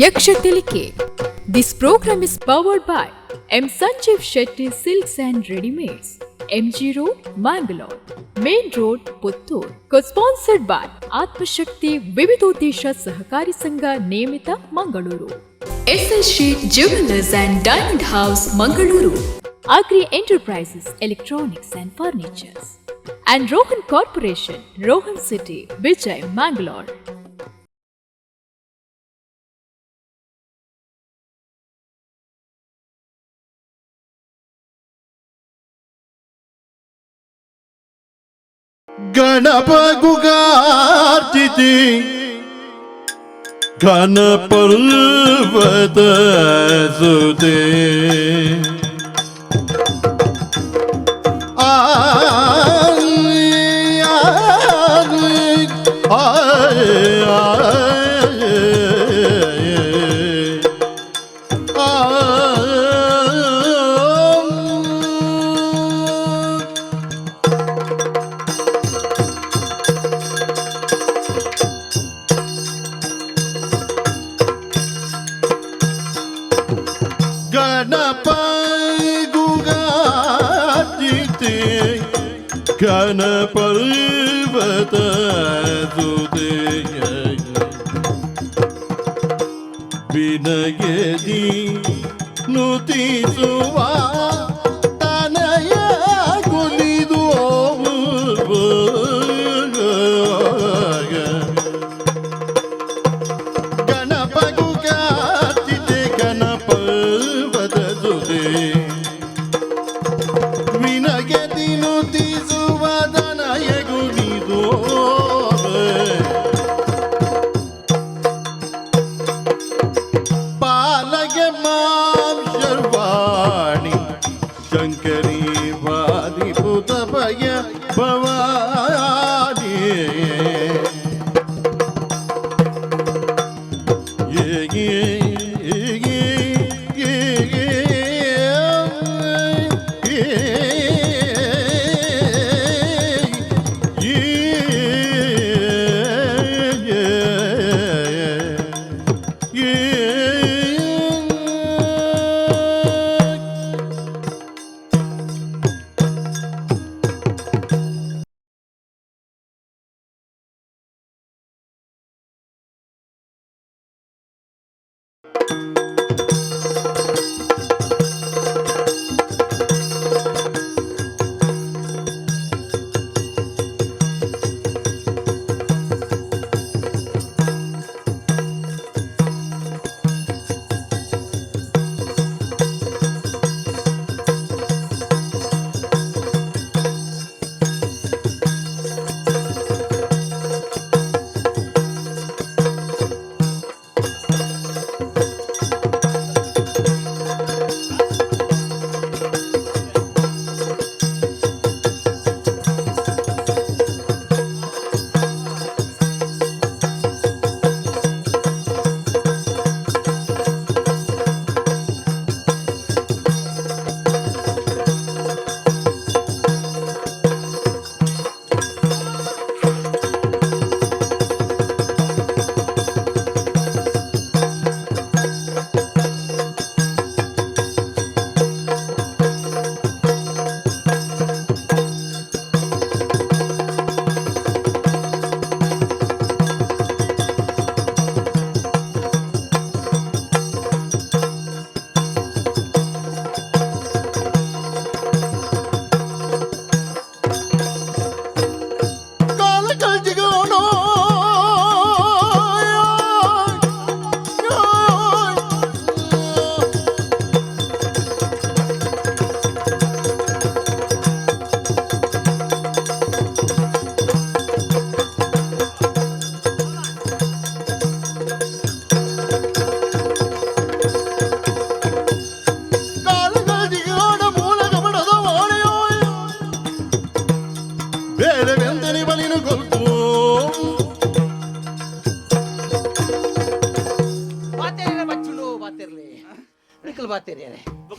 Yaksha Tilike. This program is powered by M Sanjeev Shetty Silks and Readymades, MG Road, Mangalore, Main Road, Puttur. Co-sponsored by Atmashakti Vividodesha Sahakari Sangha Niyamita, Mangaluru. SS Sheet Jewelers and Diamond House, Mangaluru. Agri Enterprises, Electronics and Furnitures. And Rohan Corporation, Rohan City, Vijay, Mangalore. Ganapa ಗುಗಾರ್ಚಿತಿ ಘನ ಪರ್ವತ ಸುತೆ ಆ ಆ ಆ ಗಣಪ ಗುಗಾರ್ಚಿತೆ ಘನ ಪರ್ವತ ಸುತೆ ವಿನಯದಿ ನುತಿಸುವ ತನಯ ಗುಲಿದು ಗಣಪ ಗುಗಾರ್ಚಿತೆ ಘನ ಪರ್ವತ ಸುತೆ ವಿನಯದಿ ನುತಿಸುವ ತನಯ ಗುಲಿದು ಪಾಲಯ ಮಾಂ ಶರ್ವಾಣಿ ಶಂಕರಿ ವಾದಿಪುತ ಭಯ ಭವಾನಿ ಯೇ ಯೇ ಯೇ ಯೇ ಯೇ ಯೇ ಯೇ.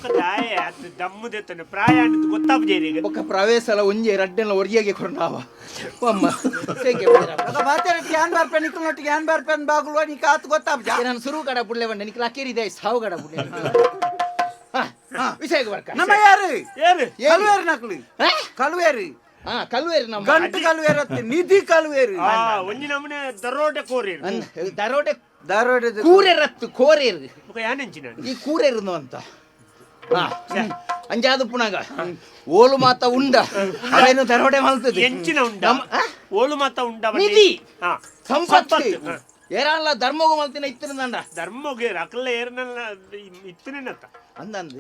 ಬೊಕ್ಕ ದಾಯೆ ಅತ್ ದಮ್ಮುದೆತ್ತನೆ ಪ್ರಾಯ ಅಂದ್ ಗೊತ್ತಾಪುಜೇರಿ. ಬೊಕ್ಕ ಪ್ರವೇಶಲ ಒಂಜಿ ರಡ್ಡೆಲ ಒರಿಯಾಗೆ ಕೊರ್ನಾವ ಅಮ್ಮ ಸೇಕೆ. ಮಾತಾಡಕ್ಕೆ ಯಾನ್ ಬರ್ಪೆ, ನಿಕ್ಕಲ್ನೊಟ್ಟಿಗೆ ಯಾನ್ ಬರ್ಪೆ ಬಾಗುಲ್ವ ನೀ ಆತ್ ಗೊತ್ತಾಪುಜ. ನಾನು ಸುರು ಕಡ ಪುಡ್ಲೆ ಬಂಡೆ ನಿಕ್ಲ ಅಕೇರಿದೆ ಸಾವು ಕಡ ಪುಡ್ಲೆ. ವಿಷಯಕ್ಕೆ ಬರ್ಕ. ನಮ್ಮ ಯಾರು? ಏರು? ಕಲ್ವೇರು ನಕ್ಲು. ಹಾ? ಕಲ್ವೇರು. ಹಾ, ಕಲ್ವೇರು ನಮ್ಮ. ಗಂಟು ಕಲ್ವೇರು ಅತ್ತೆ, ನಿಧಿ ಕಲ್ವೇರು. ಆ ಒಂಜಿ ನಮೂನೆ ದರೋಡೆ ಕೋರಿ. ದರೋಡೆ. ಧಾರವಾಡದ ಕೂರೆರತ್ತು ಕೋರೇರು. ಬೊಕ್ಕ ಯಾನೆಂಚಿನ? ಈ ಕೂರೇರುನು ಅಂತ ಅಂಜಾದ ಪುನಗ ಓಲು ಮಾತ ಉಂಡ ಅವೇನು ದರೋಡೆ ಮಲ್ತದೆ. ಎಂಚಿನ ಉಂಡ? ಆ? ಓಲು ಮಾತ ಉಂಡ ಬನ್ನಿ. ನಿಧಿ. ಸಂಪತ್ತು. ಸಂಪತ್ತು. ಏರಲ್ಲ ಧರ್ಮಗು ಮಲ್ತಿನ ಇತ್ತಿನ. ಧರ್ಮಗೆ ಅಕಲ್ಲ ಏರ್ನಲ್ಲ ಇತ್ತನೇನತ್ತ. ಅಂದಂದು.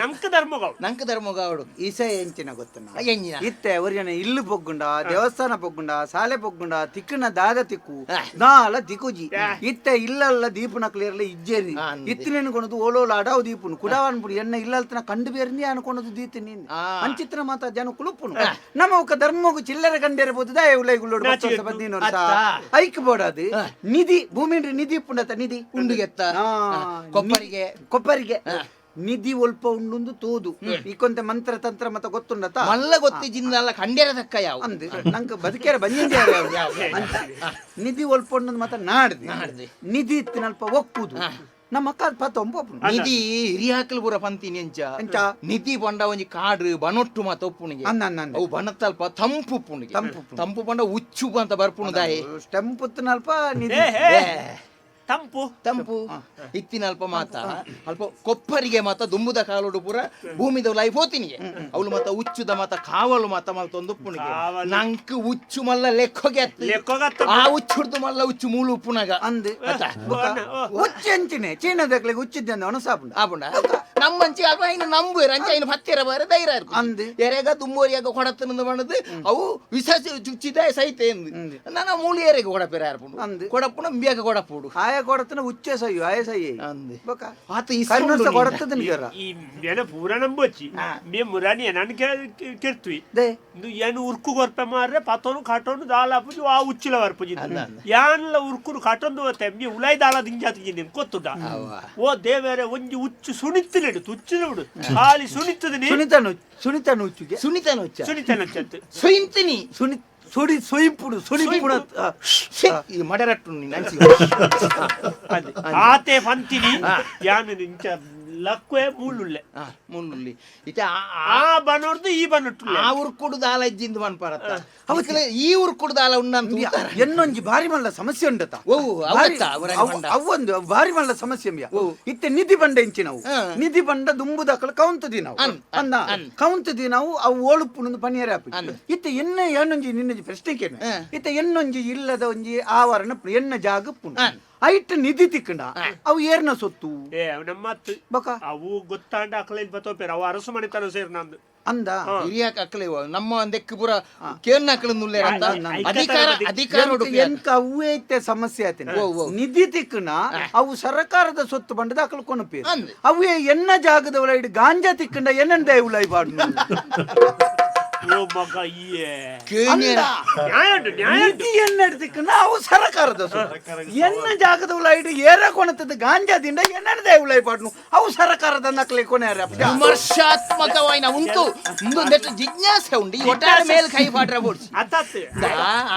ನಂಕ ಧರ್ಮಗವು. ನಂಕ ಧರ್ಮಗ ಅವಡು. ಇಸ ಎಂಚಿನ ಗೊತ್ತನ? ಎಂಜಿನ? ಇತ್ತೆ ಒರಿಯನ ಇಲ್ಲು ಪೊಗ್ಗುಂಡ, ದೇವಸ್ಥಾನ ಪೊಗ್ಗುಂಡ, ಸಾಲೆ ಪೊಗ್ಗುಂಡ, ತಿಕ್ಕನ ದಾದ ತಿಕ್ಕು. ಆ. ದಾಲ ದಿಕ್ಕುಜಿ. ಆ. ಇತ್ತೆ ಇಲ್ಲಲ್ಲ ದೀಪನ ಕ್ಲಿಯರ್ಲ ಇಜ್ಜೇರಿ. ಆ, ಅಂದೆ. ಇತ್ತಿನೇನು ಕೊನದು ಓಲೋಲ ಅಡಾವು ದೀಪುನು ಕುಡಾವನ್ ಪುಡಿ ಎನ್ನ ಇಲ್ಲಲ್ತನ ಕಂಡು ಬೇರಿಂದಿ ಅನ್ಕೊನದು ದೀತಿ ನೀನ್. ಆ. ಅಂಚಿತ್ರ ಮಾತ ಜನ ಕುಲುಪುನು ನಮ್ಮ ಒಕ್ಕ ಧರ್ಮಗು ಚಿಲ್ಲರೆ ಕಂಡೇರಬಹುದು ದಾಯ ಉಲೈಗುಳ್ಳೋಡು. ನಾಚಿಕೆ. 10 ವರ್ಷ 15 ವರ್ಷ. ಅತ್ತ. ಐಕ್ ಬೋಡದು ನಿಧಿ ಭೂಮಿಂಡ್ರಿ ನಿಧಿ ಇಪ್ಪುಂಡತ ನಿಧಿ. ಉಂಡುಗೆತ್ತ. ಆ, ಕೊಪ್ಪರಿಗೆ. ಕೊಪ್ಪರಿಗೆ ನಿಧಿ ಒಲ್ಪ ಉಂಡುಂದು ತೋದು ಇಕ್ಕೊಂತೆ ಮಂತ್ರ ತಂತ್ರ ಮತ್ತ ಗೊತ್ತುಂಡತ. ಮಲ್ಲ ಗೊತ್ತಿ ಜಿಂದಲ್ಲ ಕಂಡ್ಯರ ತಕ್ಕ ಯಾವ. ಅಂದ್ ನಂಗೆ ಬದುಕೇರ ಬಂದಿಂದೆ ನಿಧಿ ಒಲ್ಪ ಉಂಡುಂದು ಮತ್ತ ನಾಡ್ದು. ನಾಡ್ದು. ನಿಧಿ ಇತ್ತಿನಲ್ಪ ಒಕ್ಕುದು ನಮ್ಮ ಅಕ್ಕ ಪತ್ತೊಂಬ ಒಪ್ಪುನು. ನಿಧಿ ಹಿರಿಯಾಕಲ್ ಪೂರ ಪಂತೀನಿ ಎಂಚ? ಎಂಚ? ನಿಧಿ ಪಂಡ ಒಂಜಿ ಕಾಡು ಬನೊಟ್ಟು ಮಾತ ಒಪ್ಪುನಿಗೆ. ಅಂದ್ ಅಂದ್ ಅಂದ್. ಅವು ಬನತ್ತಲ್ಪ ತಂಪು ಉಪ್ಪುನಿಗೆ. ತಂಪು ಉಪ್ಪುನು. ತಂಪು ಪಂಡ ಉಚ್ಚು ಅಂತ ಬರ್ಪುನು ದಾಯೆ. ಸ್ಟೆಂಪ್ ಉತ್ತಿನಲ್ಪ ನಿಧಿ. ಏ ಹೇ, ತಂಪು. ತಂಪು ಇತ್ತಿನಲ್ಪ ಮಾತ ಅಲ್ಪ ಕೊಪ್ಪರಿಗೆ ಮಾತ ದುಂಬುದ ಕಾಲೋಡು ಪೂರ ಭೂಮಿದ ಲೈಫ್ ಹೋತಿನಿಗೆ ಅವಳು ಮಾತ ಉಚ್ಚುದ ಮಾತ ಕಾವಲು ಮಾತ ಮಲ್ತೊಂದು ಉಪ್ಪುನಿಗೆ. ಕಾವಲು. ನಂಕ್ ಉಚ್ಚು ಮಲ್ಲ ಲೆಕ್ಕೊಗೆ ಅತ್ತು. ಲೆಕ್ಕೊಗತ್ತ. ಆ ಉಚ್ಚುಡ್ದು ಮಲ್ಲ ಉಚ್ಚು ಮೂಲು ಉಪ್ಪುನಗ. ಅಂದ್. ಅತ್ತ. ಓ, ಉಚ್ಚು ಎಂಚಿನೆ ಚೀನಾದಕ್ಲೆಗ್ ಉಚ್ಚಿದ್ದೆ ಒಣಸಾಪುಂಡ. ಆಪುಂಡ ನಮ್ಮಂಚಿ ಅಲ್ಪ ಐನು ನಂಬುವೆರ್ ಅಂಚ ಐನು ಪತ್ತಿರ ಬಾರ ಧೈರ್ಯ ಇರ್ಕು. ಅಂದ್. ಎರೆಗ ದುಂಬೋರಿಯಾಗ ಕೊಡತ್ತನಂದು ಬಣ್ಣದು ಅವು ವಿಷ ಚುಚ್ಚಿದ ಸೈತೆ ಎಂದು ನನ್ನ ಮೂಲಿ ಎರೆಗೆ ಕೊಡಪೇರ ಯಾರ್ಪುಂಡು. ಅಂದ್. ಕೊಡಪ್ಪುನ ಅಂಬಿಯಾಗ ಕೊಡಪ್ಪುಡು. ಆಯ ಕೊಡತನ ಉಚ್ಚೆ ಸಯ್ಯು ಆಯ ಸಯ್ಯ. ಅಂದ್. ಬೊಕ ಆತ ಕರ್ನರ್ಸ ಇಸ್ಕೊಂಡು ಕೊಡತ್ತದ ನಿಜರ. ಈ ನೆನ ಪೂರ ನಂಬೊಚ್ಚಿ ಮೇ ಮುರಾನಿ ನನ್ ಕೆರ್ತ್ವಿ. They. ಇಂದು ಏನು ಉರ್ಕು ಕೊರ್ಪೆ ಮಾರ್ರೆ ಪತೋನು ಕಾಟೋನು ದಾಲ ಪೂಜಿ ಆ ಉಚ್ಚಿಲ ವರ್ಪುಜಿ. ಅಂದ, ಅಂದ. ಯಾನ್ಲ ಉರ್ಕುನು ಕಾಟೊಂದು ಹೋತೆ ಮಿ ಉಲಾಯ್ ದಾಲ ದಿಂಜಾತಿ ನಿನ್ ಗೊತ್ತುಂಡ. ಅವ. ಓ ದೇವೇರೆ, ಒಂಜಿ ಉಚ್ಚು ಸುಣಿತ್ತಿನ ತುಚ್ಚಿನ ಬಿಡು ಖಾಲಿ ಸುಣಿತ್ತದ ನೀ. ಸುನಿತನು ಸುನಿತನು ಉಚ್ಚುಗೆ. ಸುನಿತನ ಉಚ್ಚ. ಸುಣಿತನ ಚತ್ತು. ಸುಯಿಂತಿನಿ. ಸುನಿ ಸುಡಿ ಸುಯಿಂಪುಡು ಸುಣಿಪುಡ. ಛೆ, ಈ ಮಡರಟ್ಟು ನೀನು ಅಂಚಿ. ಅದೇ. ಆತೆ ಪಂತಿನಿ ಯಾನು ಇಂಚ ಲಕ್ವೆ ಮೂಳುಳ್ಳೆ. ಆ, ಮುನ್ನುಲ್ಲಿ ಇತ್ತೆ ಆ ಬನೋರ್ದು ಈ ಬನೊಟ್ಟುಳ್ಳೆ. ಆ ಉರ್ಕುಡು ದಾಲ ಇಜ್ಜಿಂದು ಮನ್ಪರತ್ತ ಅವಕ್ಕೆಲ್ಲ ಈ ಉರ್ಕುಡು ದಾಲ ಉಣ್ಣಂತ ಉಂತಾರ. ಎನ್ನೊಂಜಿ ಬಾರಿ ಮಲ್ಲ ಸಮಸ್ಯೆ ಉಂಡತ. ಓ, ಅವತ್ತ ಅವರ ಬಂಡ. ಅವೊಂದು ಬಾರಿ ಮಲ್ಲ ಸಮಸ್ಯೆ ಅಂಬ್ಯ. ಓ. ಇತ್ತೆ ನಿಧಿ ಬಂಡ ಇಂಚಿನವು. ಹಾ. ನಿಧಿ ಬಂಡ ದುಂಬುದಕ್ಕಲು ಕೌಂತದಿ ನಾವು. ಅನ್, ಅಂದ. ಅನ್. ಕೌಂತದಿ ನಾವು ಅವು ಓಳುಪ್ಪುನೊಂದು ಪನಿಯರ ಆಪಿ. ಅಂದ್. ಇತ್ತೆ ಎನ್ನ ಏನೊಂಜಿ ನಿನ್ನೊಂಜಿ ಪ್ರಶ್ನೆ ಕೇನ. ಹಾ. ಇತ್ತೆ ಎನ್ನೊಂಜಿ ಇಲ್ಲದ ಒಂಜಿ ಆವರಣ ಎನ್ನ ಜಾಗ ಪುಂಡು. ಅನ್. ಐಟ್ ನಿಧಿ ತಿಕ್ಕಂಡ ಅವು ಏರ್ನ ಸೊತ್ತು. ಏ ಅವ್ ನಮ್ಮತ್ತು. ಬೊಕ. ಅವು ಗೊತ್ತಾಂಡ ಅಕಲ ಬತ್ತೋಪೇರ ಅವು ಅರಸು ಮನೆತನ ಸೇರ್ ನಂದು. ಅಂದ. ಹಿರಿಯ ಅಕ್ಕಲೆ ನಮ್ಮ ಒಂದೆಕ್ಕು ಪೂರ ಕೇರ್ನ ಅಕ್ಕಲು ನುಲ್ಲೇರಂತ. ಆ, ಅಧಿಕಾರ ಅಧಿಕಾರ ಉಡುಪಿ ಎಂಕ ಅವೇ ಇತ್ತೆ ಸಮಸ್ಯೆ ಆತಿನ. ಓ, ಓ. ನಿಧಿ ತಿಕ್ಕಣ ಅವು ಸರ್ಕಾರದ ಸೊತ್ತು ಬಂಡದ ಅಕಲು ಕೊನಪೇರು. ಅಂದ್. ಅವೇ ಎನ್ನ ಜಾಗದ ಉಲೈಡ್ ಗಾಂಜಾ ತಿಕ್ಕಂಡ ಎನ್ನಂದ ಉಲೈ ಬಾಡು. ಓ ಮಗ ಈಯೇ. ಕೇನ್ಯರ. ನ್ಯಾಯ ಉಂಟು, ನ್ಯಾಯ ಉಂಟು. ನಿಧಿ ಎನ್ನ ತಿಕ್ಕಣ ಅವು ಸರ್ಕಾರದ ಸೊತ್ತು ಎನ್ನ ಜಾಗದ ಉಲೈಡ್ ಏರ ಕೊಣತದ ಗಾಂಜಾದಿಂದ ಎನ್ನಂದ ಉಲೈ ಬಾಡ್ನು ಅವು ಸರ್ಕಾರದ ನಕಲೆ ಕೊನೆಯಾರ. ವಿಮರ್ಶಾತ್ಮಕವಾಯಿನ ಉಂಟು ಮುಂದೊಂದೆಟ್ಟು ಜಿಜ್ಞಾಸೆ ಉಂಡು ಈ ಒಟ್ಟಾರೆ ಮೇಲೆ ಕೈ ಪಾಡ್ರ ಬೋಡ್ಸಿ. ಅತ್ತಾತ್.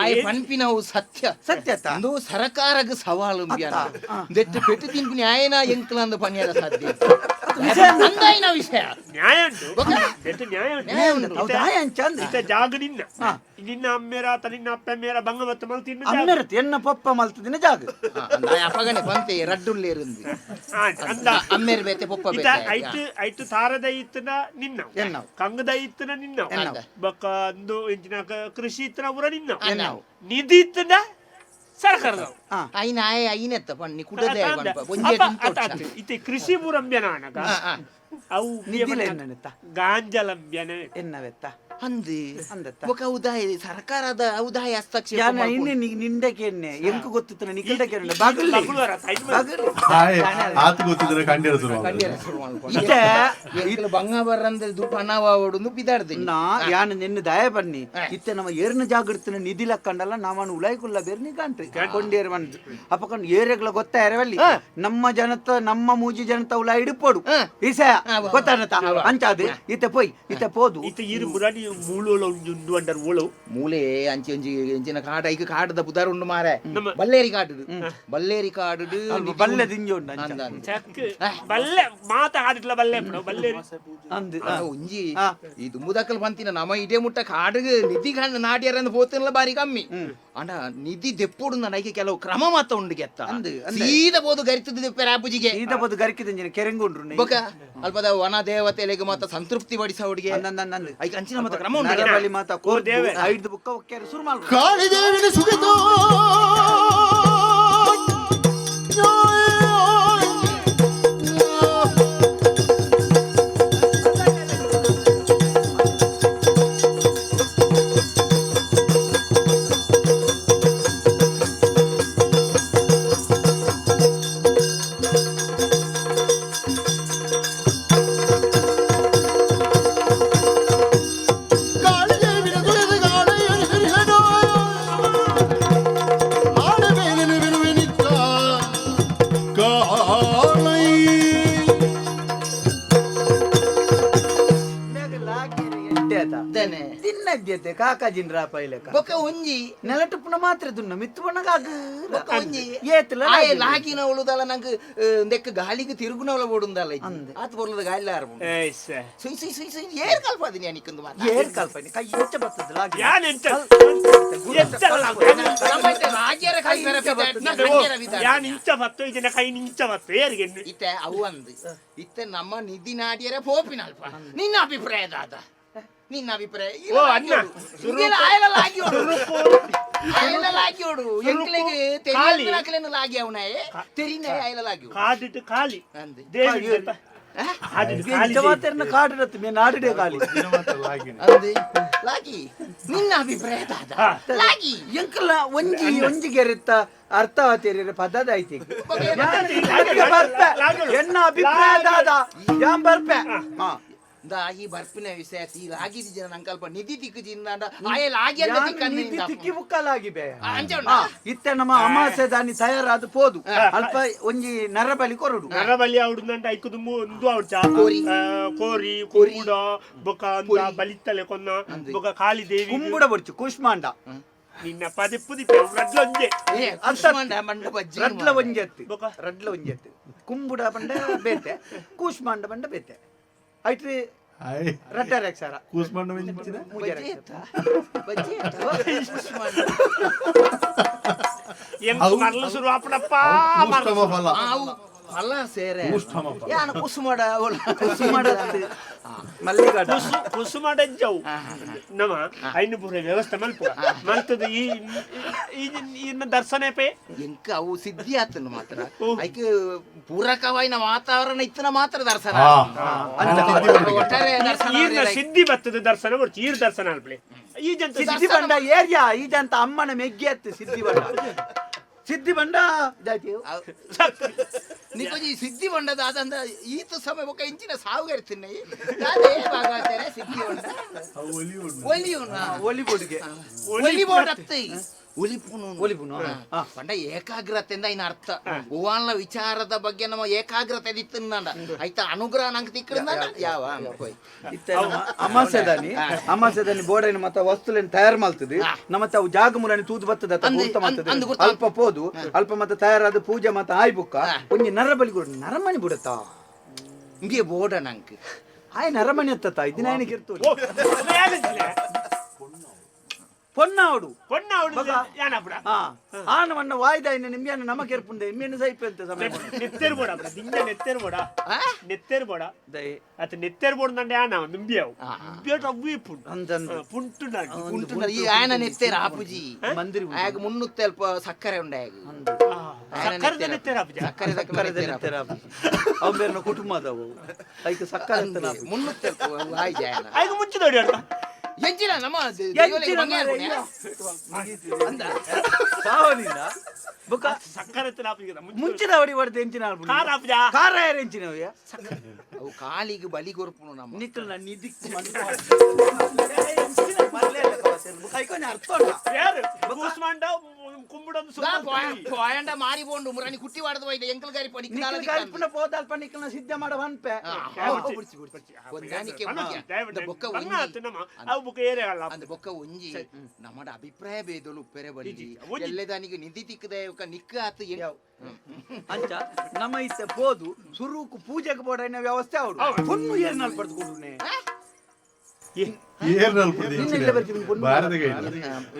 ಆಯ್ ಪನ್ಪಿನವು ಸತ್ಯ. ಸತ್ಯತ. ಅಂದು ಸರಕಾರಗ್ ಸವಾಲು ದೆಟ್ಟು ಪೆಟ್ಟು ತಿನ್ಪು ನ್ಯಾಯನ ಎಂಕ್ಲಂದು ಪನ್ಯರ ಸಾಧ್ಯ ಅಂದಾಯಿನ ವಿಷಯ. ನ್ಯಾಯ ಉಂಟು. ಬೊಕ? ಎಟ್ಟು ನ್ಯಾಯ ಉಂಟು. ನ್ಯಾಯ ಉಂಟು. ಅವು ದಾಯ ಅಂಚ ಅಂದ್. ಇತ್ತ ಜಾಗ ನಿನ್ನ ನಿನ್ನ ಅಮ್ಮೇರ ಆತ ನಿನ್ನ ಅಪ್ಪ ಮೇರ ಬಂಗ ಮತ್ತು ಮಲ್ ತಿನ್ನ ಜಾಗ. ಅಮ್ಮೆರತ್ ಎನ್ನ ಪಪ್ಪ ಮಲ್ತದಿನ ಜಾಗ. ಅಪಗನೆ ಪಂತೆ ರಡ್ಡುಲ್ಲೇರುಂದು. ಆ, ಅಂದ. ಅಮ್ಮೇರ್ ಬೇತೆ ಪೊಪ್ಪ ಇತ್ತ ಬೇತೆ. ಐತು ಐತು ತಾರದ ಇತ್ತನ ನಿನ್ನ. ಎನ್ನವು. ಕಂಗದ ಇತ್ತನ ನಿನ್ನ. ಎನ್ನವು. ಬೊಕ್ಕ ಅಂದು ಇಂಚಿನ ಕೃಷಿ ಇತ್ತನ ಪೂರ ನಿನ್ನ. ಎನ್ನವು. ನಿಧಿ ಇತ್ತನ ಸರ್ಕಾರದವು. ಐನ ಆಯೆ ಐನೆತ್ತ ಪನ್ನಿ ಕುಡದೆ ಅತ್ತ ಅಂದ. ಪನ್ಪ ಒಂಜೆ ಅಪ್ಪ, ತಿಂತೊಡ್ಚ. ಅತ್ತ ಅತ್ತ. ಇತ್ತೆ ಕೃಷಿ ಪೂರಂಬ್ಯನ ಆನಗ ಆ, ಆ. ಅವು ನಿಧಿಲ ಎನ್ನನೆತ್ತ ಗಾಂಜಲಂಬ್ಯನ. ಎನ್ನವೆತ್ತ. ಅಂದ್ ಅಂದತ್ತ. ಬೊಕ ಉದಾಯ ಸರ್ಕಾರದ ಉದಾಯ ಹಸ್ತಕ್ಷೇಪ ಯಾನ ಮಲ್ಪುಂಡು. ಇನ್ನೆ ನಿಂಡೆ ಕೇನ್ನೆ ಎಂಕ್ ಗೊತ್ತಿತ್ತು ನಿಖಿಲ್ದ ಕೇನ್ನೆ ಬಾಗಲ್ಲಿ ಬಗ್ಳುವರ, ಸೈಡ್ ಮಾಡಿ. ಬಾಗಲ್ಲಿ ಆತ ಗೊತ್ತಿದ್ರೆ ಕಂಡಿರ ಶುರು ಕಂಡ್ಯರ ಶುರು ಮಲ್ಪುಂಡು. ಇತ್ತೆ ಎಂಕುಲು ಬಂಗ ಬರ್ರಂದ್ರೆ ದುಡ್ಡು ಅನಾವಾವಡುಂದು ಪಿದಾಡ್ತೀನಿ ನಾ ಯಾನ ನಿನ್ನ ದಯ ಬನ್ನಿ ಇತ್ತೆ ನಮ್ಮ ಏರ್ನ ಜಾಗೃತಿನ ನಿಧಿ ಲಕ್ಕಂಡಲ್ಲ ನಾವನು ಉಲಾಯ್ಕುಲ್ಲ ಬೇರ್ನಿ ಕಾಣ್ರಿ ಕೊಂಡೇರ್ ಬಂದು ಅಪ್ಪಕೊಂಡು ಏರೆಗ್ಲ ಗೊತ್ತಾಯರವಲ್ಲಿ ನಮ್ಮ ಜನತ ನಮ್ಮ ಮೂಜಿ ಜನತ ಉಲಾಯ್ ಇಡುಪೋಡು ಈಸಯ ಗೊತ್ತಾನತ ಅಂಚಾದು ಇತ್ತೆ ಪೋಯ್ ಇತ್ತೆ ಪೋದು ಇತ್ತೆ ಈರು ಮುರಾನಿ ಮೂಲೋಲ ಒಂಜಿ ಉಂಡು ಅಂಡರ್ ಓಲವು ಮೂಲೆ ಅಂಚಿ ಒಂಜಿ ಅಂಚಿನ ಕಾಡ ಐಕ್ ಕಾಡದ ಪುದಾರ್ ಉಂಡು ಮಾರೆ ನಮ್ಮ- ಬಲ್ಲೇರಿ ಕಾಡು ಬಲ್ಲೇರಿ ಕಾಡು ಅಲ್ಪ ಬಲ್ಲೆ ದಿಂಜಿ ಉಂಡು ಅಂಚ. ಚಕ್ ಬಲ್ಲೆ ಮಾತ ಆಡಿಟ್ಲ ಬಲ್ಲೆ ಇಪ್ಪುಡು, ಬಲ್ಲೆ ಅಂದು ಒಂಜಿ ಆ. ಈ ದುಂಬುದಕ್ಕಲ್ ಬಂತಿನ ನಮ್ಮ ಇಡೇ ಮುಟ್ಟ ಕಾಡುಗೆ ನಿಧಿ ಕಂಡು ನಾಡ್ಯಾರಂದು ಪೋತಿನಲ್ಲ ಬಾರಿ ಕಮ್ಮಿ ಅಂಡ ನಿಧಿ ದೆಪ್ಪುಡು ನನಗೆ ಕೆಲವು ಕ್ರಮ ಮಾತ ಉಂಡು ಗೆತ್ತ ಅಂದು, ಅಂದೆ. ಸೀದಾ ಬೋದು ಗರಿತದ ದೆಪ್ಪೆರ ಆಪುಜಿಗೆ ಈತ ಪೋದು ಗರಿಕಿ ದಿಂಜಿನ ಕೆರೆಂಗುಂಡ್ರು ಬೊಕ ಅಲ್ಪದ ವನ ದೇವತೆಲೆಗ್ ಮಾತ ಸಂತೃಪ್ತಿ ಪಡಿಸ ಹುಡುಗೆ ಅಂದಂದಂದು ಐಕ್ ಅಂಚಿನ ಮಾತ ಕ್ರಮ ಉಂಡು ನರಬಲಿ ಮಾತ ಕೋರ್ದು ದೇವೆ. ಐದು ಬುಕ್ಕ ಒಕ್ಕೆರೆ ಶುರು ಮಾಲ್ಪು ಕಾಳಿದೇವಿನ ಸುಗತೋ ಕಾಳಿದೇವಿನ ಸುಗತ ಕಾಳೆಯನು ಆಡಬೇಲಿನ ಬಿರುವಿನಿತ್ತ ಕಾಳೈ ದನೆ. ತಿನ್ನದ್ಯತೆ ಕಾಕಾಜಿನ್ ರಾಪ ಇಲೆಕ ಬೊಕ ಒಂಜಿ ನೆಲಟುಪ್ಪುನ ಮಾತ್ರ ದುನ್ನ ಮಿತ್ತು ಬಣ್ಣಗಾಗ ಬೊಕ ಒಂಜಿ ಏತಲ ಆಯೆ ಲಾಗಿನ ಉಳುದಲ್ಲ ನಂಗೆ ನೆಕ್ ಗಾಳಿಗೆ ತಿರುಗುನವಳ ಬೋಡುಂದಲ್ಲ ಆತ ಬೊರ್ಲದ ಗಾಳಿ ಆರ್ಬುಂಡು ಏಸ್ ಸುಯ್ ಸುಯ್ ಸುಯ್ ಸುಯ್ ಏರ್ ಕಲ್ಪದಿನಿ ಅನಿಕ್ಕಂದು ಮಾತ ಏರ್ ಕಲ್ಪನೆ ಕೈ ಹೆಚ್ಚ ಬರ್ತದ ಲಾಗಿ ಯಾನ್ ಎಂತ ಎಂತ ನಮ್ಮ ಇತ್ತೆ ಲಾಗಿಯರ ಕಲ್ಪೆರ ಪಿದಾಡ್ನ, ಕಂಡ್ಯರ ಪಿದಾಡ್ನ. ಯಾನ್ ಇಂಚ ಬತ್ತು ಇದನ್ನ ಕೈ ಇಂಚ ಬತ್ತು ಏರಿಗೆ ಇತ್ತೆ ಅವು ಅಂದು ಇತ್ತೆ ನಮ್ಮ ನಿಧಿ ನಾಡಿಯರ ಪೋಪಿನಲ್ಪ ನಿನ್ನ ಅಭಿಪ್ರಾಯ ದಾದ ನಿನ್ನ ಅಭಿಪ್ರಾಯ ಇಲ್ಲ ಓ, ಅಣ್ಣ. ಲಾಗಿಯೋಡು. ಇದೆಲ್ಲ ಆಯಲ ಲಾಗಿಯೋಡು. ಆಯಲ ಲಾಗಿಯೋಡು. ಎಂಕ್ಲೆಗ್ ಖಾಲಿ. ತೆರಿಯಂದಿನಕ್ಲೆನ ಲಾಗಿ ಅವನಾಯೆ ತೆರಿನಾಯ ಆಯಲ ಲಾಗಿಯೋಡು. ಕಾಡಿಟ್ಟು ಖಾಲಿ ಅಂದೆ. ದೇವಿ ಕಾಡಿಟ್ಟು ಖಾಲಿ ಜವಾತರ್ನ ಕಾಡಿರತ್ತು ಮೇ ನಾಡಿಡೆ ಖಾಲಿ ಅಂದೆ ಲಾಗಿ ನಿನ್ನ ಅಭಿಪ್ರಾಯ ದಾದ ಹಾ. ಲಾಗಿ ಎಂಕಲ ಒಂಜಿ ಒಂಜಿ ಗೆರೆತ್ತ ಅರ್ಥವಾತೇರಿರ ಪದದ ಐತಿ ಬರ್ಪೆ ಎನ್ನ ಅಭಿಪ್ರಾಯ ದಾದ ಯಾನ್ ಬರ್ಪೆ ಹಾ ಈ ಬರ್ಪಿನ ವಿಷಯ ಈ ಲಾಗಿದ ಜನ ನಂಕಲ್ಪ ನಿಧಿ ತಿಕ್ಕು ಜಿಂದಾಂಡ ಆಯೆ ಲಾಗಿ ಅಂತ ಯಾನ್ ತಿಕ್ಕಂದು ನಿಧಿ ತಿಕ್ಕಿ ಬುಕ್ಕಲಾಗಿ ಬೇ ಅಂಚೆ ಆ, ಉಂಟಾ? ಇತ್ತೆ ನಮ್ಮ ಅಮಾಸೆ ದಾನಿ ತಯಾರಾದ ಪೋದು ಅಲ್ಪ ಒಂಜಿ ನರಬಲಿ ಕೊರಡು ನರಬಲಿ ಆవుడుಂದಂಟ ಐಕು ದುಂಬು ಒಂದು ಆవుಡ್ಚ ಕೋರಿ. ಕೋರಿ ಕೋರಿ. ಕುಂಬುಡ ಬೊಕ ಅಂದ ಪೊರಿ. ಬಲಿತ್ತಲೆ ಕೊನ್ನ ಅಂದೆ. ಬೊಕ ಕಾಳಿ ದೇವಿ ಕುಂಬುಡ ಬೊಡ್ಚು ಕೂಷ್ಮಾಂಡ ನಿನ್ನ ಪದೆ ಪುದಿಪೆ ರಡ್ಲೊಂಜೆ ಏ, ಕುಷ್ಮಾಂಡ ಮಂಡ ಬಜ್ಜಿ ರಡ್ಲ ಒಂಜಿ ಅತ್ತು ಬೊಕ? ರಡ್ಲ ಒಂಜಿ ಅತ್ತು ಕುಂಬುಡ ಪಂಡ ಬೇತೆ ಕೂಷ್ಮಾಂಡ ಪಂಡ ಬೇತೆ ಐಟ್ರಿ ರಡ್ಡರ ಅಕ್ಷರ ಕೂಸ್ಮಣ್ಣ ಮೂಜರ ಬಜ್ಜಿ ಅಕ್ಷರ. ಎತ್ತ? ಬಜ್ಜಿ ಎತ್ತ? ಕುಷ್ಮಾಂಡ. ಎಂಕ್ ಮರ್ಲ ಶುರು ಆಪಡಪ್ಪ ಕೂಷ್ಟಮ ಫಲ ಆವು ಫಲ ಸೇರೆ ಕೂಷ್ಟಮ ಫಲ ಯಾನ ಕುಸುಮಡ ಅವಳು ಕುಸುಮಡ ಮಲ್ಲಿಗಾಡ ಕುಸುಮಡಂಜವು ನಮ ಐನು ಪೂರ ವ್ಯವಸ್ಥೆ ಮಲ್ಪ ಮಲ್ತದ ಈ ಈ ದರ್ಶನ ಪೇ ಎಂಕ ಅವು ಸಿದ್ಧಿ ಆತನು ಮಾತ್ರ ಓ. ಐಕ್ ಪೂರಕವಾಯಿನ ವಾತಾವರಣ ಇತ್ತನ ಮಾತ್ರ ದರ್ಶನ ಹಾ. ಅಂಚ. ಒಟ್ಟಾರೆ ದರ್ಶನ ಈರ್ನ ಅವ್ರೆ ಸಿದ್ಧಿ ಬತ್ತದ ದರ್ಶನ ಬಡ್ಚಿ ಈರ್ ದರ್ಶನ ಅಲ್ಪಲೆ ಈ ಜಂತ ಸಿದ್ಧಿ ಬಂಡ ಏರಿಯಾ ಈ ಜಂತ ಅಮ್ಮನ ಮೆಗ್ಗಿ ಅತ್ತು ಸಿದ್ಧಿ ಬಂಡ ಸಿದ್ಧಿ ಬಂಡ ಇದಾಯ್ತು ನಿಕೋಜಿ ಸಿದ್ಧಿ ಬಂಡದ ಅದಂದ ಈತ ಸಮಯ ಬೊಕ ಇಂಚಿನ ಸಾವುಗರ್ತಿನ ಅದೇ ಭಾಗವತರೆ ಸಿದ್ಧಿ ಬಂಡ ಒಲಿಯುನ ಒಲಿ ಬೊಡುಗೆ ಒಲಿ ಬೋಡತ್ತೆ ಒಲಿಪುನು ಒಲಿಪುನು, ಹಾ. ಪಂಡ ಏಕಾಗ್ರತೆ ಅಂದ ಇನ್ನ ಅರ್ಥ ಹೂವಾನ್ಲ ವಿಚಾರದ ಬಗ್ಗೆ ನಮ್ಮ ಏಕಾಗ್ರತೆ ದಿತ್ತಂದ ಆಯ್ತಾ ಅನುಗ್ರಹ ನಂಗೆ ತಿಕ್ಕಂದ ಯಾವ ಹೋಯ್. ಇತ್ತೆ ನಮ್ಮ ಅಮಾಸೆದಾನಿ ಅಮಾಸೆದಾನಿ ಬೋಡೈನ ಮತ್ತ ವಸ್ತುಲೇನ್ ತಯಾರು ಮಾಡ್ತದೆ ನಮ್ಮತ್ತೆ ಅವು ಜಾಗ ಮುಲನಿ ತೂದು ಬರ್ತದೆ ಅತ್ತ ಅಂದು- ಗುರ್ತ ಮಾಡ್ತದೆ ಅಂದು ಗುರ್ತ ಅಲ್ಪ ಪೋದು ಅಲ್ಪ ಮತ್ತೆ ತಯಾರಾದ ಪೂಜೆ ಮತ್ತೆ ಆಯ್ ಬುಕ್ಕ ಒಂಜಿ ನರಬಲಿ ಕೊಡು ನರಮಣಿ ಬಿಡತ್ತಾ ಇಂಗೆ ಬೋಡ ನಂಗೆ ಆಯ್ ನರಮಣಿ ಅತ್ತ ಇದನ್ನ ಏನಿಗೆ ಇರ್ತು ಓ ಯಾಕಂತಿಲ್ಲ? ಪೊನ್ನಾವಡು ಪೊನ್ನ ಅವಡು ಯಾನಪುಡ ಹಾ ಆನ ಮಣ್ಣ ವಾಯ್ದ ಇನ್ನು ನಿಮ್ಗೆ ನಮ ಕೆರ್ಪುಂಡೆ ನಿಮ್ಮೆನ್ನು ಸೈಪೆ ಅಂತ ಸಮಯ ನೆತ್ತೇರು ಬೋಡ ಅಪುಡ ದಿಂಜ ನೆತ್ತೇರು ಬೋಡ ಆ? ನೆತ್ತೇರು ಬೋಡ ದಯೆ ಅತ ನೆತ್ತೇರು ಬೋಡ ನಂಡೆ ಯಾನ ನಿಂಬಿಯಾವು ಆ. ನಿಂಬಿಯಾಟ ಅವ್ವೇ ಪುಂಟು ಅಂದಂದು. ಪುಂಟು ನಾಡು ಉಂಟು ಈ ಆಯನ ನೆತ್ತೇರ ಆಪುಜಿ ಮಂದಿರಿ ಉಂಟು. ಆಗ ಮುನ್ನೂತ್ತ ಅಲ್ಪ ಸಕ್ಕರೆ ಉಂಡಾಗ ಸಕ್ಕರೆದ ನೆತ್ತೇರು ಆಪುಜ ಸಕ್ಕರೆ ಸಕ್ಕರೆದ ನೆತ್ತೆರ ಅವ್ ಬೇರೆ ಕುಟುಂಬದವು ಐಕ್ ಸಕ್ಕರೆ ಅಂತ ಮುನ್ನೂತ್ತ ಅಲ್ಪ ಆಯ್ಜ ಆಯನ ಐದು ಮುಂಚೆ ನೋಡಿ ಅರ್ಥ ಎಂಚಿನ ನಮ್ಮ ಎಂಚಿನ ಮಾರ್ರೆ, ಅಂದ ಸಾವನಿಂದ ಬೊಕ ಸಕ್ಕರೆ ತಿನ್ನಾಪಿಗೆ ಮುಂಚಿನ ಅವಡಿ ಹೊಡೆದ ಎಂಚಿನ ಆಲ್ಪುಂಡು. ಖಾರ ಆಪುಜಾ? ಖಾರ ಯಾರು ಎಂಚಿನವ್ಯ ಅವು ಕಾಲಿಗೆ ಬಲಿ ಕೊರ್ಪುನು ನಮ್ಮ ನಿಕ್ಕಲ್ ನನ್ನ ನಿದಿಕ್ ಅರ್ಥ ಉಂಟಾ? ಯಾರು ಕೂಸ್ಮಾಂಡ ಕುಂಬುಡೊಂದು ದಾ ಸುಮ್ಮನೆ ಪೋಯಂಡ ಮಾರಿ ಪೋಂಡು ಮುರಾನಿ ಕುಟ್ಟಿ ವಾಡದ ಹೋಯ್ದೆ ಎಂಕಲ್ ಗಾರಿ ಪಡಿ ನಿಕ್ಕಲ್ ಕಲ್ಪನ ಪೋದಲ್ಪ ನಿಕ್ಕಲ್ನ ಸಿದ್ಧ ಮಾಡ ಪನ್ಪೆ. ಹೊಂದಾಣಿಕೆ ಮುಖ್ಯ. ಅಂದ ಬೊಕ್ಕ ಒಂಜಿ ಅವು ಬುಕ್ಕ ಏರಿಯಾಗಲ್ಲ ಅಂದ ಬೊಕ್ಕ ಒಂಜಿ ನಮ್ಮಡ ಅಭಿಪ್ರಾಯ ಭೇದಲು ಉಪ್ಪೆರೆ ಬಲ್ಲಿ ಇಜ್ಜಿ, ಒಂಜಿ. ಎಲ್ಲದಾನಿಗೆ ನಿಧಿ ತಿಕ್ಕದೆ ನಿಕ್ಕ ಆತು ಯಾವ್. ಅಂಚ ನಮ್ಮ ಇತ್ತೆ ಪೋದು ಸುರುಕು ಪೂಜೆಗೆ ಬೋಡೈನ ವ್ಯವಸ್ಥೆ ಅವಡು ಪೊನ್ನು ಏರ್ನಾಲ್ ಪಡೆದುಕೊಂಡುನೆ. ಏರ್ನಲ್ ನಿನ್ನ ಇಲ್ಲ ಬರ್ತೀನಿ ಪೊನ್ನು. ಭಾರತ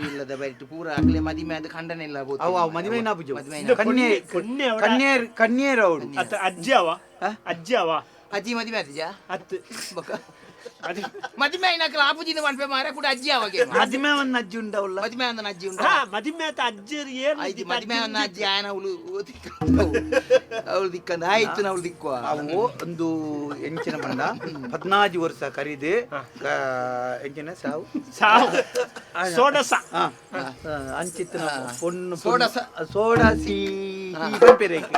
ಇಲ್ಲದ ಬೈಟ್ ಪೂರ ಅಕ್ಲೆ ಮದಿಮೆ ಆದ ಖಂಡನೆ ಇಲ್ಲ ಬೋತು. ಅವು ಅವು ಮದುವೆ ನಾಪುಜು. ಮದಿಮೆ ಇನ್ನ ಕನ್ಯೆ ಪೊನ್ನೆ ಅವಡ. ಕನ್ಯೇರ್ ಕನ್ಯೇರ್ ಅವಡು. ಅತ್ತ ಅಜ್ಜಿ ಅವ ಅಜ್ಜಿ ಅವ ಅಜ್ಜಿ ಮದಿಮೆ ಆತಿಜಾ ಅತ್ತು ಬೊಕ್ಕ ಅದು ಮದಿಮೆ ಐನಕ್ಲ ಆಪುಜಿನ ಮನ್ಪೆ ಮಾರ ಕೂಡ ಅಜ್ಜಿ ಅವಾಗ ಮದುವೆ ಒಂದು ಅಜ್ಜಿ ಉಂಡವಲ್ಲ. ಮದಿಮೆ ಅಂದನ ಅಜ್ಜಿ ಉಂಟು ಹಾ ಮದಿಮೆ ಆತ ಅಜ್ಜಿಯರು ಏನು ಐದು ಮದಿಮೆ ಅಂದ ಅಜ್ಜಿ ಆಯನ ಅವಳು ಅವಳು ದಿಕ್ಕಂದ ಆಯ್ತು ಅವಳು ದಿಕ್ಕುವ ಅವು ಒಂದು ಎಂಚಿನ ಬಂಡ 14 ವರ್ಷ ಕರೀದೆ ಎಂಚಿನ ಸಾವು ಸಾವು ಸೋಡಸ ಆ, ಅಂಚಿತ್ತಿನ ಪೊಣ್ಣು ಸೋಡಸ. ಸೋಡಸಿ ಪನ್ಪೆರ್ ಐಕ್.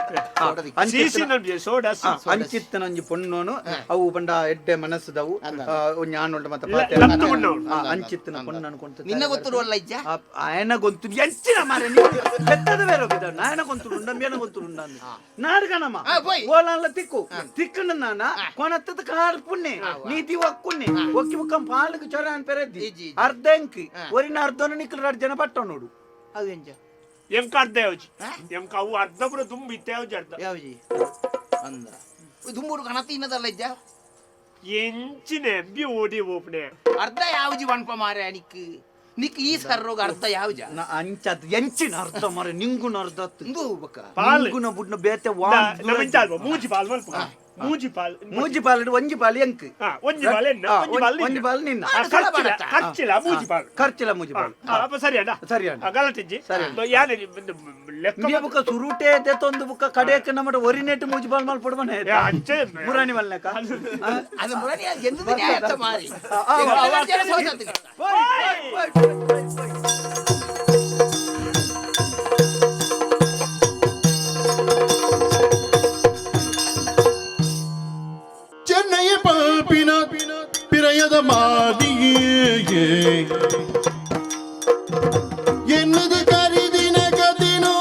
ಆ, ಸೀಸಿ ನಮ್ಗೆ ಸೋಡಸ ಅಂಚಿತ್ತಿನ ಒಂಜಿ ಪೊಣ್ಣುನು ಅವು ಪಂಡ ಎಡ್ಡೆ ಮನಸ್ಸುದವು ಆ, ಒಂಜಿ ಆಣ್ ಮತ್ತೆ ಪಾತೆರ. ಲತ್ತು ಪೊಣ್ಣು. ಆ, ಅಂಚಿತ್ತಿನ ಪೊಣ್ಣು ಅನ್ಕೊಂತ ನಿನ್ನ ಗೊತ್ತುಡು ಅಲ್ಲ ಇಜ್ಜ ಆಯನ ಗೊಂತು ಎಂಚಿನ ಮಾರೆ ನೀವು ಬೆತ್ತದ ಬೇರೆ ಹೋಗಿದ್ದ ನಾಯನ ಗೊಂತು ಉಂಡ ಮೇನ ಗೊಂತು ಉಂಡ ನಾಡ್ಗಣಮ್ಮ ಆ, ಪೋಯ್. ಓಲಲ್ಲ ತಿಕ್ಕು ತಿಕ್ಕಣ ನಾನ ಕೊನತ್ತದ ಕಾರ್ ಪುಣ್ಯ ನೀತಿ ಒಕ್ಕುನ್ನೆ ಒಕ್ಕಿ ಮುಕ್ಕಂ ಪಾಲಕ್ ಚೊರ ಅನ್ ಪೆರದ್ದಿ ಇಜ್ಜಿ, ಇಜ್ಜಿ. ಅರ್ಧ ಎಂಕ್ ಒರಿನ ಅರ್ಧನ ನಿಕ್ಕಲ್ ರಡ್ ಜನ ಪಟ್ಟ ನೋಡು ಅದು ಎಂಚ ಎಂಕ ಅರ್ಧ ಯಾವ್ಜಿ ಎಂಕ ಅವು ಅರ್ಧ ಪೂರ ತುಂಬಿ ಇತ್ತೆ ಯಾವ್ಜಿ ಅರ್ಧ ಯಾವ್ಜಿ ಅಂದ ದುಂಬುಡು ಕಣತಿ ಇನ್ನದಲ್ಲ ಇಜ್ಜ ಎಂಚಿನ ಎಂಬಿ ಓಡಿ ಓಪನೆ ಅರ್ಧ ಯಾವ್ಜಿ ವನ್ಪ ಮಾರೆ ನಿಕ್ ನಿಕ್ ಈ ಸರ್ರೋಗ ಅರ್ಧ ಯಾವ್ಜ ಅಂಚದ್ ಎಂಚಿನ ಅರ್ಧ ಮಾರೆ ನಿಂಗುನ ಅರ್ಧ ಅತ್ತು. ಇಂದು ಬೊಕ್ಕ ಪಾಲ್ ನಿಂಗುನ ಬುಡ್ನ ಬೇತೆ ವಾ ನಮ್ಮ ಅಲ್ವಾ ಮೂಜಿ ಪಾಲ್ ಮಲ್ಪ ಮೂಜಿ ಪಾಲ್ ಮೂಜಿ ಪಾಲ್ ಒಂಜಿ ಪಾಲ್ ಎಂಕ್ ಹಾ, ಒಂಜಿ ಪಾಲ್ ಎನ್ನ, ಆ, ಒಂಜಿ ಪಾಲ್ ಒಂಜಿ ಪಾಲ್ ನಿನ್ನ. ಆ, ಖರ್ಚಿಲ್ಲ ಖರ್ಚಿಲ್ಲ ಮೂಜಿ ಪಾಲ್ ಖರ್ಚಿಲ್ಲ ಮೂಜಿ ಪಾಲ್. ಆ, ಅಪ್ಪ ಸರಿ ಅಣ್ಣ ಸರಿ ಅಣ್ಣ. ಗಲಾಟಿಜ್ಜಿ ಸರಿ. ಯಾನೆ ಲೆಕ್ಕ ಇಂಡಿಯಾ ಬುಕ್ಕ ಸುರುಟೆ ತೊಂದು ಬುಕ್ಕ ಕಡೆಯಕ್ಕೆ ನಮ್ಮ ಒರಿನೇಟ್ ಮೂಜಿ ಪಾಲ್ ಮಾಲ್ ಪೊಡಮನೆ ಏ, ಅಂಚೆ ಮುರಾಣಿ ಮಲ್ನಕ ಅದು ಮುರಣಿ ಎಂದದ ನ್ಯಾಯ ಅರ್ಥ ಮಾರಿ ಆ, ಆ, ಆ, ಜನ ಸೋತದ್ದು. ಪೋಯ್, ಪೋಯ್, ಪೋಯ್, ಪೋಯ್, ಪೋಯ್. ಚೆನ್ನೈ ಪಲ್ಪಿನ ಪಿರಯದ ಮಾದಿಯೇ ಎನ್ನದು ಕರಿದಿನ ಗತಿನೋ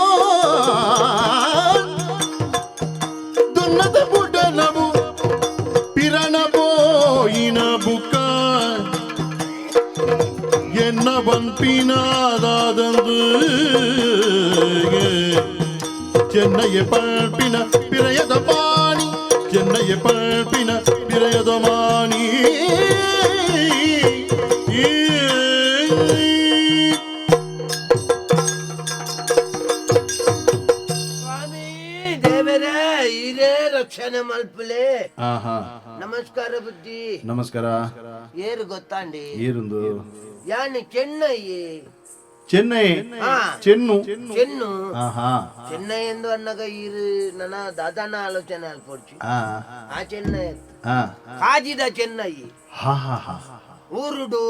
ದುನ್ನದ ಬುಡನವು ಪಿರಣ ಬೋಯಿನ ಬುಕ್ಕ ಎನ್ನ ಬಂಪಿನಾದಾದಂದು ಚೆನ್ನಯ್ಯ ಪಲ್ಪಿನ ಪಿರಯದ ಪಾಣಿ ಚೆನ್ನಯ್ಯ ಪಲ್ಪಿನ ಪಿರಯದ ಮಾಣಿ ಸ್ವಾಮಿ ದೇವರೇ ಹಿರೇ ರಕ್ಷಣೆ ಮಲ್ಪುಲೆ. ಆಹಾ. ನಮಸ್ಕಾರ ಬುದ್ಧಿ. ನಮಸ್ಕಾರ. ಏರು ಗೊತ್ತಾಂಡಿ? ಏರುಂದು? ಯಾನ್ ಚೆನ್ನೈ. ಚೆನ್ನೈ? ಹಾ. ಚೆನ್ನು. ಚೆನ್ನು. ಆಹಾ. ಚೆನ್ನೈ ಎಂದು ಅನ್ನಾಗ ಈರು ನನ್ನ ದಾದಾನ ಆಲೋಚನೆ ಅಲ್ಪೊಡ್ಚಿ. ಆ. ಆ ಚೆನ್ನೈ ಆ. ಕಾಜಿದ ಚೆನ್ನೈ. ಹಾ ಹಾ ಹಾ. ಊರುಡು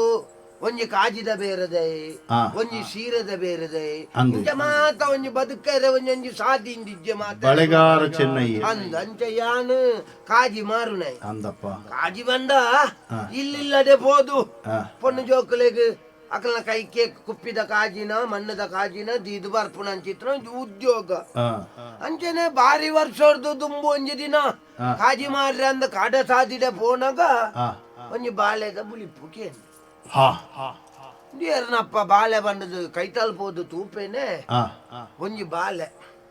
ಒಂಜಿ ಕಾಜಿದ ಬೇರದೈ, ಆ. ಒಂಜಿ ಸೀರದ ಬೇರದೈ. ಅಂದು. ಇಂಚ ಮಾತ ಒಂಜಿ ಬದುಕರೆ ಒಂಜೊಂಜಿ ಸಾದಿ ಇಂದಿಜ್ಜೆ ಮಾತ. ಬಳೆಗಾರ ಚೆನ್ನೈ. ಅಂದ ಅಂಚ ಯಾನು ಕಾಜಿ ಮಾರುನೈ. ಅಂದಪ್ಪ. ಕಾಜಿ ಬಂದ ಇಲ್ಲಿಲ್ಲದೆ ಪೋದು ಆ. ಪೊಣ್ಣು ಜೋಕುಲೆಗ್ ಅಕಲ್ನ ಕೈಕೆ ಕುಪ್ಪಿದ ಕಾಜಿನ ಮಣ್ಣದ ಕಾಜಿನ ದೀದು ಬರ್ಪುನ ಅಂಚಿತ್ರ ಒಂಜಿ ಉದ್ಯೋಗ. ಆ. ಅಂಚನೆ ಬಾರಿ ವರ್ಷರ್ದು ದುಂಬು ಒಂಜಿ ದಿನ ಕಾಜಿ ಮಾರ್ರೆ ಅಂದ ಕಾಡ ಸಾದಿಡೆ ಪೋನಾಗ ಆ. ಒಂಜಿ ಬಾಳೆದ ಬುಲಿಪು ಕೇನ್ ಹಾ. ಏರ್ನಪ್ಪ ಬಾಳೆ ಬಂದದು ಕೈತಾಲ್ ಪೋದು ತೂಪೇನೆ. ಆ. ಒಂಜಿ ಬಾಳೆ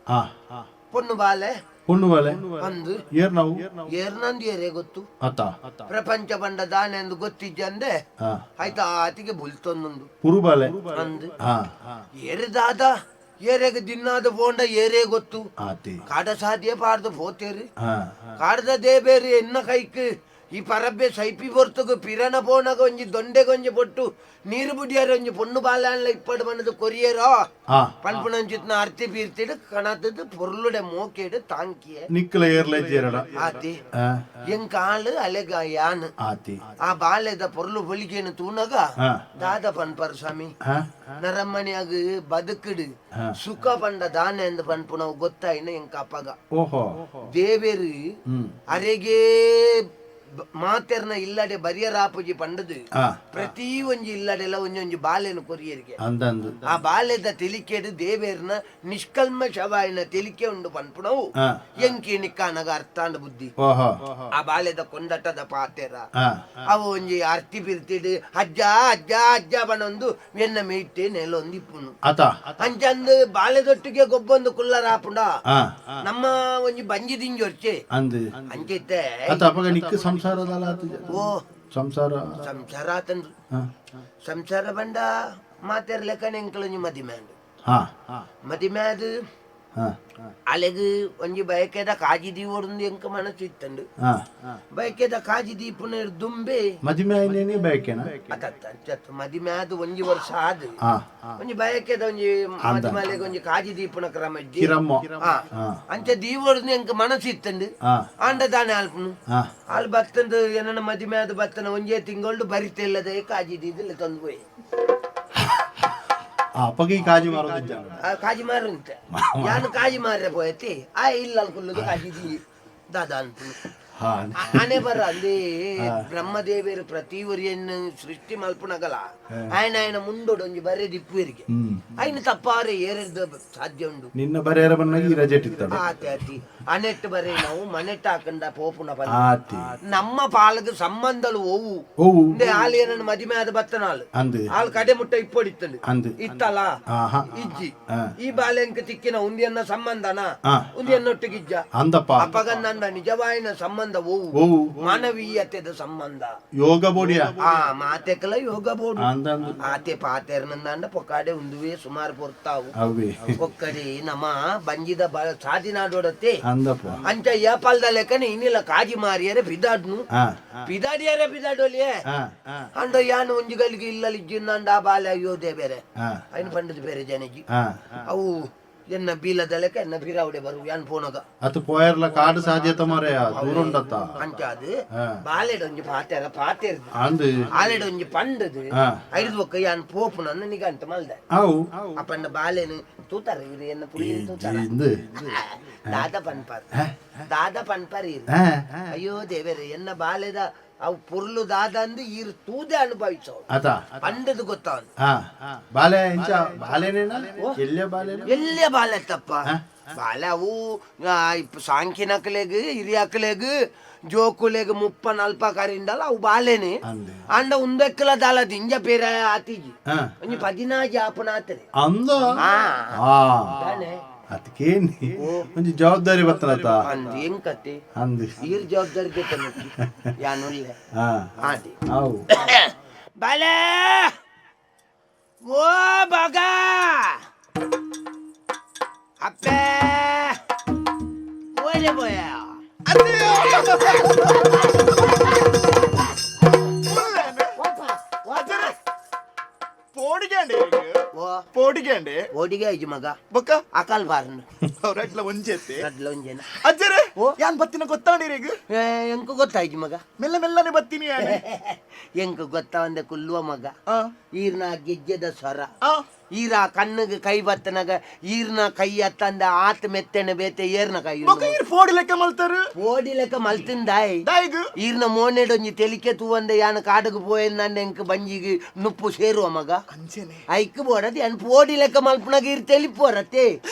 ಆ. ಪೊಣ್ಣು ಬಾಳೆ. ಪೊಣ್ಣು ಬಾಳೆ. ಅಂದು. ಏರ್ ನಾವು ಏರ್ನಂದು ಏರೇ ಗೊತ್ತು? ಅತ್ತ. ಪ್ರಪಂಚ ಬಂಡ ದಾನೆ ಎಂದು ಗೊತ್ತಿಜ್ಜಂದೆ. ಆ. ಆಯ್ತಾ ಆತಿಗೆ ಬುಲ್ತೊಂದುಂಡು. ಪುರು ಬಾಳೆ. ಅಂದು. ಹಾ. ಏರಿದಾದ ಏರೆಗ್ ದಿನ್ನಾದ ಪೋಂಡ ಏರೇ ಗೊತ್ತು? ಆತಿ. ಕಾಡ ಸಾಧ್ಯ ಪಾಡ್ದು ಪೋತೇರಿ. ಹಾ. ಕಾಡದ ದೇಬೇರಿ ಎನ್ನ ಕೈಕ್ ಈ ಪರಬ್ಬೆ ಸೈಪಿ ಬೊರ್ತುಗು ಪಿರನ ಪೋನಗ ಒಂಜಿ ದೊಂಡೆಗೊಂಜಿ ಪೊಟ್ಟು ನೀರು ಬುಡಿಯಾರ ಒಂಜಿ ಪೊಣ್ಣು ಬಾಲ್ಯಾನ್ಲ ಇಪ್ಪಡು ಬಂದದು ಕೊರಿಯರೋ ಪನ್ಪುನಂಚಿತ್ನ ಅರ್ತಿ ಪೀರ್ತಿಡು ಕಣತದು ಪೊರ್ಲುಡೆ ಮೋಕೆಡು ತಾಂಕಿಯೆ ನಿಕ್ಕಲ ಏರ್ಲ ಜೇರಡ ಆತಿ ಎಂಕಾಳು ಅಲೆಗ ಯಾನ್ ಆತಿ ಆ ಬಾಲ್ಯದ ಪೊರ್ಲು ಬೊಲಿಗೆನು ತೂನಗ ದಾದ ಪನ್ಪರ್ ಸ್ವಾಮಿ ನರಮ್ಮನಿಯಾಗ ಬದುಕುಡು ಸುಖ ಪಂಡ ದಾನೆ ಅಂದ್ ಪನ್ಪುನವು ಗೊತ್ತಾಯಿನ ಎಂಕ ಅಪ್ಪಗ ಓಹೋ ದೇವೇರು ಅರೆಗೆ ಮಾತೆರ್ನ ಇಲ್ಲಡೆ ಬರಿಯರಾಪುಜಿ ಪಂಡದು ಪ್ರತಿ ಒಂಜಿ ಇಲ್ಲಡೆಲ್ಲ ಒಂಜೊಂಜಿ ಬಾಲೆನು ಕೊರಿಯರಿಗೆ ಆ ಬಾಲೆದ ತೆಲಿಕೆಡು ದೇವೇರ್ನ ನಿಷ್ಕಲ್ಮಶವಾಯಿನ ತೆಲಿಕೆ ಉಂಡು ಪನ್ಪುನವು ಎಂಕಿ ನಿಕ್ಕಾನಗ ಅರ್ಥಾಂಡ ಬುದ್ಧಿ ಆ ಬಾಲೆದ ಕೊಂದಟದ ಪಾತೆರ ಅವು ಒಂಜಿ ಅರ್ತಿ ಪಿರ್ತಿಡು ಅಜ್ಜ ಅಜ್ಜ ಅಜ್ಜ ಬನೊಂದು ಎನ್ನ ಮೇಯ್ತೆ ನೆಲೊಂದು ಇಪ್ಪುನು ಅಂಚಂದು ಬಾಲೆದೊಟ್ಟಿಗೆ ಗೊಬ್ಬೊಂದು ಕುಲ್ಲರಾಪುಂಡ ನಮ್ಮ ಒಂಜಿ ಬಂಜಿ ದಿಂಜೊರ್ಚೆ ಅಂಚೈತೆ ಓ ಸಂಸಾರ ಸಂಸಾರ ಆತಂದು ಸಂಸಾರ ಬಂಡ ಮಾತೆರ್ಲೆಕ್ಕನೆ ಎಂಕಲೊಂಜಿ ಮದಿಮೆ ಆಂಡ್ ಮದಿಮೆ ಅದು ಅಲೆಗ್ ಒಂಜಿ ಬಯಕೆದ ಕಾಜಿ ದೀವೊಡುಂದು ಎಂಕ ಮನಸ್ಸು ಇತ್ತಂಡು ಬಯಕೆದ ಕಾಜಿ ದೀಪುನ ದುಂಬೆ ಮದಿಮೆ ಆಯ್ನೇನೆ ಬಯಕೆನ ಅತ್ತ ಮದಿಮೆ ಆದ್ ಒಂಜಿ ವರ್ಷ ಆದ್ ಒಂಜಿ ಬಯಕೆದ ಒಂಜಿ ಮದಿಮಲೆಗ್ ಒಂಜಿ ಕಾಜಿ ದೀಪುನ ಕ್ರಮ ಇಜ್ಜಿ ಅಂಚ ದೀವೊಡುಂದು ಎಂಕ ಮನಸ್ಸು ಇತ್ತಂಡು ಆಂಡ ದಾನೆ ಆಲ್ಪುನು ಆಲ್ ಬತ್ತಂದು ಏನನ್ನ ಮದಿಮೆ ಆದ್ ಬತ್ತನ ಒಂಜೇ ತಿಂಗಳು ಬರಿತಿಲ್ಲದೆ ಕಾಜಿ ದೀದಿಲ್ಲ ತಂದು ಪೋಯಿ ಅಪ್ಪಗೆ ಕಾಜಿ ಮಾರೋದು ಕಾಜಿ ಮಾರುಂತ ಯಾನು ಕಾಜಿ ಮಾರ್ರೆ ಪೋಯತಿ ಆ ಇಲ್ಲ ಅನ್ಕೊಳ್ಳೋದು ಕಾಜಿ ದೀ ದಾದಾ ಅನ್ಪುನು ಆನೆ ಬರ ಅಂದೇ ಬ್ರಹ್ಮದೇವರು ಪ್ರತಿ ಒರಿಯನ್ನು ಸೃಷ್ಟಿ ಮಲ್ಪುನಗಲ ಆಯನ ಆಯನ ಮುಂದೋಡು ಒಂಜಿ ಬರೆ ದಿಪ್ಪುವರಿಗೆ ಆಯ್ನ ತಪ್ಪಾರೆ ಏರೆರ್ದು ಸಾಧ್ಯ ಉಂಡು ನಿನ್ನ ಬರೆಯರ ಬನ್ನಾಗಿ ಈ ರಜೆ ಇಟ್ಟಿತ್ತಾಳೆ ಆತಿ ಆತಿ ಅನೆಟ್ಟು ಬರೆ ನಾವು ಮನೆಟ್ಟು ಹಾಕಂಡ ಪೋಪುನ ಬನ್ನ ನಮ್ಮ ಪಾಲಗ ಸಂಬಂಧಲು ಓವು ಆಲ್ ಏನನ್ನ ಮದಿಮೆ ಆದ ಬತ್ತನಾಲ್ ಆಲ್ ಕಡೆ ಮುಟ್ಟ ಇಪ್ಪೊಡಿತ್ತಂಡು ಇತ್ತಲ್ಲ ಇಜ್ಜಿ ಈ ಬಾಲೆಂಕ ತಿಕ್ಕಿನ ಉಂದಿಯನ್ನ ಸಂಬಂಧನ ಉಂದಿಯನ್ನೊಟ್ಟಿಗಿಜ್ಜ ಅಂದಪ್ಪ ಅಪ್ಪಗನ್ನಂದ ನಿಜವಾಯಿನ ಸಂಬಂಧ ಓವು ಮಾನವೀಯತೆದ ಸಂಬಂಧ ಯೋಗ ಬೋಡಿಯ ಆ ಮಾತೆಕಲ ಯೋಗ ಬೋಡು ಆತೆ ಪಾತೆರ್ನಂದಾಂಡ ಪೊಕ್ಕಾಡೆ ಉಂದುವೆ ಸುಮಾರು ಪೊರ್ತಾವು ಒಕ್ಕಡೆ ನಮ್ಮ ಬಂಜಿದ ಸಾದಿನಾಡೋಡತ್ತೆ ಅಂಚ ಏಪಾಲ್ದ ಲೆಕ್ಕನೆ ಇನ್ನಿಲ್ಲ ಕಾಜಿ ಮಾರಿಯರೆ ಬಿದಾಡ್ನು ಬಿದಾಡಿಯರೆ ಬಿದಾಡೋಲಿಯೇ ಅಂಡ ಯಾನು ಒಂಜಿ ಗಲಿಗೆ ಇಲ್ಲ ಇಜ್ಜಿಂದ ಆ ಬಾಲೆ ಅಯ್ಯೋದೇ ಬೇರೆ ಐನು ಪಂಡದ ಬೇರೆ ಜನಜಿ ಅವು ಎನ್ನ ಬೀಲದ ಲೆಕ್ಕ ಎನ್ನ ಬೀರಾವಡೆ ಬರು ಯಾನ್ ಪೋನಗ ಅದು ಪೋಯರ್ಲ ಕಾಡು ಸಾಧ್ಯತೆ ಮಾರಾಯ ದೂರ ಉಂಡತ್ತ ಅಂಚ ಅದು ಬಾಲೆಡ್ ಒಂಜಿ ಪಾತೆರ ಪಾತೆರ್ದು ಅಂದು ಆಲೆಡ್ ಒಂಜಿ ಪಂಡದು ಐದು ಬೊಕ್ಕ ಯಾನ್ ಪೋಪುನ ನಿಗಂತ ಮಲ್ದೆ ಅವು ಅಪ್ಪಣ್ಣ ಬಾಲೆನು ತೂತಾರ ಇರು ಎನ್ನ ಪುಳಿ ತೂತಾರ ದಾದ ಪನ್ಪಾರ್ ದಾದ ಪನ್ಪಾರ್ ಇರು ಅಯ್ಯೋ ದೇವೇರೆ ಎನ್ನ ಬಾಲೆದ ಅವು ಪುರ್ಲು ದಾದ ಅಂದು ಈರು ತೂದೆ ಅನುಭವಿಸೋ ಪಂಡದು ಗೊತ್ತಾವನು ಬಾಲೆ ಇಂಚ ಬಾಲೆನೇನ ಎಲ್ಲೇ ಬಾಲೆ ಎಲ್ಲೇ ಬಾಲೆ ತಪ್ಪ ಬಾಲೆ ಅವು ಸಾಂಕಿನಕ್ಲೆಗ್ ಹಿರಿಯಕ್ಲೆಗ್ ಜೋಕುಲೆಗ್ ಮುಪ್ಪ ನಲ್ಪ ಕರಿಂಡಲ ಅವು ಬಾಲೆನೆ ಅಂಡ ಉಂದೆಕ್ಕಲ ದಾಲ ದಿಂಜ ಪೇರ ಆತಿಜಿ ಒಂಜಿ ಪದಿನಾಜಿ ಆಪನ ಆತರೆ ಅಂದ ಅದಕ್ಕೇನಿ ಒಂಜಿ ಜವಾಬ್ದಾರಿ ಬತ್ತನತ ಅಂದ್ ಹೆಂಗ್ ಕತೆ ಅಂದ್ ಈರ್ ಜವಾಬ್ದಾರಿ ಜೊತೆ ಯಾನುಲ್ಲೆ ಆದಿ ಅವು ಬಾಲೆ ಓ ಬಗ ಅಪ್ಪೆ ಓಲೆ ಬೋಯ ಪೋಡಿಗೆಂಡೆ ಓಡಿಗೆ ಐಜಿ ಮಗ ಬೊಕ್ಕ ಅಕಲ್ ಬಾರ್ನು ರಡ್ಲ ಒಂಜೆತ್ತೆ ರಡ್ಲ ಒಂಜೆನ ಅಜ್ಜರೇ ಯಾನ್ ಬತ್ತಿನ ಗೊತ್ತಾಂಡಿರೇಗ ಎಂಕು ಗೊತ್ತಾಯ್ತು ಮಗ ಮೆಲ್ಲ ಮೆಲ್ಲನೆ ಬತ್ತೀನಿ ಎಂಕು ಗೊತ್ತಾವಂದೆ ಕುಲ್ಲುವ ಮಗ ಈರ್ನ ಗೆಜ್ಜೆದ ಸ್ವರ ಈರ ಕಣ್ಣಿಗೆ ಕೈ ಬತ್ತನಾಗ ಈರ್ನ ಕೈ ಅತ್ತಂದ ಆತ ಮೆತ್ತನೆ ಬೇತೆ ಏರ್ನ ಕೈ ಪೋಡಿ ಲೆಕ್ಕ ಮಲ್ತಾರ ಪೋಡಿ ಲೆಕ್ಕ ಮಲ್ತಿಂದಾಯ್ ಈರ್ನ ಮೋನೆಡೊಂಜಿ ತೆಲಿಕೆ ತೂವಂದೆ ಯಾನ ಕಾಡುಗ್ ಪೋಯೆನ್ ನನ್ನ ಎಂಕ್ ಬಂಜಿಗೆ ನುಪ್ಪು ಸೇರುವ ಮಗ ಐಕ್ ಬೋಡದು ಯಾನ್ ಪೋಡಿ ಲೆಕ್ಕ ಮಲ್ಪುನಾಗ ಈರ್ ತೆಲಿಪೋರತ್ತೆ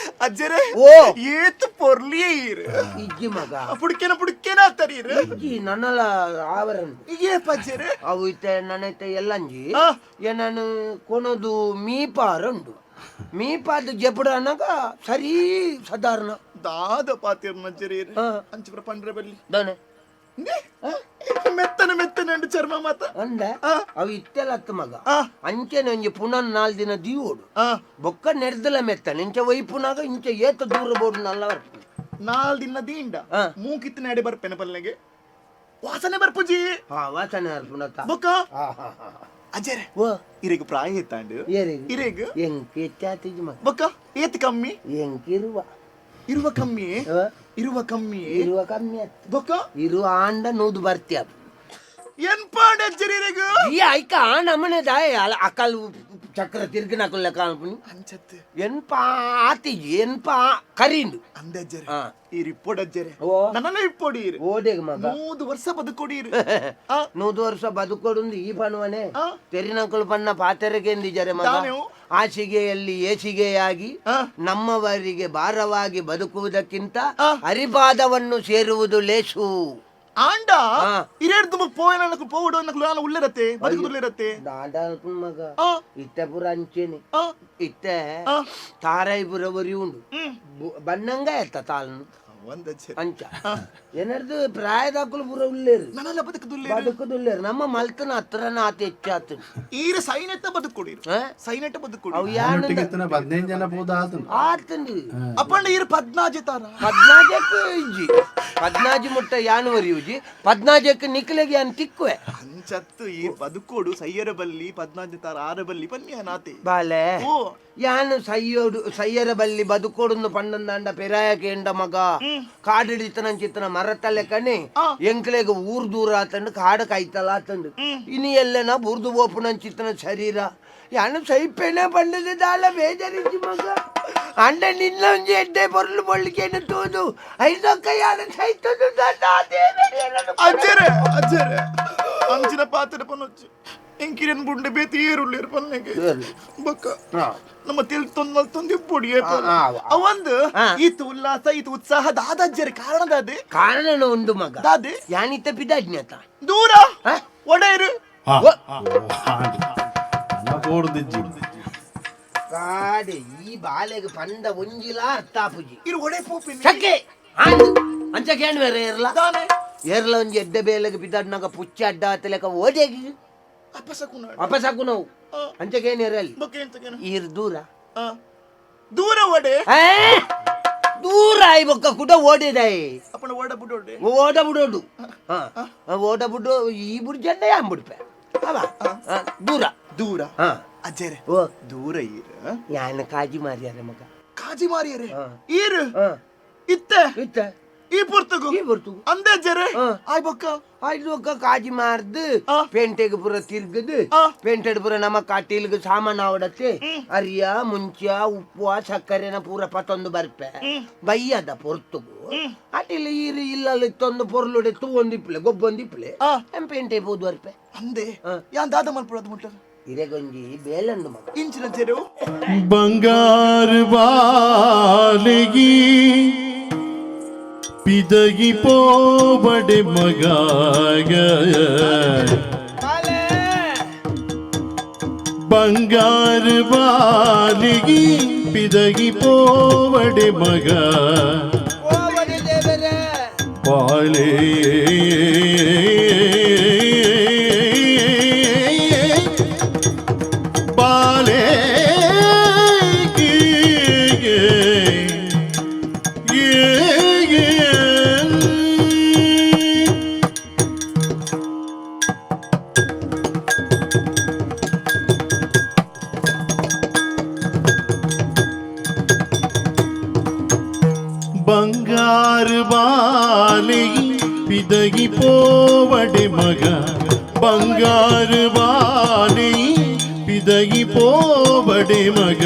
ಅಜ್ಜರೇ ಓ ಏತ್ ಪೊರ್ಲಿ ಈರ್ ಇಜ್ಜಿ ಮಗ ಪುಡ್ಕೆನ ಪುಡ್ಕೆನ ಆತರಿ ಈರ್ ಇಜ್ಜಿ ನನ್ನಲ ಆವರಣ ಏಪ ಅಜ್ಜರೇ ಅವು ಇತ್ತೆ ನನ್ನೈತೆ ಎಲ್ಲಂಜಿ ಏನಾನು ಕೊನದು ಮೀಪಾರ ಉಂಡು ಮೀಪಾದ ಜಪುಡ ಅನ್ನಗ ಸರಿ ಸಾಧಾರಣ ದಾದ ಪಾತಿರ್ ಮಜ್ಜರಿ ಅಂಚಿಪುರ ಪಂಡ್ರೆ ಬಲ್ಲಿ ದಾನೆ ಮೆತ್ತನೆ ಮೆತ್ತನೆ ಉಂಡು ಚರ್ಮ ಮಾತ ಅಂದ ಅವು ಇತ್ತೆಲ್ಲ ಅತ್ತ ಮಗ ಅಂಚೆನೆ ಒಂಜಿ ಪುನಃ ನಾಲ್ ದಿನ ದೀವೋಡು ಬೊಕ್ಕ ನೆರ್ದಲ ಮೆತ್ತನೆ ಇಂಚ ಒಯ್ಪುನಾಗ ಇಂಚ ಏತ ದೂರ ಬೋಡು ನಲ್ಲ ಬರ್ಪುಂಡು ನಾಲ್ ದಿನ ದೀಂಡ ಮೂಕಿತ್ತು ನಾಡೆ ಬರ್ಪೆನ ಪಲ್ಲೆಗೆ ವಾಸನೆ ಬರ್ಪುಜಿ. ಹಾ, ವಾಸನೆ ಬರ್ಪುಂಡತ್ತ. ಬೊಕ್ಕ ಹಾ ಹಾ ಹಾ. ಅಜ್ಜರೆ, ಓ, ಇರೆಗ್ ಪ್ರಾಯ ಎತ್ತಾಂಡು? ಏರೆಗ್? ಇರೆಗ್. ಎಂಕ್ ಹೆಚ್ಚಾತಿಜಿ ಮಗ. ಬೊಕ್ಕ ಏತ್ ಕಮ್ಮಿ? ಎಂಕ್ ಇರುವ. ಇರುವ ಕಮ್ಮಿ? ಆ? ಇರುವ ಕಮ್ಮಿ? ಇರುವ ಕಮ್ಮಿ ಆತ್. ಬೊಕ್ಕ? ಇರುವ ಆಂಡ ನೂದು ಬರ್ತೀಯ. ಎನ್ಪಾಂಡ ಅಜ್ಜರೆ ಇರೆಗ್? ಈ ಐಕ ಆ ನಮನೆ ದಾಯ ಅಕಲ್ ಚಕ್ರ ತಿರ್ಗಿನಕುಲ್ಲ ಕಾಣ್ಪುನಿ. ಅಂಚತ್ತು. ಎನ್ಪ ಆತಿಜಿ, ಎನ್ಪ ಕರಿಂಡು. ಅಂದೆ ಅಜ್ಜರೆ. ಹಾ. ಈ ಇಪ್ಪೊಡು ಅಜ್ಜರೆ. ಓ. ನನ್ನಲ್ಲ ಇಪ್ಪೊಡಿ ಇರು. ಓದೆಗ್ ಮಗ? 100 ವರ್ಷ ಬದುಕೊಡಿ ಇರು. 100 ವರ್ಷ ಬದುಕೊಡುಂದು ಈ ಪಣುವನೆ. ಆ. ತೆರಿನಕುಲು ಪನ್ನ ಪಾತೆರಗೆಂದಿಜರೆ ಮಗ? ದಾನೆವು? ಹಾಸಿಗೆಯಲ್ಲಿ ಏಸಿಗೆಯಾಗಿ ಆ. ನಮ್ಮವರಿಗೆ ಭಾರವಾಗಿ ಬದುಕುವುದಕ್ಕಿಂತ ಆ. ಹರಿಪಾದವನ್ನು ಸೇರುವುದು ಲೇಸು. ಆಂಡ ಆ. ಇರೇಡ್ದು ಪೋಯನ ಪೋವಡು ನಕಲು ನಾನು ಉಳ್ಳಿರತ್ತೆ, ಬದುಕುದುಳ್ಳಿರತ್ತೆ. ದಾದಾಲ್ಪುನ್ ಮಗ. ಆ. ಇತ್ತೆ ಪುರ ಅಂಚೆನೆ. ಆ. ಇತ್ತೆ ಆ. ತಾರಾಯಿಪುರ ಒರಿ ಉಂಡು. ಹ್ಮ್. ಬಣ್ಣಂಗ ಎತ್ತ ತಾಳ್ನು. ಒಂದಜ್ಜರೆ. ಅಂಚ ಏನರ್ದು ಪ್ರಾಯದಾಕುಲು ಪೂರ ಉಳ್ಳೇರು. ನನ್ನಲ್ಲ ಬದುಕುದುಲ್ಲೇರು. ಬದುಕುದುಲ್ಲೇರು. ನಮ್ಮ ಮಲ್ತನ ಹತ್ರನ ಆತ ಹೆಚ್ಚಾತು. ಈರ ಸೈನೆಟ್ಟ ಬದುಕೊಡಿರು. ಆ? ಸೈನೆಟ್ಟ ಬದುಕೊಡಿ. ಅವು ಯಾನಂದ ನನ್ನೊಟ್ಟಿಗೆ ಇತ್ತಿನ 15 ಜನ ಪೋದ ಆತನು. ಆತಂದು. ಅಪ್ಪಂಡ ಈರು ಪದ್ನಾಜಿ ತಾರ. ಪದ್ನಾಜಕ್ಕೆ ಇಜ್ಜಿ, ಪದ್ನಾಜಿ ಮುಟ್ಟ ಯಾನು ಒರಿಯುಜಿ, ಪದ್ನಾಜಕ್ಕೆ ನಿಕ್ಲೆಗೆ ಯಾನ್ ತಿಕ್ಕುವೆ. ಅಂಚತ್ತು ಈ ಬದುಕೋಡು ಸೈಯರ ಬಲ್ಲಿ ಪದ್ನಾಜಿ ತಾರ ಆರ ಬಲ್ಲಿ ಪನ್ಯ ನಾತೆ. ಬಾಲೆ. ಓ. ಯಾನು ಸೈಯೋಡು ಸೈಯರ ಬಲ್ಲಿ ಬದುಕೋಡುಂದು ಪಂಡಂದಾಂಡ ಪೆರಾಯ ಕೇಂಡ ಮಗ. ಕಾಡಿಡಿತನಂಚಿತ್ತನ ಮರತಲೆ ಕಣೆ. ಆ. ಎಂಕ್ಲೆಗ್ ಊರ್ ದೂರ ಆತಂಡು, ಕಾಡು ಕೈತಲ ಆತಂಡು. ಇನಿ ಎಲ್ಲನ ಬುರ್ದು ಬೋಪುನಂಚಿತ್ತನ ಶರೀರ. ಯಾನು ಸೈಪೇನೆ ಪಂಡದ ದಾಲ ಬೇಜಾರಿಜ್ಜಿ ಮಗ. ಅಂಡ ನಿನ್ನ ಒಂಜಿ ಎಡ್ಡೆ ಪೊರ್ಲು ಬೊಳ್ಳಿಕೆನು ತೂದು ಐದೊಕ್ಕ ಯಾನು ಸೈತದು. ಅಜ್ಜರೆ, ಅಜ್ಜರೆ, ಅಂಚಿನ ಪಾತ್ರೆ ಪನೊಚ್ಚಿ ಎಂಕಿರನ್ ಬುಂಡೆ ಬೇತಿ ಏರುಳ್ಳೇರು ಪನ್ನೆಗೆ. ಬೊಕ್ಕ ನಮ್ಮ ತೆಲ್ ತೊಂದ್ ಮಲ್ತೊಂದು ಇಪ್ಪೊಡಿ. ಆ, ಅವಂದು ಆ. ಈತ ಉಲ್ಲಾಸ, ಈತ ಉತ್ಸಾಹ ದಾದಜ್ಜರೆ ಕಾರಣ ದಾದೆ? ಕಾರಣ ಉಂಡು ಮಗ. ದಾದೆ? ಯಾನಿತ್ತ ಪಿದಾಜ್ಞಾತ. ದೂರ. ಆ? ಒಡೆಯರು. ಆ, ಓ. ನನ ಪೋಡ್ದಿಜ್ಜಿ. ಕಾಡೆ ಈ ಬಾಲೆಗ್ ಪಂಡ ಒಂಜಿಲ ಅರ್ಥ ಆಪುಜಿ. ಇರು ಒಡೆ ಪೋಪಿನಿ? ಚಕ್ಕೆ ಆಂಡ್ ಅಂಚ ಕೇಣುವೆರ ಏರ್ಲ? ದಾನೆ? ಏರ್ಲ ಒಂಜಿ ಎಡ್ಡೆ ಬೇಲೆಗ್ ಪಿದಾಡ್ನಾಗ ಪುಚ್ಚ ಅಡ್ಡ ಆತಲೆಕ ಓದೆಗ್. ಅಪಸಕುನ. ಅಪಸಕುನವು. ಆ. ಅಂಚ ಕೇನೇರಲ್ಲಿ? ಬೊಕ್ಕ ಎಂತ? ಈರ್ ದೂರ. ಆ. ದೂರ ಒಡೆ? ಏ? ದೂರ ಆಯ್ ಬೊಕ್ಕ ಕುಡ ಓಡಿದಾಯ್. ಅಪ್ಪಣ ಒಡ ಬುಡೋಡೆ. ಓಡ ಬುಡೋಡು. ಹಾ, ಓಡ ಬುಡು. ಈ ಬುಡ್ ಜಂಡ ಯಾನ್ ಬುಡ್ಪೆ ಅವ. ಹಾ, ದೂರ. ದೂರ. ಹಾ. ಅಜ್ಜರೆ. ಓ. ದೂರ ಈರ್. ಯಾನ್ ಕಾಜಿ ಮಾರಿಯಾರೆ ಮಗ. ಕಾಜಿ ಮಾರಿಯರೆ? ಆ. ಈರ್? ಹಾ. ಇತ್ತೆ? ಇತ್ತ. ಈ ಪುರ್ತಗು? ಈ ಪೊರ್ತುಗು. ಅಂದೆ ಅಜ್ಜರೆ. ಆ. ಆಯ್ ಬೊಕ್ಕ? ಆಯ್ತು ಬೊಕ್ಕ ಕಾಜಿ ಮಾರ್ದು ಆ. ಪೇಂಟೆಗ್ ಪೂರ ತಿರ್ಗದು ಆ. ಪೇಂಟೆಡ್ ಪೂರ ನಮ್ಮ ಕಾಟೀಲ್ಗ್ ಸಾಮಾನು ಆವಡತ್ತೆ, ಅರಿಯ ಮುಂಚ ಉಪ್ಪು ಸಕ್ಕರೆನ ಪೂರ ಪತೊಂದು ಬರ್ಪೆ. ಬಯ್ಯದ ಪೊರ್ತುಗು ಅಟಿಲ್ ಈರು ಇಲ್ಲಲ್ಲಿ ತೊಂದು ಪೊರ್ಲುಡೆ ತೂವೊಂದು ಇಪ್ಲೆ ಗೊಬ್ಬೊಂದು ಇಪ್ಲೆ. ಆ. ಎಂ ಪೇಂಟೆ ಪೋದು ಬರ್ಪೆ. ಅಂದೆ? ಆ. ಯಾನ್ ದಾದ ಮಲ್ಪುಡದು ಮುಟ್ಟ? ಇರೆಗೊಂಜಿ ಬೇಲಂಡು ಮಗ. ಇಂಚಿನ ಚೆರು. ಬಂಗಾರ ಬಾಲಿಗಿ ಪಿದಗಿ ಪೋಬಡೆ ಮಗಾಗ, ಬಂಗಾರ ಬಾಲಿಗಿ ಪಿದಗಿ ಪೋವಡೆ ಮಗ ಬಾಲೆ, ಬಾಲೆ. ಬಂಗಾರ ಬಾಲಿ ಪಿದಗಿ ಪೋವಡೆ ಮಗ, ಬಂಗಾರ ಬಾಲಿ ಪಿದಗಿ ಪೋವಡೆ ಮಗ,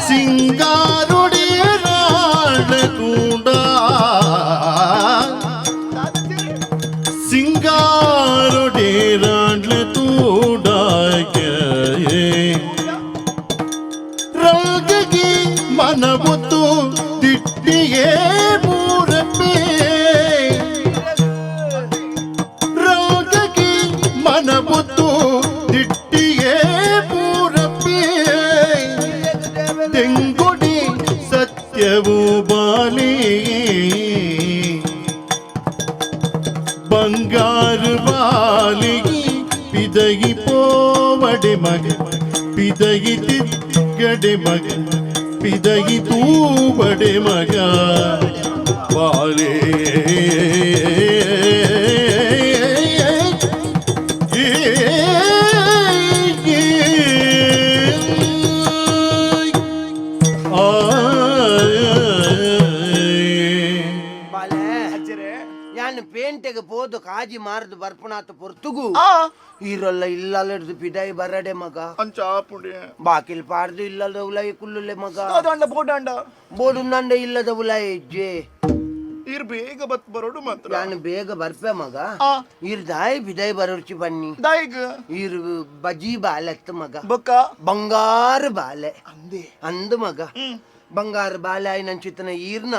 ಸಿಂಗಾರುಡೆ ರಾಣ ತೂಂಡ, ಸಿಂಗಾರುಡೆ ರಾಂಡ್ಲ ತೂಡಾಗೆ ರಂಗಗಿ ಮನಬುತ್ತು ದಿಟ್ಟಿಯೇ ಮೂರಪ್ಪೆ, ರಂಗಗಿ ಮನಬುತ್ತು ದಿಟ್ಟಿಯೇ ಮೂರಪ್ಪೆ, ತೆಂಗುಡಿ ಸತ್ಯವು ಬಾಲಿ, ಬಂಗಾರ ಬಾಲಿಗಿ ಪಿದಗಿ ಪೋವಡೆ ಮಗ, ಪಿದಗಿ ತಿಕ್ಕಡೆ ಮಗ, ಪಿದಗಿ ತೂಬಡೆ ಮಗ ಬಾಲೇ. ಪೇಂಟೆಗೆ ಪೋದು ಕಾಜಿ ಮಾರದು ಬರ್ಪುಣಾತ ಪೊರ್ತುಗು ಈರಲ್ಲ ಇಲ್ಲಲ್ಲ ಪಿದಾಯಿ ಬರಡೆ ಮಗ. ಅಂಚ ಆಪುಂಡೆ. ಬಾಕಿಲ್ ಪಾರ್ದು ಇಲ್ಲದ ಉಲಾಯಿ ಕುಲ್ಲುಲೆ ಮಗ. ಅದಾಂಡ ಬೋಡಾಂಡ. ಬೋಡುಂಡ ಇಲ್ಲದ ಉಲಾಯಿ ಇಜ್ಜೆ. ಈರ್ ಬೇಗ ಬತ್ ಬರೋಡು ಮಾತ್ರ. ನಾನು ಬೇಗ ಬರ್ಪೆ ಮಗ. ಈರ್ ದಾಯಿ ಬಿದಾಯಿ ಬರೋರ್ಚಿ ಬನ್ನಿ. ದಾಯಿಗ್ ಈರ್ ಬಜಿ ಬಾಲೆತ್ತ ಮಗ. ಬೊಕ್ಕ ಬಂಗಾರ ಬಾಲೆ ಅಂದೆ ಅಂದು ಮಗ. ಬಂಗಾರ ಬಾಲೆ ಆಯ್ನಂಚಿತನ ಈರ್ನ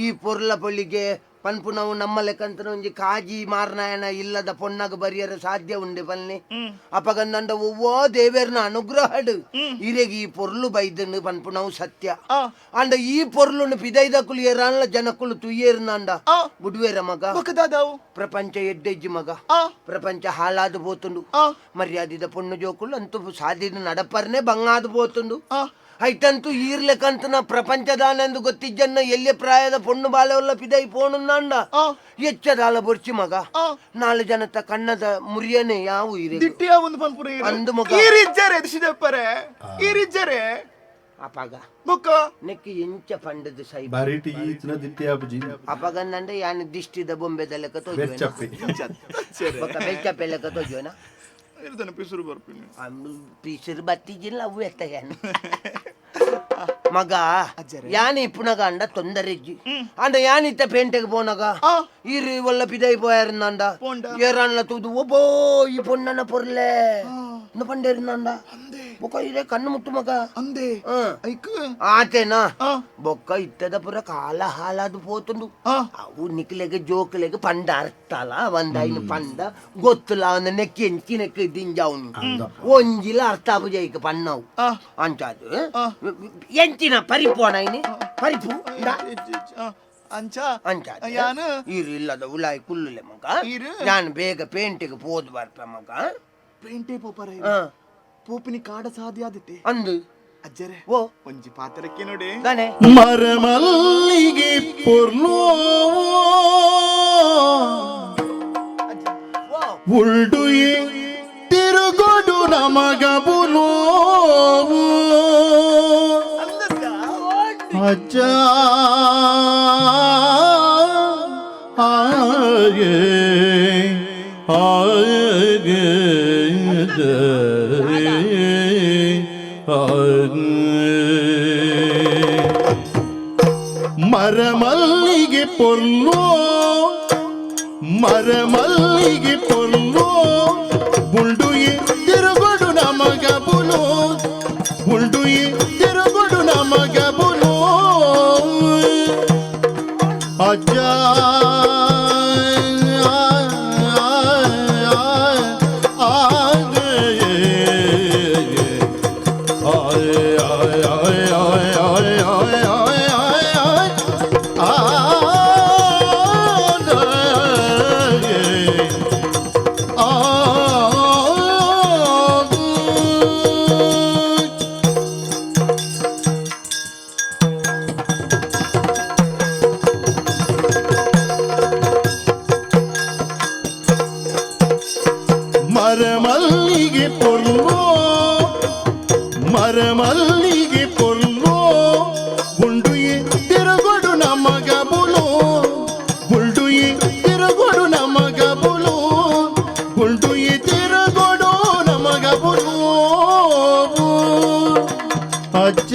ಈ ಪೊರ್ಲ ಪೊಳ್ಳಿಗೆ ಪನ್ಪುನವು ನಮ್ಮ ಲೆಕ್ಕಂತನ ಒಂಜಿ ಕಾಜಿ ಮಾರ್ನಾಯಣ ಇಲ್ಲದ ಪೊನ್ನಗ ಬರಿಯರ ಸಾಧ್ಯ ಉಂಡೆ ಪಲ್ನಿ. ಅಪಗಂದಂಡ ಒವ್ವೋ ದೇವೇರ್ನ ಅನುಗ್ರಹಡು ಇರೆಗೆ ಈ ಪೊರ್ಲು ಬೈದನ್ನು ಪನ್ಪುನವು ಸತ್ಯ. ಅಂಡ ಈ ಪೊರ್ಲುನು ಪಿದೈದಕುಲು ಏರಾನ್ಲ ಜನಕುಲು ತುಯ್ಯೇರ್ನಾಂಡ ಬುಡುವೇರ ಮಗ. ಪ್ರಪಂಚ ಎಡ್ಡೆಜ್ಜಿ ಮಗ. ಪ್ರಪಂಚ ಹಾಳಾದ ಪೋತುಂಡು. ಮರ್ಯಾದಿದ ಪೊಣ್ಣು ಜೋಕುಲು ಅಂತೂ ಸಾದಿದ ನಡಪರ್ನೆ ಬಂಗಾದ ಪೋತುಂಡು. ಐತಂತೂ ಈರ್ಲೆಕಂತನ ಪ್ರಪಂಚದಾನೆಂದು ಗೊತ್ತಿಜ್ಜನ್ನ ಎಲ್ಲಿ ಪ್ರಾಯದ ಪೊಣ್ಣು ಬಾಲೆವಲ್ಲ ಪಿದೈ ಪೋಣುಂದಾಂಡ ಎಚ್ಚದಾಲ ಬೊರ್ಚಿ ಮಗ. ನಾಲು ಜನತ ಕಣ್ಣದ ಮುರಿಯನೆ ಯಾವು ಇರೆ ಅಂದು ಮಗ. ಅಪಗ ಬೊಕ್ಕ ನೆಕ್ಕು ಎಂಚ ಪಂಡದ ಸೈ ಬಾರಿಟಿ ಈತನ ದಿಟ್ಟಿ ಆಪುಜಿ. ಅಪಗಂದಂಡ ಯಾನ್ ದಿಷ್ಟಿದ ಬೊಂಬೆದ ಲೆಕ್ಕ ತೋಜುವೆನ. ಬೆಚ್ಚಪ್ಪೆ. ಬೊಕ್ಕ ಬೆಚ್ಚಪ್ಪೆ ಲೆಕ್ಕ ತೋಜುವೆನ. ಇರ್ದನ ಪಿಸುರು ಬರ್ಪಿನಿ. ಪಿಸುರು ಬತ್ತಿಜಿಲ್ಲ ಅವು ಎತ್ತ ಯಾನ್ ಮಗ. ಯಾನ್ ಇಪ್ಪುನಗ ಅಂಡ ತೊಂದರೆ ಇಜ್ಜಿ. ಅಂಡ ಯಾನ್ ಇತ್ತ ಪೇಂಟೆಗೆ ಪೋನಗ ಈರು ಒಲ್ಲ ಪಿದೈ ಪೋಯಾರ್ನಾಂಡ ಏರಾನ್ಲ ತೂದು ಒಬ್ಬೋ ಈ ಪೊನ್ನನ ಪೊರ್ಲೆ ಇಂದು ಪಂಡೇರ್ನಾಂಡ ಬೊಕ್ಕ ಇದೇ ಕಣ್ಣು ಮುಟ್ಟು ಮಗ. ಅಂದೆ ಆತೇನಾ ಬೊಕ್ಕ ಇತ್ತದ ಪುರ ಕಾಲ ಹಾಲಾದು ಪೋತುಂಡು. ಅವು ನಿಕ್ಲೆಗ್ ಜೋಕ್ಲೆಗ್ ಪಂಡ ಅರ್ಥಲ ಒಂದೈನು ಪಂಡ ಗೊತ್ತುಲ ಅವನ ನೆಕ್ಕಿ ಎಂಚಿ ನೆಕ್ಕಿ ದಿಂಜಾವ್ನು ಒಂಜಿಲ ಅರ್ಥ ಆಪುಜೈಕ್ ಪನ್ನವು ಅಂಚಾದು ಎಂಚಿನ ಪರಿಪು ಅಣ್ಣ ಪರಿಪು ಅಂಚ ಅಂಚ ಯಾನು ಈರು ಇಲ್ಲದ ಉಲಾಯಿ ಕುಲ್ಲುಲೆ ಮಗ. ನಾನು ಬೇಗ ಪೇಂಟೆಗೆ ಪೋದು ಬರ್ಪ ಮಗ. ಪೇಂಟೆ ಪೋಪರ ಪೋಪಿನಿ ಕಾಡ ಸಾಧ್ಯ ಆದಿತ್ತೆ ಅಂದು ಅಜ್ಜರೆ ಓ ಒಂಜಿ ಪಾತ್ರಕ್ಕೆ ನೋಡಿ ಮರಮಲ್ಲಿಗೆ ಪೊರ್ಲೋ ಉಲ್ಡು ತಿರುಗೊಡು ನಮಗಬುಲೋ ಅಜ್ಜ ಆಯೇ ಆಯೇ ಮರಮಲ್ಲಿಗೆ ಪೊರ್ಲೋ ಮರಮಲ್ಲಿಗೆ ಪೊರ್ಲೋ ಬುಲ್ಡು ತಿರುಗೊಡು ನಮಗಬುಲೋ ಬುಲ್ಡು ತಿರುಗೊಡು ನಮಗಬುಲೋ ಅಜ್ಜ ಮರಮಲ್ಲಿಗೆ ಪೊರ್ಲೋ ಮರಮಲ್ಲಿಗೆ ಪೊರ್ಲೋ ಗುಂಡು ತಿರುಗೊಡು ನಮಗಬುಲೋ ಗುಂಡು ತಿರುಗೊಡು ನಮಗಬುಲೋ ಗುಂಡು ತಿರುಗೊಡು ನಮಗಬುಲೋ ಅಜ್ಜ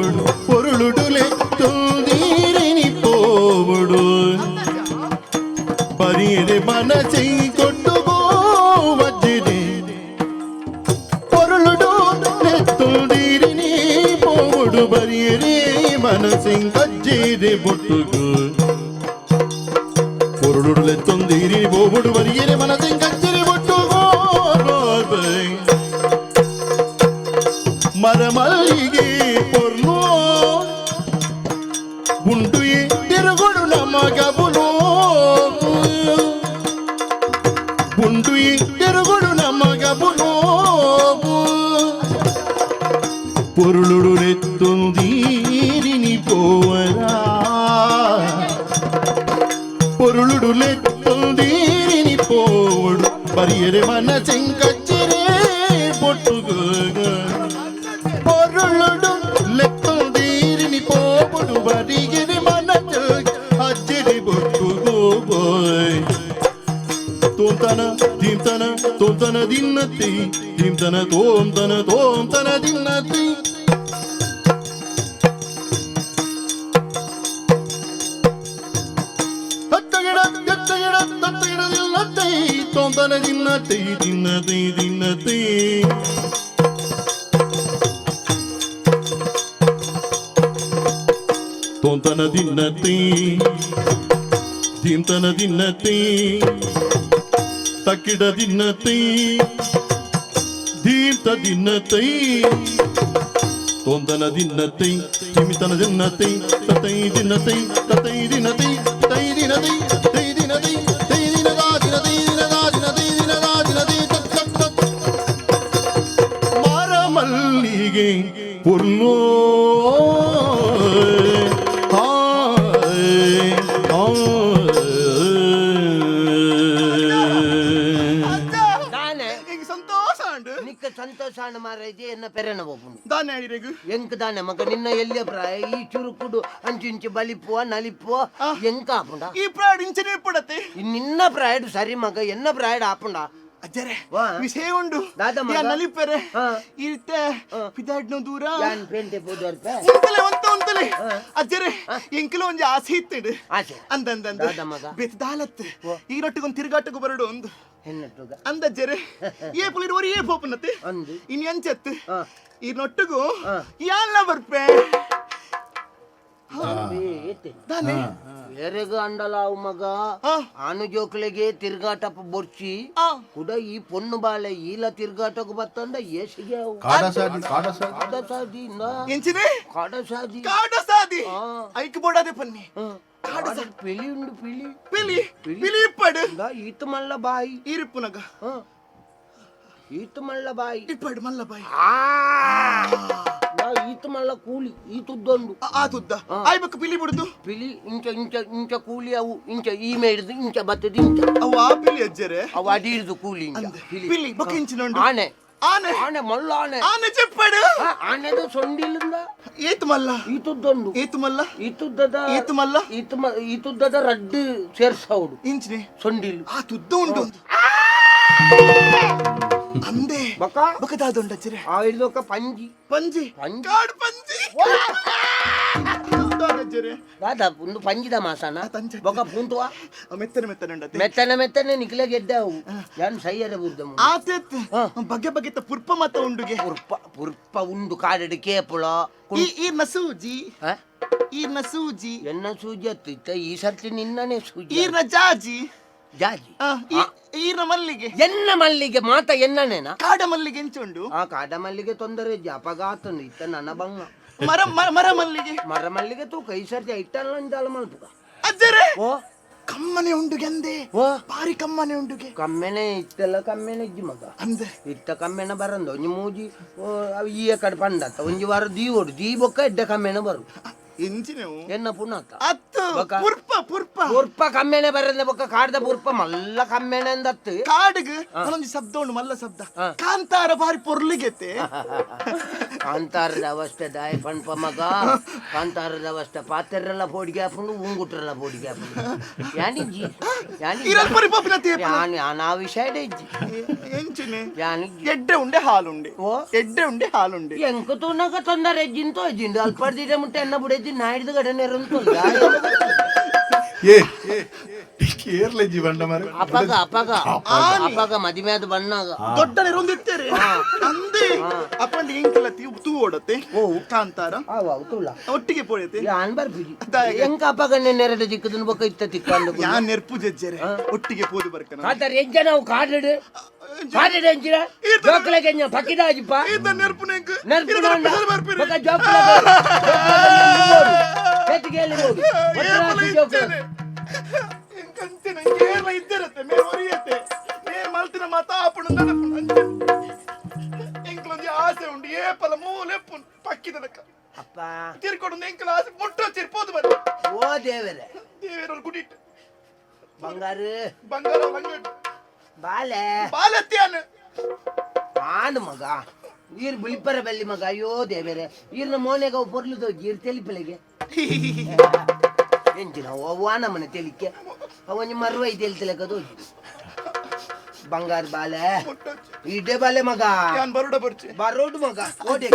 ಪೋವಡು ಪೊರುಳುಡುಲೆ ತೊಂದೀರಿನಿ ಪೋವಡು ಬರಿಯರೆ ಮನಸೈ ಕೊಟ್ಟು ವಜ್ಜಿದೆ పొరులుడు నెత్తుండిరిని పోవుడు బరియరే మనసింగజ్జిరి బొట్టుకు పొరులుడు లెత్తుందిరి పోవుడు బరియరే మనసింగజ్జిరి బొట్టుకు మరమల్లిగే పొర్లు గుండు తిరుగుడు నమ్మగబులు గుండు తిరుగుడు నమ్మగబులు పొరులుడు లెత్తుందీరిని పోవరా పొరులుడు లెత్తుందీరిని పోవడు బరియరే మన చెంకచ్చిరే పొట్టుగు పొరులుడు లెత్తుందీరిని పోవుడు బరియరే మన అచ్చిరి బొట్టుగోయ్ తోంతన దీంతన తోంతన దిన్నతి దీంతన తోంతన తోంతన దిన్నతి తత్తగిడ తత్తగిడ తత్తగిడ దిన్నతి తోంతన దిన్నతి దిన్నతి దిన్నతి తోంతన దిన్నతి దీంతన దిన్నతి తక్కిడ దిన్నతి దీంత దిన్నతి తోంతన దిన్నతి చిమితన దిన్నతి తతై దిన్నతి తతై దిన్నతి తై దినతి తై దినతి తై దినదా దినతి దినదా దినతి దినదా దినతి తత్ తత్ తత్ మరమల్లిగే పొర్లో హాయ్ హాయ్ ದಾನೆ ಎಂಕ್ ಸಂತೋಷ ಆಂಡ್ ನಿಕ್ಕ ಸಂತೋಷ ಆಂಡ್ ಮಾರೈತಿ ಎನ್ನ ಪೆರೆನ ಪೋಪುಂಡು ದಾನೆ ಇರೆಗ್ ಎಂಕ್ ದಾನೆ ಮಗ ನಿನ್ನ ಎಲ್ಲಿಯ ಪ್ರಾಯ ಈ ಚುರುಕುಡು ಅಂಚಿಂಚಿ ಬಲಿಪುವ ನಲಿಪುವ ಎಂಕ ಆಪುಂಡ ಈ ಪ್ರಾಡ್ ಇಂಚನೆ ಇಪ್ಪಡತೆ ನಿನ್ನ ಪ್ರಾಯಡು ಸರಿ ಮಗ ಎನ್ನ ಪ್ರಾಯಡು ಆಪುಂಡ ಅಜ್ಜರೆ ವಾ. ವಿಷಯ ಉಂಡು ದಾದ ಮಗ. ಯಾ ನಲಿಪೆರೆ ಹಾ. ಇರ್ತೆ ಪಿದಾಡ್ನ ದೂರ ಯಾನ್ ಪೇಂಟೆ ಪೋದರ್ಪೆ ಉಂತಲೆ ಒಂತ ಉಂತಲೆ ಅಜ್ಜರೆ ಎಂಕಲ ಒಂಜಿ ಆಸೆ ಇತ್ತಿಡು ಆಸೆ ಅಂದ ಅಂದ ಅಂದ ದಾದ ಮಗ. ಬೆತ್ ದಾಲತ್ ಈ ರೊಟ್ಟಿಗೊಂದು ತಿರುಗಾಟకు ಬರಡು ಒಂದು ಎನ್ನಟ್ಟುಗ ಅಂದಜ್ಜರೆ ಏ ಪುಲಿರು ಒರಿ ಏ ಪೋಪನತ್ತೆ ಅಂದು. ಇನ್ ಎಂಚತ್ ಹಾ. ಈ ನೊಟ್ಟುಗು ಯಾಲ್ಲ ಬರ್ಪೆ ದಾನೆ ಬೇರೆಗ ಅಂಡಲ ಅವು ಮಗ ಆ. ಆನು ಜೋಕ್ಲೆಗೆ ತಿರ್ಗಾಟಪ್ಪ ಬೊರ್ಚಿ ಆ. ಕುಡ ಈ ಪೊಣ್ಣು ಬಾಲೆ ಈಲ ತಿರ್ಗಾಟಕ್ಕೆ ಬತ್ತಂಡ ಏಸಿಗೆ ಅವು ಕಾಡಸಾದಿ ಕಾಡಸಾದಿ ಕಾಡಸಾದಿ ನಾ ಎಂಚಿನೆ ಕಾಡಸಾದಿ ಕಾಡ ಸಾದಿ ಆ. ಐಕ್ ಬೋಡಾದೆ ಪನ್ನಿ ಕಾಡ ಪಿಲಿ ಉಂಡು ಪಿಲಿ ಪಿಲಿ ಪಿಲಿ ಇಪ್ಪಡು ಇಂದ ಈತ ಮಲ್ಲ ಬಾಯಿ ಇರಿಪ್ಪುನಗ ಹ. ಈತ ಮಲ್ಲ ಬಾಯಿ ಇಪ್ಪಡು ಮಲ್ಲ ಬಾಯಿ ನಾ ಈತ ಮಲ್ಲ ಕೂಲಿ ಈತುದ್ದೊಂದು ಆ ತುದ್ದ ಆಯ್ಬಕ್ ಪಿಲಿ ಬಿಡುದು ಪಿಲಿ ಇಂಚ ಇಂಚ ಇಂಚ ಕೂಲಿ ಅವು ಇಂಚ ಈ ಮೇಡ್ದು ಇಂಚ ಬತ್ತದ ಇಂಚ ಅವು ಆ ಪಿಲಿ ಅಜ್ಜರೆ ಅವು ಅಡಿ ಹಿಡ್ದು ಕೂಲಿ ಇಂಚ ಪಿಲಿ ಪಿಲಿ ಬೊಕ್ಕ ಇಂಚಿನ ಉಂಡು ಆನೆ ಆನೆ ಆನೆ ಮಲ್ಲ ಆನೆ ಆನೆ ಚೆಪ್ಪಡು ಆ, ಆನೆದು ಸೊಂಡಿಲಿಂದ ಏತು ಮಲ್ಲ ಈತುದ್ದೊಂದು ಏತು ಮಲ್ಲ ಈತುದ್ದದ ಏತು ಮಲ್ಲ ಈತ ಈತುದ್ದದ ರಡ್ಡು ಸೇರ್ಸೌಡು ಇಂಚಿನೆ ಸೊಂಡಿಲು ಆ ತುದ್ದ ಉಂಡು ಅಂದೆ ಬಕ ಬೊಕ್ಕ ದಾದ ಉಂಡು ಅಜ್ಜರೆ ಆ ಹಿಡ್ದೊಕ್ಕ ಪಂಜಿ ಪಂಜಿ ಪಂಜಿ. ಕಾಡು ಪಂಜಿ ಅಜ್ಜರೆ ದಾದ ಒಂದು ಪಂಜಿದ ಮಾಸನ ತಂಜೆ. ಬೊಕ ಪೂಂತುವ ಮೆತ್ತನೆ ಮೆತ್ತನೆ ಉಂಡತೆ ಮೆತ್ತನೆ ಮೆತ್ತನೆ ನಿಕ್ಲೆ ಗೆದ್ದವು ಯಾನ್ ಸೈಯರ ಬುರ್ದ ಆತೆತ್ ಬಗೆ ಬಗೆತ ಪುರ್ಪ ಮತ ಉಂಡುಗೆ ಪುರ್ಪ ಪುರ್ಪ ಉಂಡು ಕಾಡಡು ಕೇಪುಳ ಈ ಈರ್ನ ಸೂಜಿ ಹ? ಈರ್ನ ಸೂಜಿ ಎನ್ನ ಸೂಜಿ ಅತ್ತು ಇತ್ತ ಈ ಸರ್ತಿ ನಿನ್ನನೆ ಸೂಜಿ ಈರ್ನ ಜಾಜಿ ಜಾಜಿ ಆ, ಈರ್ನ ಮಲ್ಲಿಗೆ ಎನ್ನ ಮಲ್ಲಿಗೆ ಮಾತ ಎನ್ನನೇನಾ ಕಾಡ ಮಲ್ಲಿಗೆ ಎಂಚುಂಡು ಆ ಕಾಡ ಮಲ್ಲಿಗೆ ತೊಂದರೆ ಇಜ್ಜಿ ಅಪಘಾತನು ಇತ್ತ ನನ್ನ ಬಂಗ ಮರ ಮರ ಮರ ಮಲ್ಲಿಗೆ ಮರ ಮಲ್ಲಿಗೆ ತೂಕ ಈ ಸರ್ತಿ ಇಟ್ಟಲ್ಲ ಅಂತಾಲ ಮಲ್ಪುಗ ಅಜ್ಜರೆ ಓ ಕಮ್ಮನೆ ಉಂಡುಗೆ ಅಂದೆ ಓ ಬಾರಿ ಕಮ್ಮನೆ ಉಂಡುಗೆ ಕಮ್ಮೆನೆ ಇತ್ತೆಲ್ಲ ಕಮ್ಮೆನೆ ಇಜ್ಜಿ ಮಗ ಅಂದೆ ಇತ್ತ ಕಮ್ಮೆನ ಬರಂದ ಒಂಜಿ ಮೂಜಿ ಓ, ಅವು ಈ ಕಡೆ ಪಂಡತ್ತ ಒಂಜಿ ವಾರ ದೀವೋಡು ದೀ ಬೊಕ್ಕ ಎಡ್ಡೆ ಕಮ್ಮೆನ ಬರು ಎಂಚಿನವು ಎನ್ನ ಪುನಃ ಅತ್ತ ಅತ್ತು ಪುರ್ಪ ಪುರ್ಪ ಪುರ್ಪ ಕಮ್ಮೆನೆ ಬರಲ್ಲ ಬೊಕ್ಕ ಕಾಡ್ದ ಪುರ್ಪ ಮಲ್ಲ ಕಮ್ಮೆನೆ ಅಂದತ್ತು ಕಾಡಿಗೆ ಒಂಜಿ ಶಬ್ದ ಉಂಡು ಮಲ್ಲ ಶಬ್ದ ಕಾಂತಾರ ಬಾರಿ ಪೊರ್ಲಿಗೆತ್ತೆ ಕಾಂತಾರದ ಅವಸ್ಥೆ ದಾಯ ಪಣ್ಪ ಮಗ ಕಾಂತಾರದ ಅವಸ್ಥೆ ಪಾತೆರೆಲ್ಲ ಪೋಡಿಗೆ ಹಾಪುಂಡು ಉಂಗುಟ್ರೆಲ್ಲ ಪೋಡಿಗೆ ಹಾಪುಂಡು ಯಾನಿಜ್ಜಿ ಯಾನಿ ಇರಲ್ ಪರಿ ಪಾಪಿನ ತೇಪ ಯಾನ್ ಯಾನ್ ಆ ವಿಷಯ ಇಜ್ಜಿ ಎಂಚಿನೆ ಯಾನಿಜ್ಜಿ ಎಡ್ಡೆ ಉಂಡೆ ಹಾಲುಂಡೆ ಓ ಎಡ್ಡೆ ಉಂಡೆ ಹಾಲುಂಡೆ ಎಂಕ ತೂನಗ ತೊಂದರೆ ಎಜ್ಜಿಂತ ಎಜ್ಜಿಂಡು ಅಲ್ಪರ್ದಿದೆ ಮುಟ್ಟೆ ಎನ್ನ ಬುಡೆಜ್ಜಿ ನಾಯ್ದು ಗಡೆ ನೆರಂತು ಏ ಕೇರ್ಲೆಜ್ಜಿ ಬಂಡ ಮಾರೆ ಅಪಗ ಅಪಗ ಅಪಗ ಮದಿಮೆ ಅದು ಬಣ್ಣಾಗ ದೊಡ್ಡ ನೆರೊಂದಿತ್ತೇರೆ ಅಂದೆ ಅಪ್ಪಂಡಿ ಎಂಕಲ ತೂ ಓಡತ್ತೆ ಕಾಂತಾರ ಅವ ತುಳ ಒಟ್ಟಿಗೆ ಪೋಯತೆ ಯಾನ್ ಬರ್ಪುಜಿ ಎಂಕ ಅಪಗ ನೆರಡು ದಿಕ್ಕದನ್ ಬೊಕ್ಕ ಇತ್ತ ತಿಕ್ಕಂದು ಯಾನ್ ನೆರ್ಪು ಜಜ್ಜೆರೆ ಒಟ್ಟಿಗೆ ಪೋದು ಬರ್ಕನ ಕಾಂತಾರ ಎಂಜ ನಾವು ಕಾಡಿಡು ಕಾಡಿಡು ಎಂಜಿನ ಜೋಕುಲೆಗೆ ಎಂಜ ಪಕ್ಕಿದಾಜಿಪ್ಪ ಈತ ನೆರ್ಪುನೆಂಕ್ ನೆರ್ಪು ಬೊಕ್ಕ ಜೋಕುಲೆಗೆ ಪೆಟ್ಟಿಗೆಯಲ್ಲಿ ಹೋಗಿ ಜೋಕುಲೆ ಎಂಕಂಚಿನ ಕೇರಳ ಇದ್ದಿರತ್ತೆ ಮೇರ್ ಒರಿಯತ್ತೆ ಮೇರ್ ಮಲ್ತಿನ ಮಾತ ಆಪುಣ ನಡಪುಣ ಅಂಚೆ ಎಂಕ್ಲೊಂಜಿ ಆಸೆ ಉಂಡು ಏಪಲ ಮೂಲೆಪ್ಪುನ್ ಪಕ್ಕಿದನಕ ಅಪ್ಪ ತಿರ್ಕೊಂಡು ಎಂಕಲ ಆಸೆ ಮುಟ್ಟ ಚಿರ್ಪೋದು ಬರ ಓ ದೇವರೇ ದೇವರ ಗುಡಿಟ್ ಬಂಗಾರು ಬಂಗಾರ ಬಂಗಾರ ಬಾಲೆ ಬಾಲತ್ಯಾನ ಆನು ಮಗ ಈರ್ ಬುಲಿಪರ ಬಲ್ಲಿ ಮಗ ಅಯ್ಯೋ ದೇವರೇ ಈರ್ನ ಮೋನೆಗ ಅವು ಪೊರ್ಲುದೋ ಈರ್ ತೆಲಿಪಲೆಗೆ ಎಂಚಿನ ಅವ್ವ ನಮ್ಮನೆ ತೆಲಿಕ್ಕೆ ಅವನಿ ಮರುವೈ ತೆಲಿತಲೆಕದು ಬಂಗಾರ ಬಾಲೆ ಇಡೇ ಬಾಲೆ ಮಗ ಯಾನ್ ಬರುಡ ಬರ್ಚೆ ಬರೋಡು ಮಗ ಓಡೆ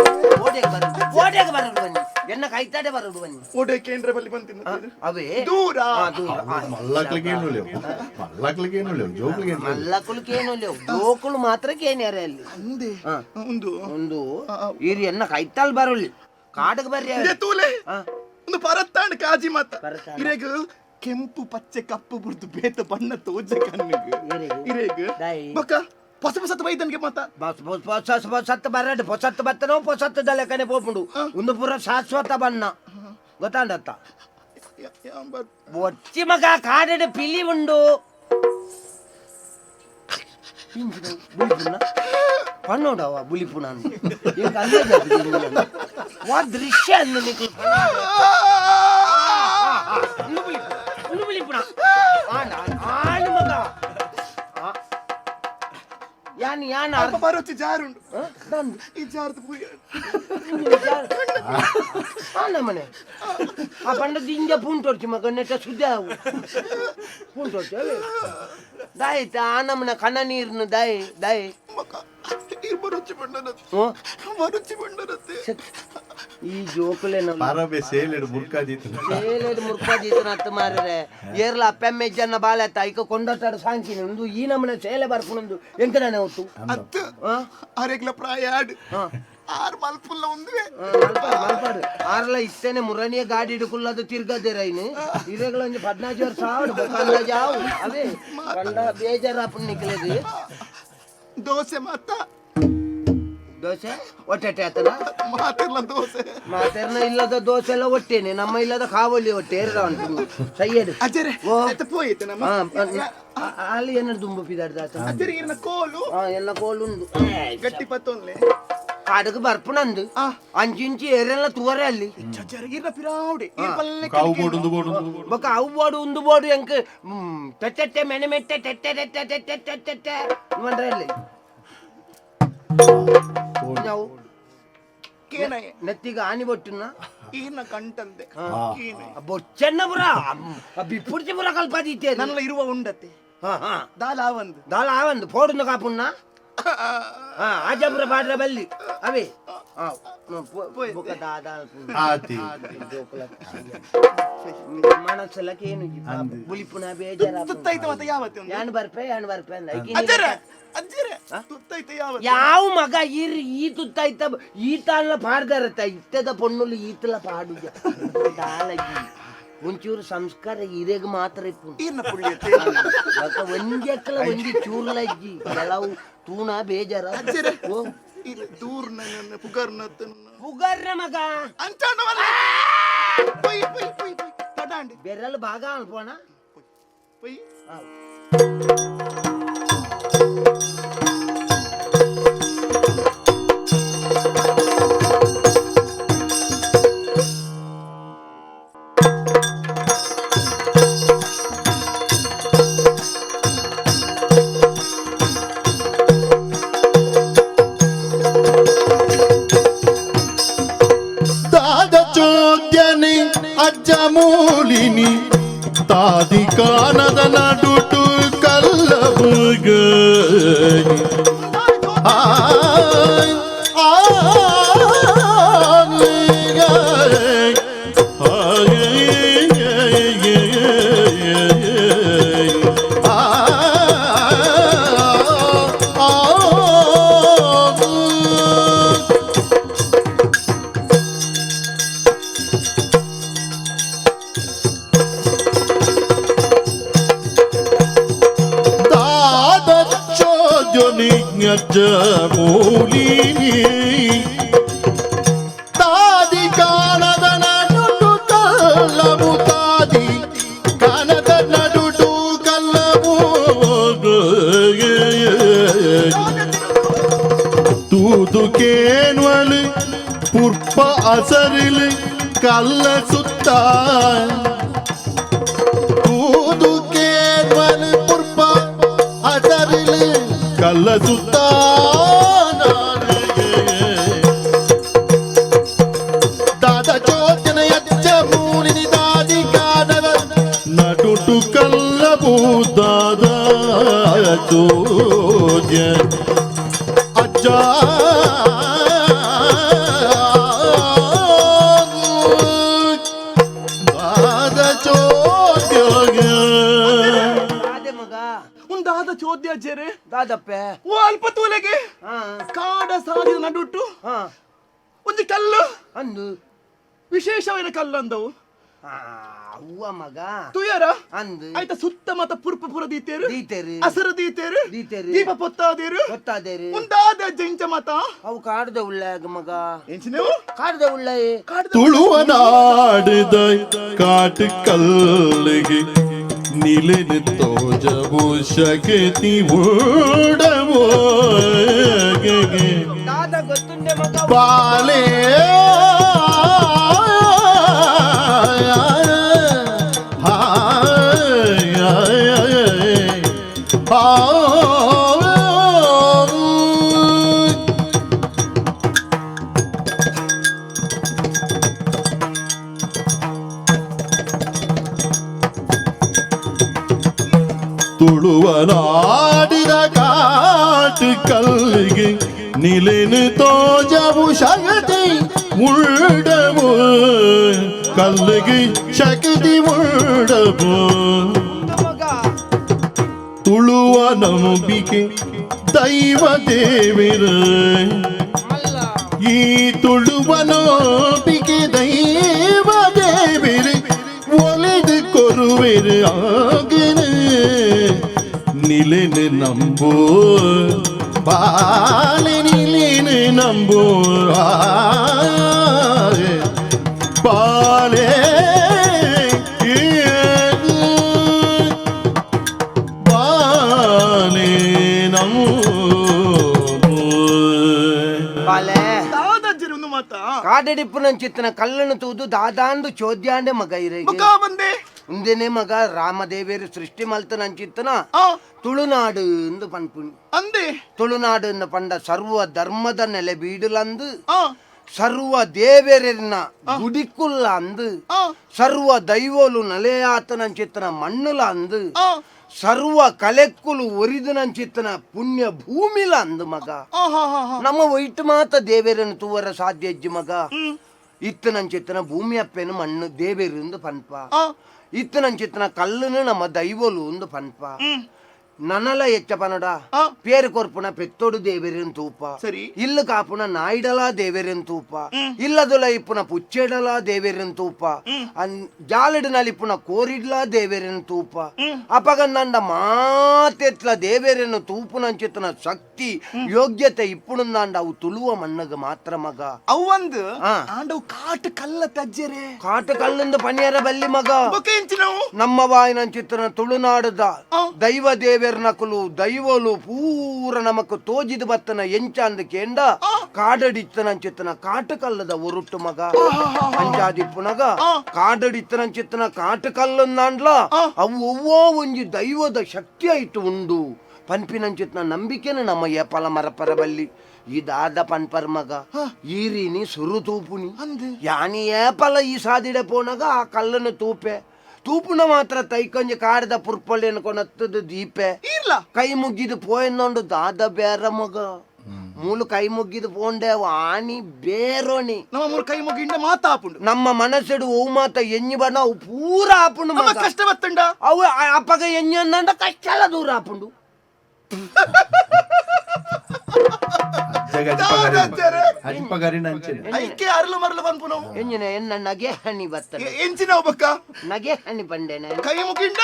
ಓಡೆ ಬರೋಡು ಓಡೆಗೆ ಬರೋಡು ಬನ್ನಿ ಎನ್ನ ಕೈತಾಡೆ ಬರೋಡು ಬನ್ನಿ ಓಡೆ ಕೇಂದ್ರ ಬಲ್ಲಿ ಬಂತಿನ ಅವೇ ದೂರ ದೂರ ಮಲ್ಲಕ್ಲಿಗೆ ಏನು ಲೇವು ಮಲ್ಲಕ್ಲಿಗೆ ಏನು ಲೇವು ಜೋಕ್ಲಿಗೆ ಏನು ಮಲ್ಲಕುಲು ಏನು ಲೇವು ಜೋಕುಲು ಮಾತ್ರ ಕೇನ್ಯಾರ ಅಲ್ಲಿ ಅಂದೆ ಒಂದು ಒಂದು ಈರಿ ಎನ್ನ ಕೈತಾಲ್ ಬರೋಲಿ ಕಾಡಕ್ಕೆ ಬರ್ರಿ ಇಂದೆ ತೂಲೆ ಒಂದು ಪರತ್ತಾಂಡ್ ಕಾಜಿ ಮಾತ ಪರತ್ತಾಂಡ. ಇರೆಗ್ ಕೆಂಪು ಪಚ್ಚೆ ಕಪ್ಪು ಬುರ್ದು ಬೇತ ಬಣ್ಣ ತೋಜ ಕಣ್ಣಿಗ್ ಇರೆಗ್? ಇರೆಗ್ ದಾಯಿ. ಬೊಕ್ಕ ಹೊಸ ಹೊಸತ್ ಬೈದನ್ಗೆ ಮಾತ ಬಸ್ ಬಸ್ ಹೊಸ ಹೊಸತ್ತು ಬರಡು ಹೊಸತ್ತು ಬತ್ತನೋ ಹೊಸತ್ತು ದಲೆಕನೆ ಪೋಪುಂಡು ಒಂದು ಪೂರ ಶಾಶ್ವತ ಬಣ್ಣ ಗೊತ್ತಾಂಡತ್ತ ಒಚ್ಚಿ ಮಗ ಕಾಡಡು ಪಿಲಿ ಉಂಡು ಬುಲಿಪುನ ಪನ್ನೋಡವ ಬುಲಿಪುನ ವಾ ದೃಶ್ಯ ಅಂದು ನಿಕ್ಲು ಒಂದು ಬುಲಿಪುನ ಆಣ್ ಮಗ ಯಾನ್ ಯಾನ್ ಅಲ್ಪ ಬರೋಚಿ ಜಾರುಂಡು ಈ ಜಾರ್ದು ಪೂಯ ನಮ್ಮನೆ ಆ ಪಂಡ ದಿಂಜ ಪೂಂಟೊರ್ಚಿ ಮಗ ನೆಟ್ಟ ಸುದ್ದಿ ಆವು ಪೂಂಟೊರ್ಚಿ ಅವೇ ದಾಯಿತ ಆ ನಮ್ಮನೆ ಕಣ್ಣ ನೀರ್ನು ದಾಯಿ ದಾಯಿ ಮಗ ಈ ಬರೋಚಿ ಬಂಡನತ್ತೆ ಓ ಬರೋಚಿ ಬಂಡನತ್ತೆ ಈ ಜೋಕುಲೆ ನಮ್ಮ ಪಾರಬೆ ಸೇಲೆಡ್ ಮುರ್ಕಾದಿತ್ತು ಸೇಲೆಡ್ ಮುರ್ಕಾದೀತನ ಅತ್ತ ಮಾರ್ರೆ ಏರ್ಲ ಅಪ್ಪೆಮ್ಮೆ ಜನ ಬಾಲೆ ಐಕ ಕೊಂಡೊಟ್ಟಾಡು ಸಾಂಕಿನಿ ಒಂದು ಈ ನಮ್ಮನೆ ಸೇಲೆ ಬರ್ಪುನೊಂದು ಎಂಕ ನಾನೇ ಹೊತ್ತು ಅತ್ತು ಅರೆಗ್ಲ ಪ್ರಾಯ ಆಡ್ ಆರ್ ಮಲ್ಪುಲ್ಲ ಒಂದುವೆ ಮಲ್ಪಾಡು ಮಲ್ಪಾಡು ಆರ್ಲ ಇತ್ತೇನೆ ಮುರಣಿಯ ಗಾಡಿ ಹಿಡ್ಕುಲ್ಲದು ತಿರ್ಗದಿರೈನು ಇರೆಗಳ ಒಂಜಿ 14 ವರ್ಷ ಆವಡು ಬೊಕ್ಕ ಅಂದಾಜು ಆವು ಅವೇ ಕಂಡ ಬೇಜಾರಾಪುಂಡು ನಿಕ್ಲೆಗ್ ದೋಸೆ ಮಾತ ದೋಸೆ ಒಟ್ಟೆ ಆತನ ಮಾತಿರ್ಲ ದೋಸೆ ಮಾತೆರ್ನ ಇಲ್ಲದ ದೋಸೆ ಎಲ್ಲ ಒಟ್ಟೇನೆ ನಮ್ಮ ಇಲ್ಲದ ಕಾವಲಿ ಒಟ್ಟೆ ಏರ್ದ ಉಂಟು ಸೈಯಡು ಅಜರೆ ಓ. ಎತ್ತ ಪೋಯಿತೆ ನಮ್ಮ ಅಲ್ಲಿ ಏನಾರು ದುಂಬು ಪಿದಾಡ್ದ ಆತ ಅಜರೆ ಇರ್ನ ಕೋಲು ಎಲ್ಲ ಕೋಲುಂಡು ಗಟ್ಟಿ ಪತ್ತೊಂದ್ಲೆ ಕಾಡಕ್ ಬರ್ಪುನಂದು ಅಂಚಿಂಚಿ ಏರೆಲ್ಲ ತೂವರೆ ಅಲ್ಲಿ ಅಜರೆ ಇರ್ನ ಪಿರಾವುಡೆ ಇರ್ ಪಲ್ಲೆ ಕಾವು ಬೋಡು ಒಂದು ಬೋಡು ಒಂದು ಬೋಡು. ಬೊಕ ಅವು ಬೋಡು ಉಂದು ಬೋಡು ಎಂಕ್ ಟೆಟ್ಟೆ ಮೆನೆ ಮೆಟ್ಟೆ ಟೆಟ್ಟೆ ಟೆಟ್ಟೆ ಟೆಟ್ಟೆ ಟೆಟ್ಟೆ ಟೆ ಮಂಡ್ರೆ ಅಲ್ಲಿ ನಾವು ಕೇನಯೆ ನೆತ್ತಿಗೆ ಆನಿ ಬೊಟ್ಟುನ ಈರ್ನ ಕಂಟಂದೆ ಕೇನಯೆ ಬೊಚ್ಚನ್ನ ಪುರ ಬಿಪ್ಪುಡ್ಚಿ ಪುರ ಕಲ್ಪಾದಿತ್ತೆ ನನ್ನ ಇರುವ ಉಂಡತೆ ಹಾ ಹಾ ದಾಲ ಆವಂದು ದಾಲ ಆವಂದು ಫೋಡುಂದು ಕಾಪುಣ್ಣ ಹಾ ಆಜಾಪುರ ಬಾಡ್ರ ಬಲ್ಲಿ ಅವೇ ಬೊಕ ದಾದ ಆತಿ ಮನಸ್ಸೆಲ್ಲಕ್ಕೆ ಏನು ಬುಲಿಪುನ ಬೇಜಾರ ತುತ್ತೈತೆ ಮತ್ತೆ ಯಾವತ್ತೆ ಒಂದು ಯಾನ್ ಬರ್ಪೆ ಯಾನ್ ಬರ್ಪೆ ಅಂದ ಅಜ್ಜರೆ ಅಜ್ಜರೆ ತುತ್ತೈತೆ ಯಾವತ್ತೆ ಯಾವ ಮಗ ಈರ್ ಈ ತುತ್ತಾಯ್ತ ಈ ತಾಳ್ನ ಪಾಡ್ದಾರತ್ತ ಇತ್ತದ ಪೊಣ್ಣುಲು ಈತಲ ಪಾಡುಜ ದಾಲಗಿ ಒಂಚೂರು ಸಂಸ್ಕಾರ ಇರೆಗ್ ಮಾತ್ರ ಇಪ್ಪು ಈರ್ನ ಪುಳ್ಳಿಯತ್ತೆ ಬೊಕ ಒಂಜೆಕ್ಕಲ ಒಂಜಿ ಚೂರ್ಲಜ್ಜಿ ಕೆಲವು ತೂಣ ಬೇಜಾರ ಅಜ್ಜರೆ ಓ ಇಲ್ಲ ದೂರ್ನ ನನ್ನ ಪುಗರ್ನ ಪುಗರ್ನ ಮಗ ಅಂಚಾಂಡ ಪೊಯ್ ಪೊಯ್ ಪೊಯ್ ಪೊಯ್ ತಡಾಂಡಿ ಬೆರಳು ಭಾಗ ಅನ್ಪೋಣ ಪೊಯ್ ಅಜ್ಜಮೂಲಿನಿ ತಾದಿ ಕಾನದ ನಡುಟು ಕಲ್ಲಬುಗ ಮೂಲಿನಿ ತಾದಿ ಕಾನದ ನಡುಟು ಕಲ್ಲವು ತಾದಿ ಕಾನದ ನಡುಟು ಕಲ್ಲವು ತೂದು ಕೇನ್ವಲು ಪುರ್ಪ ಅಸರಿಲು ಕಲ್ಲ ಸುತ್ತ ತೂದು ಕೇನ್ವಲು ಪುರ್ಪ ಅಸರಿಲು ಕಲ್ಲ ಸುತ್ತ ದಾದ ಚೋಚನ ಯಚ್ಚ ಮೂಲಿನಿ ದಾದಿ ಕಾನದ ನಡುಟು ಕಲ್ಲಬೂ ದಾದ ಚೋದ್ಯ ಅಜ್ಜ ದಾದ ಚೋದ್ಯ ಮಗ ಉಂದಾದ ಚೋದ್ಯ ಅಜ್ಜೇರೆ ದಾದಪ್ಪೆ ಓ ಅಲ್ಪ ತೂಲೆಗೆ ಕಾಡ ಸಾದಿದ ನಡುಟ್ಟು ಒಂದು ಕಲ್ಲು ಅಂದು ವಿಶೇಷವಾದ ಕಲ್ಲು ಅಂದವು ಅವ್ವ ಮಗ ತುಯರ ಅಂದು ಆಯ್ತಾ ಸುತ್ತ ಮತ ಪುರ್ಪ ಪುರ ದೀತೇರು ದೀತೇರು ಅಸರ ದೀತೇರು ದೀತೇರು ದೀಪ ಪೊತ್ತಾದೇರು ಪೊತ್ತಾದೇರು ಉಂದಾದ ಅಜ್ಜ ಇಂಚ ಮತ ಅವು ಕಾಡದ ಉಳ್ಳಾಗ ಮಗ ಎಂಚಿನವು ಕಾಡದ ಉಳ್ಳಾಯಿ ತುಳುವ ನಾಡಿದ ಕಾಟು ಕಲ್ಲಿಗೆ ನಿಲಿನ ತೋಜವು ಶಕ್ತಿ ಉಡವು ದಾದ ಗೊತ್ತುಂಡೆ ಮಗ ಬಾಲೆ ತುಳುವ ನಾಡಿದ ಕಾಟು ಕಲ್ಲಿಗೆ ನಿಲಿನ ತೋಜವು ಶಕ್ತಿ ಉಳ್ಳವು ಕಲ್ಲಿಗೆ ಶಕ್ತಿ ಉಳ್ಳವು ತುಳುವ ನಂಬಿಕೆ ದೈವ ದೇವಿರ ಈ ತುಳುವ ನಂಬಿಕೆ ದೈವ ದೇವಿರ ಒಲಿದು ಕೊರುವಿರು ಆಗಿನ ನಿಲಿನ ನಂಬೋ ಬಾಲೆ ನಿಲಿನ ನಂಬೋ ಬಾಲೆ ಬಾಲೆ ನಂಬೋ ಬಾಲೆ ದಾದಜ್ಜರು ಒಂದು ಮಾತಾ ಕಾಡಡಿಪ್ಪುನಂಚಿತ್ತನ ಕಲ್ಲನ್ನು ತೂದು ದಾದಾಂದು ಚೋದ್ಯಾಂಡೆ ಮಗ ಇರಗೆ ಮಗ ಬಂದೆ ಉಂದೆನೆ ಮಗ ರಾಮದೇವೇರು ಸೃಷ್ಟಿ ಮಲ್ತನಂಚಿತ್ತನ ತುಳುನಾಡು ಎಂದು ಪನ್ಪುಣಿ ಅಂದೆ ತುಳುನಾಡು ಎಂದು ಪಂಡ ಸರ್ವ ಧರ್ಮದ ನೆಲೆ ಬೀಡುಲಂದು ಸರ್ವ ದೇವರನ್ನ ಗುಡಿಕುಲ್ಲ ಅಂದು ಸರ್ವ ದೈವೋಲು ನೆಲೆಯಾತನಂಚಿತ್ತನ ಮಣ್ಣುಲ ಅಂದು ಸರ್ವ ಕಲೆಕ್ಕುಲು ಒರಿದನಂಚಿತ್ತನ ಪುಣ್ಯ ಭೂಮಿಲ ಅಂದು ಮಗ ನಮ್ಮ ಒಯ್ಟು ಮಾತ ದೇವೇರನ್ನು ತೂವರ ಸಾಧ್ಯ ಅಜ್ಜಿ ಮಗ ಇತ್ತನಂಚಿತ್ತನ ಭೂಮಿ ಅಪ್ಪೇನು ಮಣ್ಣು ದೇವೇರು ಎಂದು ಪನ್ಪ ಇತ್ತನಂಚಿತ್ತನ ಕಲ್ಲುನು ನಮ್ಮ ದೈವೋಲು ಎಂದು ಪನ್ಪ ನನಲ ಎಚ್ಚ ಪನಡ ಪೇರು ಕೊರ್ಪುನ ಪೆತ್ತೊಡು ದೇವೆರೆನ್ ತೂಪ ಸರಿ ಇಲ್ಲು ಕಾಪುನ ನಾಯ್ಡಲ ದೇವೆರೆನ್ ತೂಪ ಇಲ್ಲದುಲ ಇಪ್ಪುನ ಪುಚ್ಚೆಡಲ ದೇವೆರೆನ್ ತೂಪ ಜಾಲಡಿನಲ್ಲಿ ಇಪ್ಪುನ ಕೋರಿಡ್ಲ ದೇವೆರೆನ್ ತೂಪ ಅಪಗಂದಂಡ ಮಾತೆತ್ಲ ದೇವೆರೆನ್ ತೂಪುನಂಚಿತ್ತನ ಶಕ್ತಿ ಯೋಗ್ಯತೆ ಇಪ್ಪುಣಂದಾಂಡ ಅವು ತುಳುವ ಮಣ್ಣಗ ಮಾತ್ರ ಮಗ ಅವಂದು ಆಂಡವು ಕಾಟು ಕಲ್ಲ ತಜ್ಜರೆ ಕಾಟು ಕಲ್ಲಿಂದ ಪನಿಯರ ಬಲ್ಲಿ ಮಗ ನಮ್ಮ ವಾಯಿನಂಚಿತ್ತನ ತುಳುನಾಡದ ದೈವ ದೇವೆರ್ನಕುಲು ದೈವಲು ಪೂರ ನಮಕ್ ತೋಜಿದ ಬತ್ತನ ಎಂಚಾಂದ ಕೇಂಡ ಕಾಡಡಿತ್ತನಂಚಿತ್ತನ ಕಾಟುಕಲ್ಲದ ಒರುಟ್ಟು ಮಗ ಅಂಚಾದಿಪ್ಪುನಗ ಕಾಡಡಿತ್ತನಂಚಿತ್ತನ ಕಾಟುಕಲ್ಲಂದಾಂಡ್ಲ ಅವು ಒವ್ವೋ ಒಂಜಿ ದೈವದ ಶಕ್ತಿ ಆಯ್ತು ಉಂಡು ಪನ್ಪಿನಂಚಿತ್ತನ ನಂಬಿಕೆನ ನಮ್ಮ ಏಪಲ ಮರಪರ ಬಲ್ಲಿ ಈ ದಾದ ಪನ್ಪರ್ ಮಗ ಈರಿನಿ ಸುರು ತೂಪುನಿ ಯಾನಿ ಏಪಲ ಈ ಸಾದಿಡೆ ಪೋನಾಗ ಆ ಕಲ್ಲನ್ನು ತೂಪೆ ತೂಪುನ ಮಾತ್ರ ತೈಕೊಂಜಿ ಕಾಡದ ಪುರ್ಪೊಲಿ ಅನ್ಕೊನತ್ತದ ದೀಪೆ ಕೈ ಮುಗ್ಗಿದು ಪೋಯನ್ನೊಂಡು ದಾದ ಬೇರ ಮಗ ಮೂಲು ಕೈ ಮುಗ್ಗಿದು ಪೋಂಡೆ ಆನಿ ಬೇರೋನಿ ನಮ್ಮ ಮೂರು ಕೈ ಮುಗಿಂಡ ಮಾತಾಪುಂಡು ನಮ್ಮ ಮನಸ್ಸುಡು ಓ ಮಾತ ಎಣ್ಣಿ ಬಣ್ಣ ಅವು ಪೂರ ಆಪುಂಡು ನಮ್ಮ ಮಗ. ಕಷ್ಟ ಬತ್ತುಂಡ ಅವು ಅಪ್ಪಗ ಎಣ್ಣೆ ಅಂದಂಡ ಕಷ್ಟ ಎಲ್ಲ ದೂರ ಆಪುಂಡು ಅಜ್ಪ ಗರಿನ ಅಂಚಿನ ಐಕೆ ಅರಳು ಮರಳು ಪನ್ಪು ನಾವು ಎಂಜಿನ ಎನ್ನ ನಗೆ ಹಣಿ ಬರ್ತದೆ ಎಂಚಿನ ಒಬ್ಬಕ್ಕ ನಗೆ ಹಣಿ ಬಂಡೆನ ಕೈ ಮುಗಿಂಡ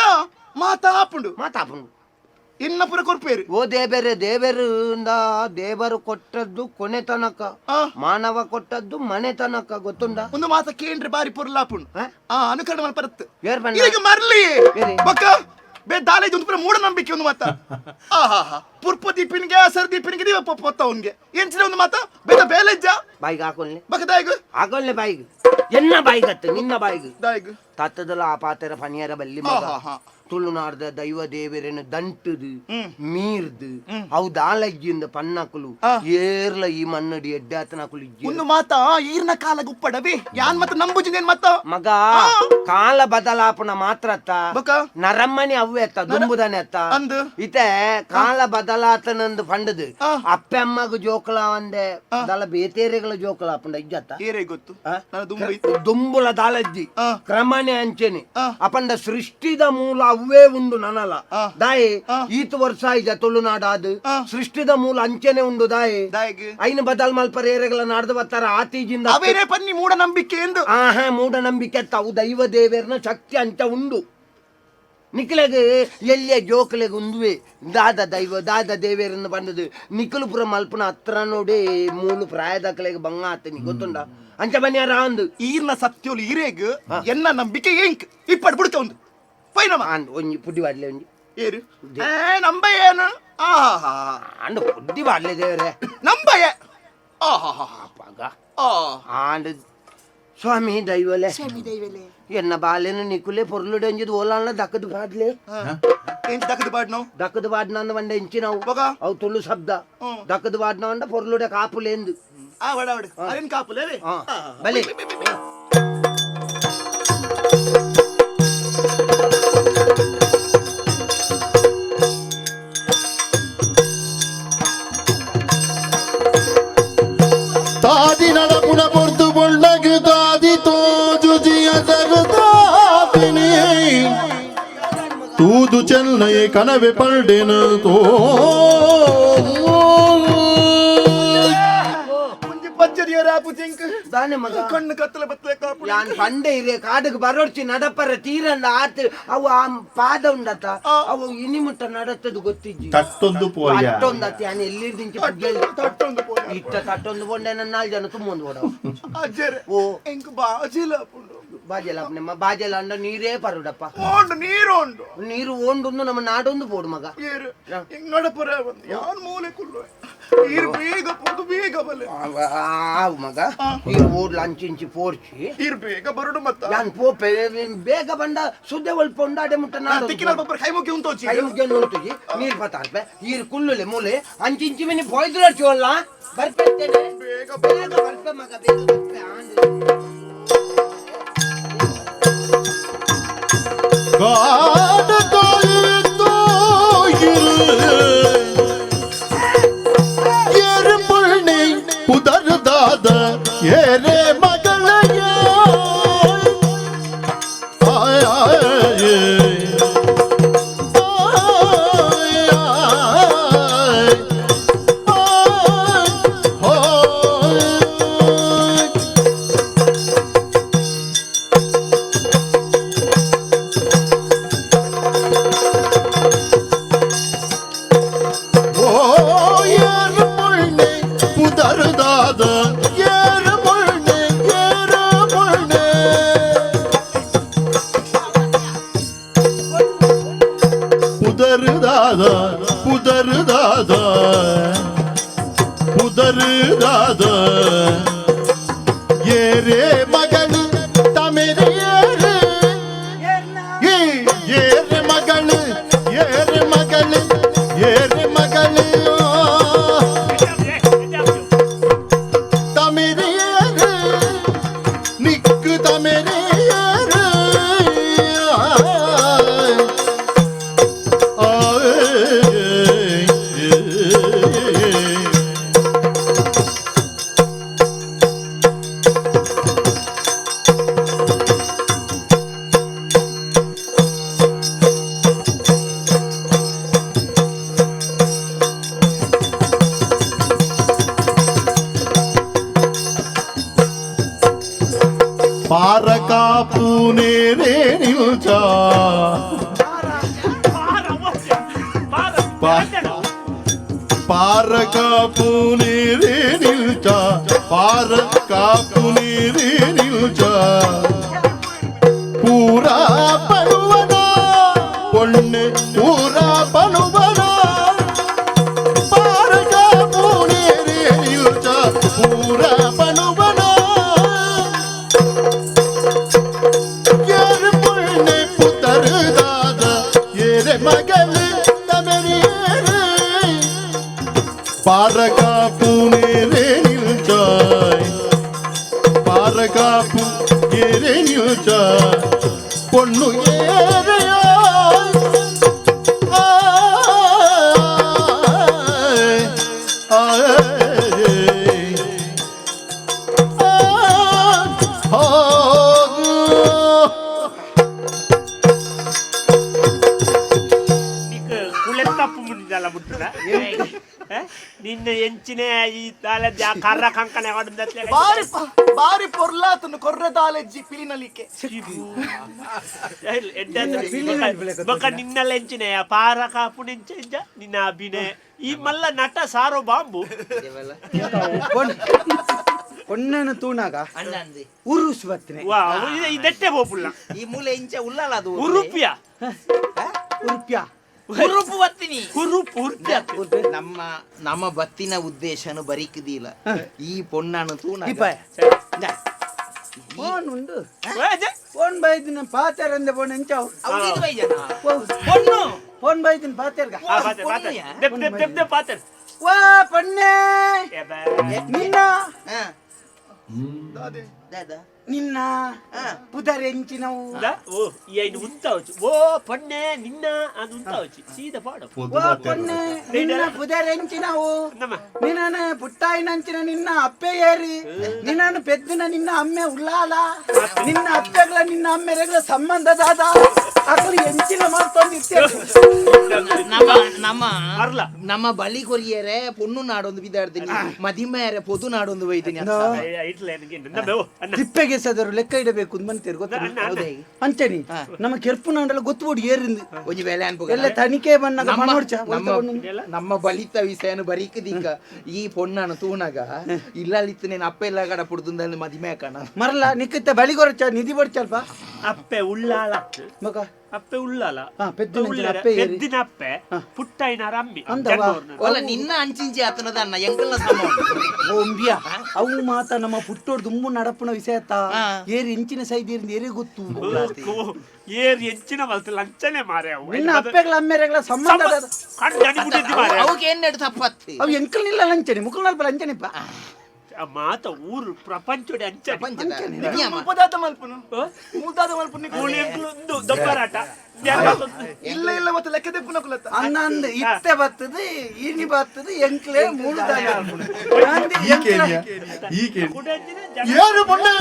ಮಾತಾಪುಂಡು ಮಾತಾಪುಂಡು ಇನ್ನ ಪುರ ಕೊರ್ಪೇರು ಓ ದೇಬೇರೆ ದೇವರು ಇಂದ ದೇವರು ಕೊಟ್ಟದ್ದು ಕೊನೆ ತನಕ ಮಾನವ ಕೊಟ್ಟದ್ದು ಮನೆ ತನಕ ಗೊತ್ತುಂಡ ಒಂದು ಮಾತ ಕೇಂದ್ರ ಬಾರಿ ಪೊರ್ಲಾಪುಂಡು ಆ ಅನುಕರಣ ಮಲ್ಪರತ್ತು ಏರ್ ಬಣ್ಣ? ಈಗ ಮರ್ಲಿ ಏರಿ? ಬಕ್ಕ ಬೇ ದಾಲೆ ಒಂದು ಪುರ ಮೂಢನಂಬಿಕೆ ಒಂದು ಮಾತ ಆಹಾ ಪುರ್ಪ ದೀಪಿನ್ಗೆ ಸರ್ ದೀಪಿನ್ಗೆ ದೀಪ ಪೊತ್ತ ಅವನ್ಗೆ ಎಂಚಿನ ಒಂದು ಮಾತ ಬೇದ ಬೇಲೆಜ್ಜ ಬಾಯಿಗೆ ಹಾಕೊಲ್ಲೆ ಬಕ್ಕ ದಾಯಿಗು ಹಾಕೊಲ್ಲೆ ಬಾಯಿಗೆ ಎನ್ನ ಬಾಯಿಗತ್ತು ನಿನ್ನ ಬಾಯಿಗೆ ದಾಯಿಗು ತತ್ತದಲ್ಲ ಆ ಪಾತೆರ ಪನಿಯರ ಬಲ್ಲಿ ಮಗ ಆಹಾ. ತುಳುನಾಡ್ದ ದೈವ ದೇವರೇನು ದಂಟದು ಮೀರ್ದು ಅವು ದಾಲಜ್ಜಿಂದ ಪನ್ನಕುಲು ಏರ್ಲ ಈ ಮಣ್ಣಡಿ ಎಡ್ಡಾತನಕುಲು ಇಜ್ಜಿ ಒಂದು ಮಾತ ಈರ್ನ ಕಾಲ ಗುಪ್ಪಡವೇ ಯಾನ್ ಮತ್ತ ನಂಬುಜಿನೇನ್ ಮತ್ತ ಮಗ ಕಾಲ ಬದಲಾಪಣ ಮಾತ್ರ ಅತ್ತ ಬಕ? ನರಮ್ಮನಿ ಅವ್ವೆ ಅತ್ತ ದುಂಬುದನೆ ಅತ್ತ ಅಂದು? ಇತೆ ಕಾಲ ಬದಲಾತನಂದು ಪಂಡದು ಅಪ್ಪೆ ಅಮ್ಮಗ ಜೋಕುಲ ಒಂದೆ ದಲ ಬೇತೇರೆಗಳ ಜೋಕುಲ ಪಂಡ ಇಜ್ಜತ್ತ ಏರೇ ಗೊತ್ತು ಆ? ನಾನು ದುಂಬು ಇತ್ತು. ದುಂಬುಲ ದಾಲಜ್ಜಿ ಕ್ರಮನೆ ಅಂಚೆನೆ ಅಪಂಡ ಸೃಷ್ಟಿದ ಮೂಲ ಅವ್ವೇ ಉಂಡು ನನಲ ದಾಯೆ ಈತ ವರ್ಷ ಇಜ ತುಳುನಾಡಾದು ಸೃಷ್ಟಿದ ಮೂಲ ಅಂಚೆನೆ ಉಂಡು ದಾಯೆ ದಾಯಿಗ್ ಐನ ಬದಲ್ ಮಲ್ಪರ ಏರೆಗಳ ನಾಡ್ದು ಬತ್ತಾರ ಆತೀಜಿಂದ ಅವೇನೇ ಪನ್ನಿ ಮೂಢನಂಬಿಕೆ ಎಂದು ಆಹಾ ಮೂಢನಂಬಿಕೆ ತಾವು ದೈವ ದೇವೇರ್ನ ಶಕ್ತಿ ಅಂಚ ಉಂಡು ನಿಖಿಲಗೆ ಎಲ್ಲಿಯ ಜೋಕುಲೆಗ್ ಉಂದುವೆ ದಾದ ದೈವ ದಾದ ದೇವೇರನ್ನು ಬಂದದು ನಿಖಿಲು ಪುರ ಮಲ್ಪನ ಹತ್ರ ನೋಡಿ ಮೂಲು ಪ್ರಾಯದಕಲೆಗ್ ಬಂಗ ಆತನಿ ಗೊತ್ತುಂಡ ಅಂಚ ಬನ್ನಿ ರಾಂದು ಈರ್ನ ಸತ್ಯೋಲು ಈರೇಗ್ ಎನ್ನ ನಂಬಿಕೆ ಎಂಕ್ ಇಪ್ಪಡ್ ಬುಡ್ಕ ಒಂದು ಪೈನಮ ಆಂಡ್ ಒಂಜಿ ಪುಡಿ ಬಾಡ್ಲೆ ಒಂಜಿ ಏರು ಏ ನಂಬ ಏನು ಆಹಾ ಆಂಡ್ ಪುಡಿ ಬಾಡ್ಲೆ ದೇವರೇ ನಂಬಯ ಆಹಾ ಅಪ್ಪಗ ಆ ಆಂಡ್ ಸ್ವಾಮಿ ದೈವಲೆ ಎನ್ನ ಬಾಲೆನು ನಿಕುಲೆ ಪೊರ್ಲುಡೆ ಒಂಜಿದ್ ಓಲಾನ್ಲ ದಕ್ಕದ ಬಾಡ್ಲೆ ಎಂಚ ದಕ್ಕದ ಬಾಡ್ ನಾವು ದಕ್ಕದ ಬಾಡ್ನ ಅಂದ ಇಂಚಿನವು ಬೊಕ? ಅವು ತುಳು ಶಬ್ದ ದಕ್ಕದ ಬಾಡ್ನ ಅಂಡ ಪೊರ್ಲುಡೆ ಕಾಪುಲೇಂದು ಆ ವಡ ವಡ ಅರೇನ್ ಕಾಪುಲೇ ಆ, ಬಲೆ ತಾದಿ ನಡಪುನ ಪೊರ್ತು ಬೊಳ್ಳಗು ತಾದಿ ತೋಜು ಜಿಯ ಜಗದಾಪಿನಿ ತೂದು ಚೆನ್ನೈ ಕನವೆ ಪಲ್ಡೆನ ತೋ ಒಂಜಿ ಪಂಚರಿಯ ರಾಪು ತಿಂಕ್ ದಾನೆ ಮಗ ಕಣ್ಣು ಕತ್ತಲೆ ಬತ್ತಲೆ ಕಾಪು ಯಾನ್ ಪಂಡೆ ಇರೆ ಕಾಡುಗ್ ಬರೋಡ್ಚಿ ನಡಪರ ತೀರಂಡ ಆತ್ ಅವು ಆ ಪಾದ ಉಂಡತ ಅವು ಇನಿ ಮುಟ್ಟ ನಡತ್ತದು ಗೊತ್ತಿಜ್ಜಿ ತಟ್ಟೊಂದು ಪೋಯ ತಟ್ಟೊಂದತ್ತ ಯಾನ್ ಎಲ್ಲಿರ್ದಿಂಚಿ ಪುಗ್ಗೆಲ್ ತಟ್ಟೊಂದು ಪೋಯ ಇತ್ತ ತಟ್ಟೊಂದು ಪೊಂಡೆ ನನ್ನ ನಾಲ್ ಜನ ತುಂಬೊಂದು ಪೋಡ ಅಜ್ಜರೆ ಓ. ಎಂಕ್ ಬಾಜಿಲ ಪುಂಡು ಬಾಜೆಲ ನಮ್ಮ ಬಾಜೆಲ ಅಂಡ ನೀರೇ ಪರುಡಪ್ಪ ಓಂಡು ನೀರು ಉಂಡು ನೀರು ಓಂಡುಂದು ನಮ್ಮ ನಾಡೊಂದು ಪೋಡು ಮಗ ಏರು ಎಂಗ್ ನಡಪರ ಬಂದು ಯಾನ್ ಮೂಲೆ ಕುಲ್ಲು ಈರು ಬೇಗ ಪೋದು ಬೇಗ ಬಲೆ ಆವು ಮಗ ನೀರು ಓಡ್ಲ ಅಂಚಿಂಚಿ ಪೋರ್ಚಿ ಈರು ಬೇಗ ಬರುಡು ಮತ್ತ ಯಾನ್ ಪೋಪೆ ಬೇಗ ಬಂಡ ಸುದ್ದೆ ಒಲ್ಪ ಉಂಡು ಅಡೆ ಮುಟ್ಟ ನಾಡೊಂದು ತಿಕ್ಕಿನ ಪಪ್ಪರ್ ಕೈ ಮುಗಿ ಉಂತೋಚಿ ಕೈ ಮುಗ್ಯೊಂದು ಉಂಟುಜಿ ನೀರು ಪತಾರ್ಪೆ ಈರು ಕುಲ್ಲುಲೆ ಮೂಲೆ ಅಂಚಿಂಚಿ ಮಿನಿ ಪೋಯ್ದುಲರ್ಚಿ ಅಲ್ಲ ಬರ್ಪೆತ್ತೇನೆ ಬೇಗ ಬೇಗ ಬರ್ಪೆ ಮಗ ಬೇಗ ಬರ್ಪೆ ಆಂಡ್ ಕಾಡ ಏರು ಪುಳ್ಳಿ ಪುದರ್ದಾದ ಏರೆ ಮಗಳಯ್ಯ ಆಯ್ ಆಯ್ ಆಯ್ ಆಯ್ ಓ ಏರು ಮುಳ್ಳೆ ಪುದರ್ದಾದ ಏರು ಮುಳ್ಳೆ ಏರು ಮುಳ್ಳೆ ಪುದರ್ದಾದ ಪುದರ್ದಾದ ಪುದರ್ದಾದ ಏರೇ ಮಗಳು ತಮಿಳ್ ಏರು ಏ ಏರು ಮಗಳು ಏರು ಮಗಳು ಏರು ಮಗಳು ಎಡ್ಡೆ ಆಪುಜಿ, ಕಾಪುನೇರೇ ನಿಲ್ಚ ಪಾರ ಕಾಪುನೇರೇ ನಿಲ್ಚ ಪಾರ ಕಾಪುನೇರೇ ನಿಲ್ಚ ಪೂರಾ ಪನುವನ ಪೊಣ್ಣೆ ಪೂರಾ ಪನುವನ ಪಾರ ಕಾಪುನೇರೇ ನಿಲ್ಚ ಪೂರಾ ಪನುವನ ಏರು ಪೊಣ್ಣೆ ಪುತರು ದಾದ ಏರೆ ಮಗಲು ತಮರೇರು ಪಾರ ಕಾಪುನೇರೇ ನಿಲ್ಚಾಯ್ ಪಾರ ಕಾಪು ಏರೆ ನಿಲ್ಚ பொண்ணு ஏறையா ನಿನ್ನ ಎಂಚಿನ ಈ ದಾಲ ಕರ್ರ ಕಂಕಣೆ ಬಾರಿ ಬಾರಿ ಪೊರ್ಲಾತನು ಕೊರ್ರ ದಾಲೆಜ್ಜಿ ಪಿಲಿನಲಿಕೆ ಬೊಕ ನಿನ್ನೆಲ್ಲ ಎಂಚಿನ ಪಾರ ಕಾಪು ನೆಂಚ ನಿನ್ನ ಅಭಿನಯ ಈ ಮಲ್ಲ ನಟ ಸಾರೋ ಬಾಂಬು பொண்ணு ತೂನಾಗ ಉರುಸ್ ಬತ್ತನೆ ವಾ ಇದಟ್ಟೆ ಪೋಪುಲ್ಲ ಈ ಮೂಲೆ ಇಂಚ ಉಳ್ಳಾಲ ಅದು ಉರುಪಿಯ ಉರುಪಿಯ ಉರುಪು ಬತ್ತಿನಿ ಉರುಪು ಉರುಪಿಯ ನಮ್ಮ ನಮ್ಮ ಬತ್ತಿನ ಉದ್ದೇಶನು ಬರಿಕುದಿಲ್ಲ ಈ ಪೊಣ್ಣನು ತೂನಾಗ ಫೋನ್ ಉಂಡು ಫೋನ್ ಬೈದಿನ ಪಾತೆರಂದೆ ಫೋನ್ ಎಂಚಾವು ಪೊಣ್ಣು ಫೋನ್ ಬೈದಿನ ಪಾತೆರ್ಗ ದೆಪ್ ದೆಪ್ ದೆಪ್ ದೆಪ್ ಪಾತೆರ್ ವಾ ಪೊಣ್ಣೆ ನಿನ್ನ ನಿನ್ನ ಪುದರ್ ಎಂಚಿನವು ಓ ಈ ಐನು ಉಂತಾವಚ್ಚು ಓ ಪೊಣ್ಣೆ ನಿನ್ನ ಅದು ಉಂತಾವಚ್ಚು ಸೀದಾ ಪಾಡು ಓ ಪೊಣ್ಣೆ ನಿನ್ನ ಪುದರ್ ಎಂಚಿನವು ನಿನ್ನ ಪುಟ್ಟಾಯಿನಂಚಿನ ನಿನ್ನ ಅಪ್ಪೆ ಏರಿ ನಿನ್ನನ್ನು ಪೆದ್ದಿನ ನಿನ್ನ ಅಮ್ಮೆ ಉಳ್ಳಾಲ ನಿನ್ನ ಅಪ್ಪೆಗಳ ನಿನ್ನ ಅಮ್ಮೆರೆಗಳ ಸಂಬಂಧ ದಾದ ಅಕಲು ಎಂಚಿನ ಮಾಡ್ತೊಂದಿರ್ತೇವೆ ನಮ್ಮ ನಮ್ಮ ನಮ್ಮ ಬಲಿ ಕೊರಿಯರೆ ಪೊಣ್ಣು ನಾಡೊಂದು ಬಿದ್ದಾಡ್ತೀನಿ ಮದಿಮೆಯರೆ ಪೊದು ನಾಡೊಂದು ಒಯ್ತೀನಿ ತಿಪ್ಪೆಗೆ ಸದರು ಲೆಕ್ಕ ಇಡಬೇಕು ಮಂತೇರು ಗೊತ್ತ ಅಂಚನಿ ನಮ್ಮ ಕೆರ್ಪು ನಾಡಲ್ಲ ಗೊತ್ತು ಬೋಡಿ ಏರಿಂದ ಒಂಜಿ ವೇಳೆ ಅನ್ಪು ಎಲ್ಲ ತನಿಖೆ ಬನ್ನಾಗ ಮನೋಡ್ಚ ನಮ್ಮ ಬಲಿತ ವಿಷಯನು ಬರೀಕದೀಗ ಈ ಪೊಣ್ಣನು ತೂನಾಗ ಇಲ್ಲ ನೀನು ಅಪ್ಪೆ ಎಲ್ಲ ಕಡ ಪುಡ್ದು ಮದಿಮೆ ಕಣ ಮರಲ್ಲ ನಿಕ್ಕತ್ತೆ ಬಲಿ ಕೊರಚ ನಿಧಿ ಬಡ್ಚಲ್ಪ ಅಪ್ಪೆ ಉಳ್ಳಾಲ ಮಗ ಅಪ್ಪೆ ಉಳ್ಳಾಲ ಪೆದ್ದಿನ ಅಪ್ಪೆ ಪುಟ್ಟಾಯಿನ ರಮ್ಮಿ ಅಲ್ಲ ನಿನ್ನ ಅಂಚಿಂಚಿ ಆತನದ ಅನ್ನ ಎಂಕಲ್ನ ಸಮ ಓಂಬಿಯ ಅವು ಮಾತ ನಮ್ಮ ಪುಟ್ಟೋಡ್ ದುಂಬು ನಡಪುನ ವಿಷಯತ ಏರಿ ಇಂಚಿನ ಸೈದ್ ಏರಿಂದ ಏರಿ ಗೊತ್ತು ಏರಿ ಎಂಚಿನ ಮಲ್ತು ಲಂಚನೆ ಮಾರೆ ಅವು ನಿನ್ನ ಅಪ್ಪೆಗಳ ಅಮ್ಮೆರೆಗಳ ಸಂಬಂಧ ಅವಕ್ಕೆ ಏನ್ ನಡು ತಪ್ಪತ್ತಿ ಅವು ಎಂಕಲ್ನಿಲ್ಲ ಲಂಚನೆ ಮುಕಲ್ನಲ್ಪ ಲಂಚನೆಪ್ಪ ಮಾತ ಊರು ಪ್ರಪಂಚೋಡಿ ಅಂಚನೆ ಮುಲ್ಪದಾತ ಮಲ್ಪನು ಮುಲ್ದಾದ ಮಲ್ಪನು ದೊಬ್ಬರಾಟ ಇಲ್ಲ ಇಲ್ಲ ಮತ್ತೆ ಲೆಕ್ಕ ತೆಪ್ಪುನ ಕುಲತ್ತ ಅನ್ನಂದು ಇತ್ತೆ ಬರ್ತದೆ ಇನಿ ಬರ್ತದೆ ಎಂಕ್ಲೆ ಮೂಳು ಏನು ಪೊಣ್ಣೆ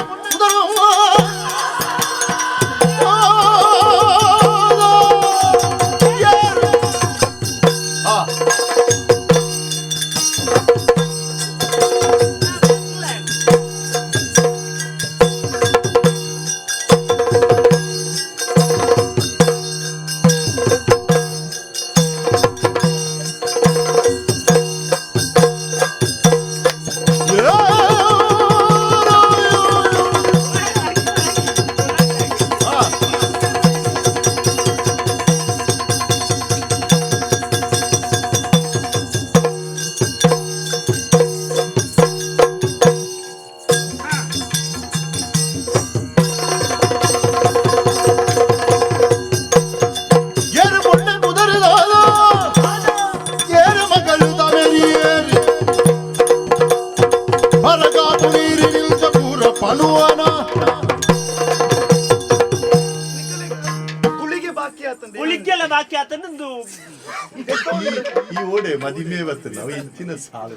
ಈ ಓಡೆ ಮದಿಮೆ ಬರ್ತದೆ ನಾವು ಇಂಚಿನ ಸಾಲು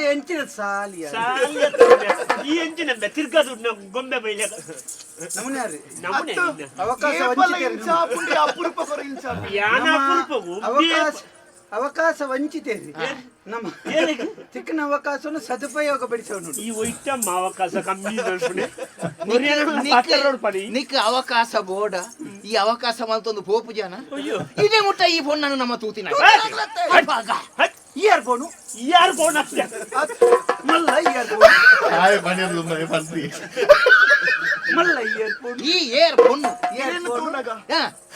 ಎಂಚಿನ ಸಾಲಿ ಈ ಎಂಚಿನ ತಿರ್ಗದು ಗೊಂಬೆ ಬೈಲೆ ಅವಕಾಶ ಅವಕಾಶ ವಂಚಿತೇರಿ ನಮ್ಮ ತಿಕ್ಕನ ಅವಕಾಶವನ್ನು ಸದುಪಯೋಗ ಪಡಿಸೋನು. ಈ ಒಯ್ಟಮ್ಮ ಅವಕಾಶ ಕಮ್ಮಿ. ನಿಕ್ ಅವಕಾಶ ಬೋಡ, ಈ ಅವಕಾಶ ಮಲ್ತೊಂದು ಪೋಪು ಜನ ಇದೇ ಮುಟ್ಟ ಈ ಫೋನ್ ನಾನು ನಮ್ಮ ತೂತಿನ ಇಯರ್ ಫೋನು ಇಯರ್ ಫೋನ್ ಅಷ್ಟೇ ಮಲ್ಲ ಇಯರ್ ಫೋನ್ ಆಯ್ ಪಣಿಯರ್ದು ಪಂತಿ ಮಲ್ಲ ಇಯರ್ ಫೋನ್ ಈ ಏರ್ ಫೋನ್ ಇರೇನು ತೂನಗ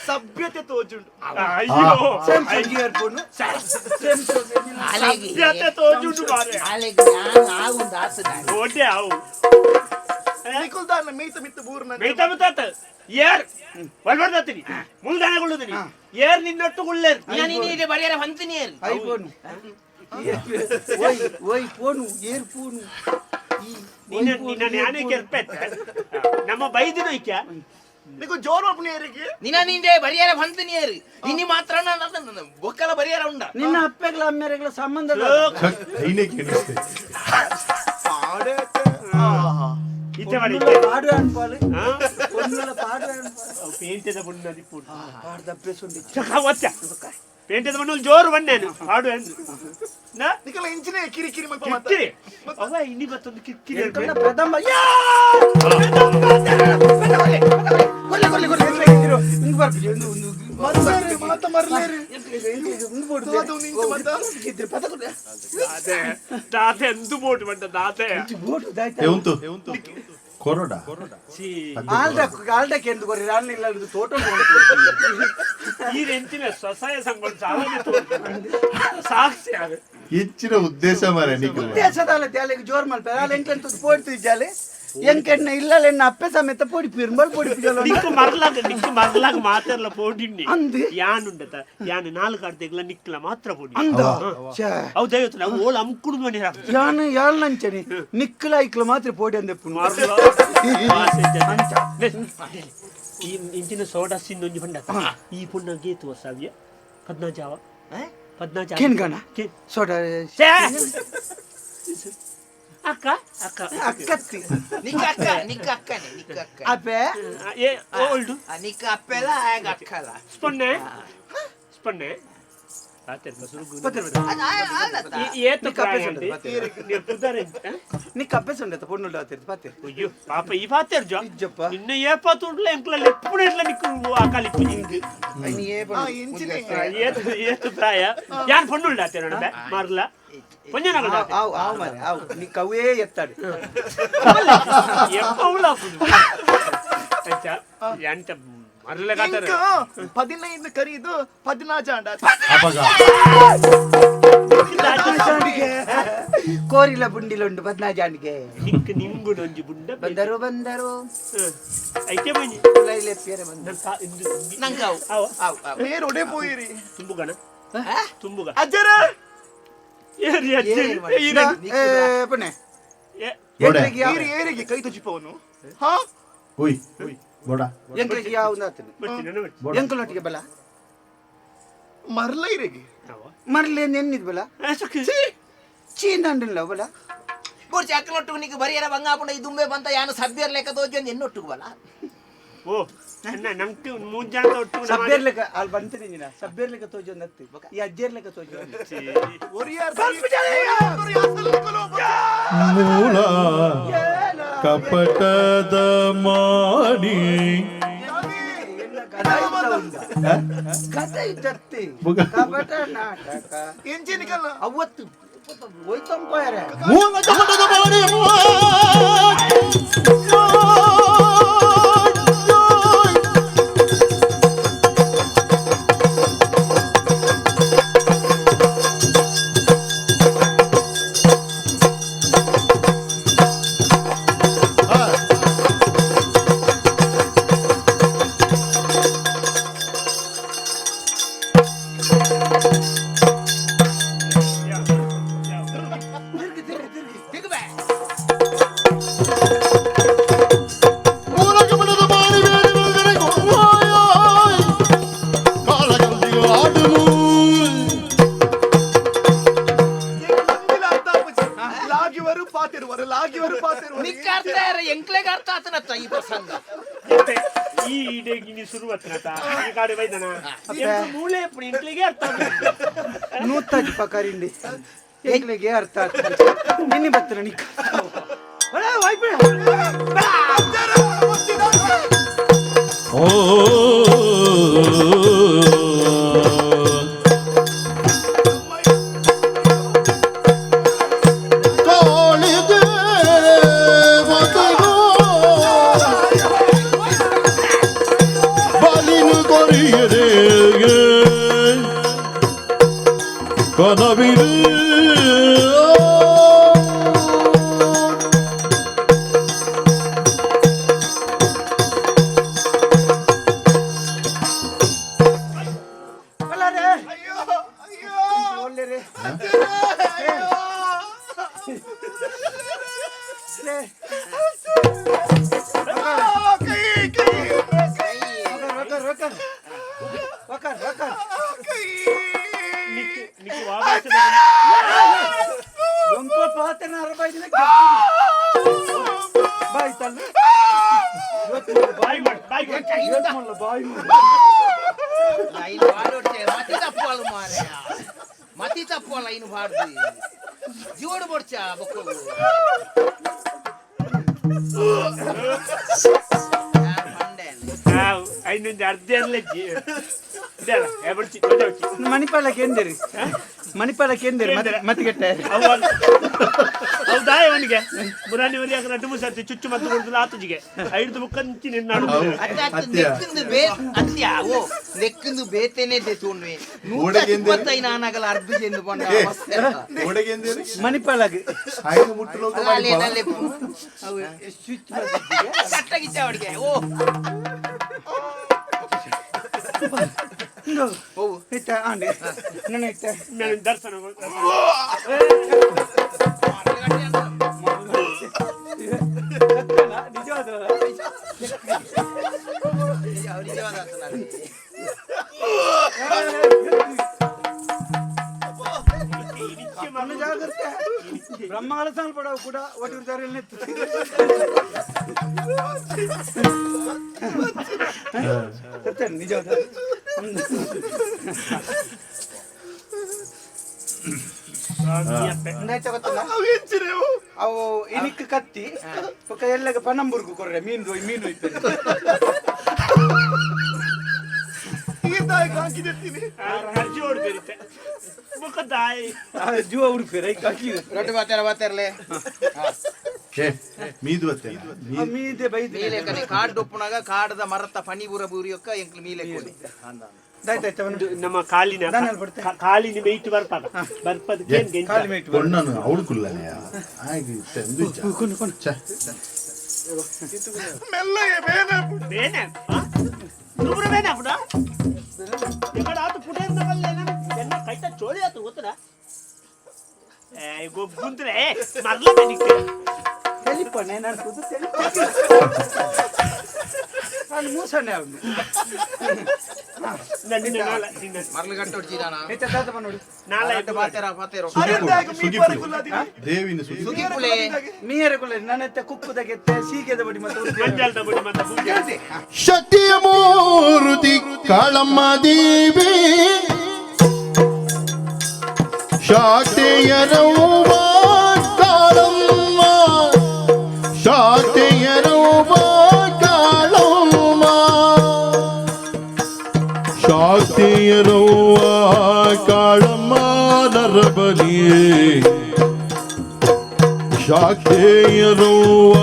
ಸಭ್ಯತೆ ತೋಜುಂಡು. ಅಯ್ಯೋ, ಸ್ಯಾಮ್ಸಂಗ್ ಇಯರ್ ಫೋನ್ ಸಭ್ಯತೆ ತೋಜುಂಡು ಮಾರೆ. ಅಲೆಗೆ ನಾನು ಆಗುಂದು ಆಸೆ ಓಟೆ ಅವು ನಿಕುಲ್ದಾನ ಮೀತ ಮಿತ್ತ ಬೂರ್ನ ಮೇಯ್ತಾ ಮಿತ್ತಾತ ಏರ್ ಒಲ್ಬರ್ದತ್ತೀನಿ ಮುಲ್ದಾನಗೊಳ್ಳುದೀನಿ ಏರ್ ನಿನ್ನೊಟ್ಟು ಗುಳ್ಳೇರ್. ನಾನು ನೀನೆ ಬರಿಯರ ಹೊಂತೀನಿ ಏರ್ ಐಫೋನ್ ಓಯ್ ಓಯ್ ಫೋನು ಏರ್ ಫೋನು. ನಿನ್ನ ನಿನ್ನ ಜ್ಞಾನ ಕೆರ್ಪೆತ್ತ ನಮ್ಮ ಬೈದಿನ ಐಕ್ಯ ನಿಕು ಜೋರು ಅಪ್ಪನ ಏರಿಗೆ ನಿನ್ನ ನಿಂದೆ ಬರಿಯರ ಹೊಂತೀನಿ ಏರ್ ಇನಿ ಮಾತ್ರ ಬೊಕ್ಕಲ ಬರಿಯರ ಉಂಡ. ನಿನ್ನ ಅಪ್ಪೆಗಳ ಅಮ್ಮೆರೆಗಳ ಸಂಬಂಧ ಐನೇ ಕೇಳಿಸ್ತೆ. ಪಾಡೇತೆ. ಇತ್ತೆ ಮಾಡಿ ಪಾಡು ಅನ್ಪಾಲು ಪೊನ್ನುಲ ಪಾಡು ಅನ್ಪಾಲು. ಪೇಂಟೆದ ಬಣ್ಣದಿ ಪೂರ್ಣ ಪಾಡ್ದ ಅಭ್ಯಾಸ ಉಂಡು. ಒತ್ತ ಪೇಂಟೆದ ಬಣ್ಣ ಜೋರು ಬಣ್ಣೇನು ಹಾಡು ಎಂದು ನಾ ನಿಕಲ ಇಂಚಿನೇ ಕಿರಿ ಕಿರಿ ಮಲ್ಪ ಮಾತ ಕಿಕ್ಕಿರಿ ಅವ ಇನ್ನಿ ಮತ್ತೊಂದು ಕಿಕ್ಕಿರಿ ಎಂಕಲ್ನ ಪ್ರಥಮ ಯಾ ಮರ್ಲೇರಿ ಮಾತ ಮರ್ಲೇರಿ ದಾತೆ ಎಂದು ಬೋಟ್ ಬಂದ ದಾತೆ ಉಂತು ಕೊರಡ ಆಲ್ಡಕ್ಕೆ ಎಂದು ಕೊರಿ ರಾಣಿಲ್ಲ ತೋಟ. ಈ రెంచిన ಸ್ವಸಹಾಯ ಸಂಘ ಸಾಕ್ಷಿ ಅದು ಹೆಚ್ಚಿನ ಉದ್ದೇಶ ಮಾರೆ ನಿಖಿಲ್. ಉದ್ದೇಶದಾಲ ತ್ಯಾಲೆಗ್ ಜೋರ್ ಮಲ್ಪೆ ಆಲ್ ಎಂಕ್ಲೆನ್ ತುದು ಪೋಡ್ತು ಇಜ್ಜಾಲೆ ಎಂಕೆಣ್ಣ ಇಲ್ಲಲೆನ್ನ ಅಪ್ಪೆ ಸಮೇತ ಪೋಡಿ ಪಿರ್ಂಬಲ್ ಪೋಡಿ ಪಿಜಲ. ನಿಕ್ಕು ಮರ್ಲಾಗ ನಿಕ್ಕು ಮರ್ಲಾಗ ಮಾತಾಡ್ಲ ಪೋಡಿಣ್ಣಿ ಅಂದ್. ಯಾನ್ ಉಂಡತ ಯಾನ್ ನಾಲ್ಕು ಅರ್ಧಗ್ಲ ನಿಕ್ಲ ಮಾತ್ರ ಪೋಡಿ. ಅಂದ ಛೇ. ಅವು ದೈವತ್ತು ನಾವು ಓಲ್ ಅಮ್ಕುಡು ಮನೆ. ಯಾನ್ ಯಾಳ್ ನಂಚನಿ ನಿಕ್ಲ ಐಕ್ಲ ಮಾತ್ರ ಪೋಡಿ ಅಂದೆಪ್ಪು. ಮರ್ಲ ಈ ಇಂಚಿನ ಸೋಡಾ ಸಿಂದೊಂಜಿ ಬಂಡ ಈ ಪುಣ್ಣ ಗೇತು ವರ್ಷಾವ್ಯ ಪದ್ನಾಜಾವ ಪದ್ನಾಜಾವ ಕೆನ್ಗಣ ಸೋಡಾ. ಛೇ! ಅಕ್ಕ ಅಕ್ಕ ಅಕ್ಕತ್ತಿ ನಿಕ್ಕ ಅಕ್ಕ ನಿಕ್ಕ ಅಕ್ಕನೆ ನಿಕ್ಕ ಅಕ್ಕ. ಅಪ್ಪೆ ಏ ಓಲ್ಡು ನಿಕ್ಕ ಅಪ್ಪೆಲ ಆಗ ಅಕ್ಕಲ. ಸ್ಪೊನ್ನೆ ಸ್ಪೊನ್ನೆ ನಿಕ್ಕ ಅಪ್ಪೆ ಸೊಂಡತ ಪೊಣ್ಣುಂಡು ಆತಿರ್ದು ಪಾತೆ. ಅಯ್ಯೋ ಪಾಪ ಈ ಪಾತೆರ್ಜ ಇಜ್ಜಪ್ಪ. ನಿನ್ನ ಏಪ ತುಡ್ಲ ಎಂಕ್ಲಲ್ಲಿ ಎಪ್ಪುಡು ಎಟ್ಲ ನಿಕ್ಕು ಆಕಲಿಪ್ಪು ನಿಂಗೆ ಇಂಚಿನೇ ಏತು ಏತು ಪ್ರಾಯ ಯಾನ್ ಪೊಣ್ಣುಳ್ಳ ಆತೆ ನೋಡ ಮಾರ್ಲ ಪೊಂಜನಗಳ ಆವು ಆವು ಮಾರೆ ಆವು ನಿಕ್ಕ ಅವೇ ಎತ್ತಾಡು. ಎಪ್ಪ ಉಳ್ಳ ಅಚ್ಚಾ ಎಂತ ಮರ್ಲ ಕಾತರ. ಇಂಕ 15 ಕರೀದು ಪದ್ನಾಜಾಂಡ. ಅಪಗ ಕೋರಿಲ ಬುಂಡಿಲುಂಡು ಬದ್ನಾಜಾಂಡಿಗೆ. ನಿಕ್ ನಿಂಗುಡೊಂಜಿ ಬುಂಡ. ಬಂದರು ಬಂದರು. ಐತೆ ಬಂಜಿ. ಲೈಲೆಪ್ಪಿಯರೆ ಬಂದರು. ನಂಗೆ ಅವು ಅವ ಅವು ಅವು ನೇರು ಒಡೆ ಪೋಯಿರಿ. ತುಂಬುಗಣ ತುಂಬುಗ ಅಜ್ಜರ ಏರಿ ಅಜ್ಜಿ ಏ ಪುಣೆ ಏ ಬೋಡೆ ಎಂಕ್ಲೆಗ್ ಯಾವ ಏರಿ ಏರಿಗೆ ಕೈ ತುಚಿಪವನು ಹಾ ಉಯ್ ಬೋಡ ಎಂಕ್ಲೆಗ್ ಯಾವ ಆತನು ಬರ್ತೀನಿ ನಾನು ಬರ್ತೀನಿ. ಎಂಕುಲೊಟ್ಟಿಗೆ ಬಲ ಮರ್ಲ ಇರಿಗೆ ಅವ ಮರ್ಲೆ ನೆನ್ನಿದ್ ಬಲ ಆ, ಸುಖಿ. ಚೀಂದಂಡಿಲ್ಲ ಬಲ ಬೋರ್ಚಿ ಅಕ್ಕನೊಟ್ಟಿಗೆ ನಿಕ್ಕ ಬರಿಯರ ಬಂಗಾಪುಂಡ ಈ ದುಂಬೆ ಬಂತ ಯಾನು ಸಭ್ಯರ್ ಲೆಕ್ಕ ತೋಜೊಂದು ಎನ್ನೊಟ್ಟಿಗೆ ಬಲ. ಓ ನನ್ನ ನಂಗೆ ಮೂರು ಜನ ಒಟ್ಟು ನಮ್ಮ ಸಬ್ಬೇರ್ಲೆಕ ಅಲ್ಲಿ ಬಂತೀನಿ ನೀನ ಸಬ್ಬೇರ್ಲೆಕ ತೋಜೊಂದು ಹತ್ತಿ ಈ ಅಜ್ಜೇರ್ಲೆಕ ತೋಜೊಂದು. ಒರಿಯಾರ್ ಮೂಲ ಕಪಟದ ಮಾಡಿ ಕಥೆ ಇದ್ದತ್ತಿ ಬುಗ. ಕಪಟ ನಾಟಕ ಎಂಚಿನಿಕಲ್ಲ ಅವತ್ತು ಹೋಯ್ತಂಪಾಯರೆ. ಮೂಲ ಕಪಟದ ಮಾಡಿ ತಿರುಗು ಮೂಲ ಕಪಟದ ಮಾಡಿ ಬೇರೆ ಬೇರೆ ಕಾಲಗಂದಿಗೆ ಆಡುನು ಲಾಗಿವರು ಪಾತಿರುವರು ಲಾಗಿವರು ಪಾತಿರುವರು. ನಿಕ್ಕ ಅರ್ಥ ಯಾರ ಎಂಕ್ಲೆಗೆ ಅರ್ಥ ಆತನತ್ತ ಈ ಪ್ರಸಂಗ. ಈ ಇಡೆಗಿನಿ ಶುರುವತ್ನತ ಈ ಕಾಡೆ ಬೈದನ ಮೂಳೆ ಇಂಟ್ಲಿಗೆ ಅರ್ಥ ನೂತಾಜಿ ಪಕರಿಂಡಿ ಎಂಕ್ಲೆಗೆ ಅರ್ಥ ಆಗ್ತದೆ ನಿನ್ನೆ ಬತ್ತರ ನಿಕ್ಕ ಓ ಮತಿ ತಪ್ಪಲ್ಲ ಇನ್ನು ಬಾರ್ದು ಜೋಡು ಬೊಡ್ಚ ಬೊಕ್ಕ ಮಣಿಪಾಲ ಕೇಂದ್ರಿ ಮಣಿಪಾಲ ಕೇಂದ್ರಿ ಮತ್ತಿಗೆಟ್ಟ ಹೌದಾ ಅವನಿಗೆ ಮುರಾನಿ ವರಿಯಾಗ ರಡ್ಡು ಮುಸಾತಿ ಚುಚ್ಚು ಮತ್ತು ಕೊಡುದಿಲ್ಲ ಆತುಜಿಗೆ ಐದು ಮುಕ್ಕಂಚಿ ನಿನ್ನ ನೆಕ್ಕಿಂದು ಬೇತೇನೆ ತೂಣ್ವೆ 125 ನಾನಗಲ ಅರ್ಧ ಚೆಂದು ಪಂಡ ಮಣಿಪಾಲಗ್ ಕಟ್ಟಗಿಚ್ಚ ಅವಡಿಗೆ ಓ ದರ್ಶನ ಬ್ರಹ್ಮಗಳ ಪಡವು ಕೂಡ ಒಟ್ಟು ನಿಜ ಅವು ಇನಿಕ್ ಕತ್ತಿ ಪಕ್ಕ ಎಲ್ಲ ಪನಂಬುರ್ಗು ಕೊರ್ರೆ ಮೀನು ಮೀನು ಜೀವ ಉಡುಪೇರ ಮೀದೆ ಬೈದು ಮೀಲೆ ಕಾಡ್ ಡೊಪ್ಪುನಾಗ ಕಾಡದ ಮರತ್ತ ಪನಿಪುರ ಬೂರಿಯೊಕ್ಕ ಎಂಕ್ಲು ಮೀಲೆ ಕೋಲಿ ನಮ್ಮ ಕಾಲಿನ ಕಾಲಿನ ಮೇಯ್ತು ಬರ್ಪದ ಬರ್ಪದ ಕೊಣ್ಣನು ಅವಳು ಕುಲ್ಲನೆ ಬೇನೆ ನುಬ್ರ ಬೇನೆ ಪುಡ ಎಕಡ ಆತು ಪುಟ ಎನ್ನ ಕೈತ ಚೋಳಿ ಆತು ಗೊತ್ತದ ಗೊಬ್ಬುಂದ್ರೆ ಮರ್ಲ ನಿಕ್ಕೆ ತೆಲಿಪಣೆ ನಾನು ಕೂತು ತೆಲಿಪ ನಾನು ಮೂಸಣೆ ಅವನು ಶಕ್ತಿಯ ಮೂರ್ತಿ ಕಾಳಮ್ಮ ದೇವಿ ಶಾಕ್ತಿಯರವ್ವ ಕಾಳಮ್ಮ ಶಾಕ್ತಿಯರವ್ವ ಕಾಳಮ್ಮ ಶಾಕ್ತಿಯರವ್ವ ಕಾಳಮ್ಮ ನರಬಲಿಯೇ ಶಾಕ್ತಿಯರವ್ವ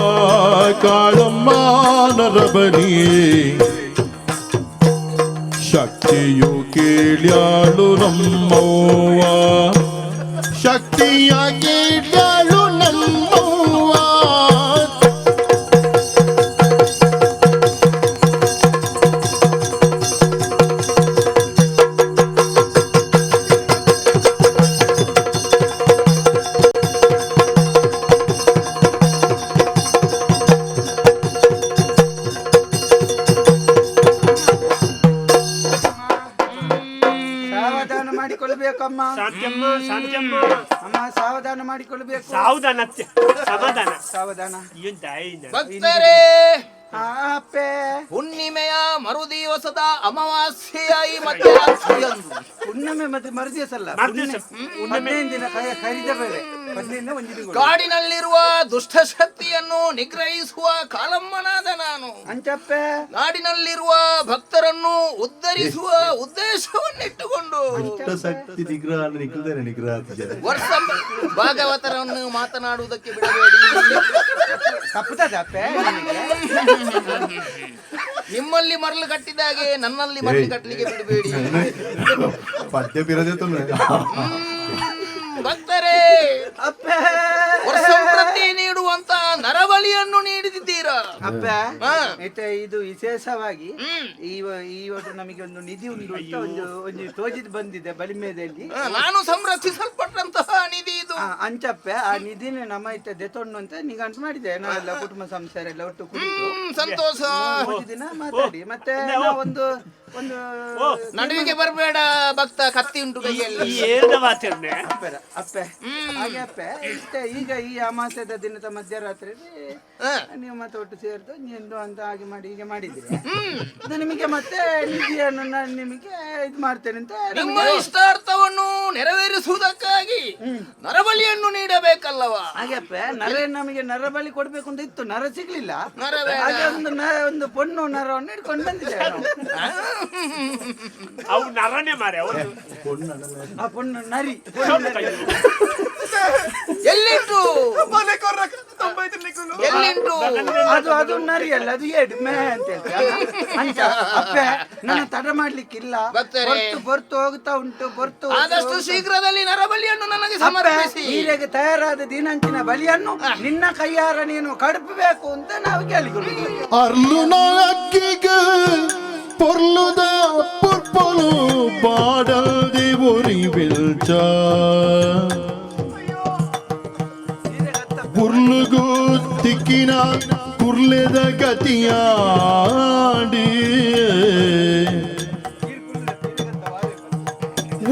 ಕಾಳಮ್ಮ ನರಬಲಿಯೇ ಶಕ್ತಿಯು ಕೇಳ್ಯಾಳು ನಮ್ಮವ್ವ ಶಕ್ತಿಯ ಕೇಳ್ಯಾಳು ನಮ್ಮವ್ವ ಸಾವಧಾನ ಮಾಡಿಕೊಳ್ಳಬೇಕಮ್ಮ. ಶಾಂತ್ಯಮ್ಮ ಶಾಂತ್ಯಮ್ಮ ಅಮ್ಮ ಸಾವಧಾನ ಮಾಡಿಕೊಳ್ಳಬೇಕು. ಸಾವಧಾನ ಸಮಾಧಾನ ಸಾವಧಾನ. ಏನ್ ದಾಯಿನ ಭಕ್ತರೇ ಆಪೆ ಮರುದಿವಸದ ಅಮಾವಾಸ್ಯೆಯಾಯಿ ಮಧ್ಯರಾತ್ರಿಯಂದು. ಹುಣ್ಣಿಮೆ ಮತ್ತೆ ಮರುದಿವಸ ಅಲ್ಲ, ಮರುದಿವಸ. 15 ದಿನ ಕರಿದ ಬೇರೆ 15 ಒಂದು ತಿಂಗಳು. ಕಾಡಿನಲ್ಲಿರುವ ದುಷ್ಟಶಕ್ತಿಯನ್ನು ನಿಗ್ರಹಿಸುವ ಕಾಲಮ್ಮನಾದ ನಾನು ಅಂಚಪ್ಪೆ ನಾಡಿನಲ್ಲಿರುವ ಭಕ್ತರನ್ನು ಉದ್ಧರಿಸುವ ಉದ್ದೇಶವನ್ನಿಟ್ಟುಕೊಂಡು ಶಕ್ತಿ ನಿಗ್ರಹ ನಿಗ್ರಹ ನಿಗ್ರಹ ವರ್ಷ ಭಾಗವತರನ್ನು ಮಾತನಾಡುವುದಕ್ಕೆ ಬಿಡಬೇಡಿ. ತಪ್ಪುತ್ತದೆ ಅಪ್ಪೆ ನಿನಗೆ? ನಿಮ್ಮಲ್ಲಿ ಮರಳು ಕಟ್ಟಿದಾಗೆ ನನ್ನಲ್ಲಿ ಮರಳು ಕಟ್ಟಲಿಕ್ಕೆ ಬಿಡಬೇಡಿ. ಪದ್ಯ ಬಿರದೆ ತೊಂದ್ರೆ. ಭಕ್ತರೇ, ಅಪ್ಪೆ ವರ್ಷಂಪ್ರತಿ ನೀಡುವಂತ ನರಬಲಿಯನ್ನು ನೀಡಿದ್ದೀರಾ ಅಪ್ಪೆ. ಹಾ. ಮತ್ತೆ ಇದು ವಿಶೇಷವಾಗಿ ಈ ಈ ಒಂದು ನಮಗೆ ಒಂದು ನಿಧಿ ಉಂಟು ಅಂತ ಒಂದು ಒಂದು ತೋಜಿದ್ ಬಂದಿದೆ ಬಲಿಮೇದಲ್ಲಿ. ನಾನು ಸಂರಕ್ಷಿಸಲ್ಪಟ್ಟಂತಹ ನಿಧಿ ಇದು. ಅಂಚಪ್ಪೆ ಆ ನಿಧಿನ ನಮ್ಮ ಇತ್ತ ದೆತೊಣ್ಣು ಅಂತ ನಿಘಂಟು ಮಾಡಿದೆ. ನಾವೆಲ್ಲ ಕುಟುಂಬ ಸಂಸಾರ ಎಲ್ಲ ಒಟ್ಟು ಕುಡಿದು ಸಂತೋಷ. ಒಂದು ದಿನ ಮಾತಾಡಿ ಮತ್ತೆ ಒಂದು ಒಂದು ನಡುವಿಗೆ ಬರಬೇಡ ಭಕ್ತ, ಕತ್ತಿ ಉಂಟು ಕೈಯಲ್ಲಿ. ಈ ಏರ್ದ ಮಾತಾಡ್ನೆ ಅಪ್ಪೆ ಅಪ್ಪೆ ಹಾಗೆ ಅಪ್ಪೆ ಇಷ್ಟೇ. ಈಗ ಈ ಅಮಾವಾಸ್ಯದ ದಿನದ ಮಧ್ಯರಾತ್ರಿ ನೀವು ಮತ್ತೆ ಒಟ್ಟು ಸೇರಿದು ನೀನು ಅಂತ ಹಾಗೆ ಮಾಡಿ ಹೀಗೆ ಮಾಡಿದ್ರಿ. ಅದು ನಿಮಗೆ ಮತ್ತೆ ನಿಧಿಯನ್ನು ನಾನು ನಿಮಗೆ ಇದು ಮಾಡ್ತೇನೆ ಅಂತ ನಿಮ್ಮ ಇಷ್ಟಾರ್ಥವನ್ನು ನೆರವೇರಿಸುವುದಕ್ಕಾಗಿ ನರಬಲಿಯನ್ನು ನೀಡಬೇಕಲ್ಲವಾ? ಹಾಗೆ ಅಪ್ಪೆ, ನರ ನಮಗೆ ನರಬಲಿ ಕೊಡ್ಬೇಕು ಅಂತ ಇತ್ತು, ನರ ಸಿಗ್ಲಿಲ್ಲ. ನರ ಬೇಡ. ಹಾಗೆ ಒಂದು ಒಂದು ಪೊಣ್ಣು ನರವನ್ನು ಹಿಡ್ಕೊಂಡು ಬಂದಿದ್ದೇವೆ ನಾವು. ಅವು ನರನೇ ಮಾರೆ ಅವರು. ಆ ಪೊಣ್ಣು ನರಿ, ಪೊಣ್ಣು ನರಿ. ಎಲ್ಲಿಂಟು ಎಲ್ಲಿಂಟು? ಅದು ಅದು ನರಿ ಅಲ್ಲ, ಅದು ಏಡು ಮೇ ಅಂತ ಹೇಳ್ತಾರೆ. ಅಂಚ ಅಪ್ಪೆ ನನ್ನ ತಡ ಮಾಡ್ಲಿಕ್ಕಿಲ್ಲ. ಭಕ್ತರೇ. ಹೊರ್ತು ಹೊರ್ತು ಹೋಗ್ತಾ ಉಂಟು, ಹೊರ್ತು ಆದಷ್ಟು ಶೀಘ್ರದಲ್ಲಿ ನರಬಲಿಯನ್ನು ನನಗೆ ಸಮರ್ಪಿಸಿ. ಹೀರೆಗೆ ತಯಾರಾದ ದಿನಂಚಿನ ಬಲಿಯನ್ನು ನಿನ್ನ ಕೈಯಾರ ನೀನು ಕಡುಪಬೇಕು ಅಂತ ನಾವು ಕೇಳಿಕೊಳ್ಳುತ್ತೇವೆ. ಅರ್ಲುನ ಅಕ್ಕಿಗೆ ಪೊರ್ಲುದ ಪುರ್ಪೊಲು ಬಾಡಲ್ದಿ ಒರಿವಿಲ್ಚ ಉರ್ಲುಗು ತಿಕ್ಕಿನ ಕುರ್ಲೆದ ಗತಿಯಾಡಿ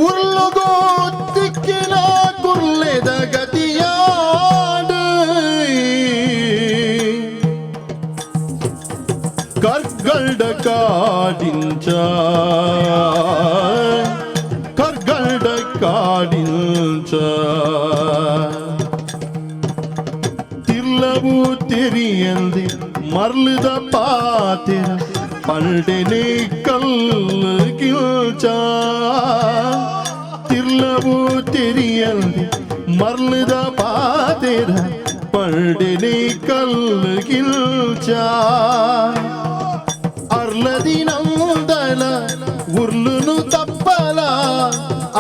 ಉರ್ಲುಗು ತಿಕ್ಕಿನ ಕುರ್ಲೆದ ಗತಿಯಾಡಿ ಕರ್ಗಲ್ಡ ಕಾಡಿಂಚ ಕರ್ಗಲ್ಡ ಕಾಡಿಂಚ ತಿರ್ಲವು ತೆರಿಯಂದಿ ಮರ್ಲದ ಪಾತಿರ ಪಂಡೆನೆ ಕಲ್ಲು ಕಿಲ್ಚ ತಿರ್ಲವು ತೆರಿಯಂದಿ ಮರ್ಲದ ಪಾತಿರ ಪಂಡೆನೆ ಕಲ್ಲು ಕಿಲ್ಚ ಅರ್ಲದಿನಂದಲ ಉರ್ಲುನು ತಪ್ಪಲ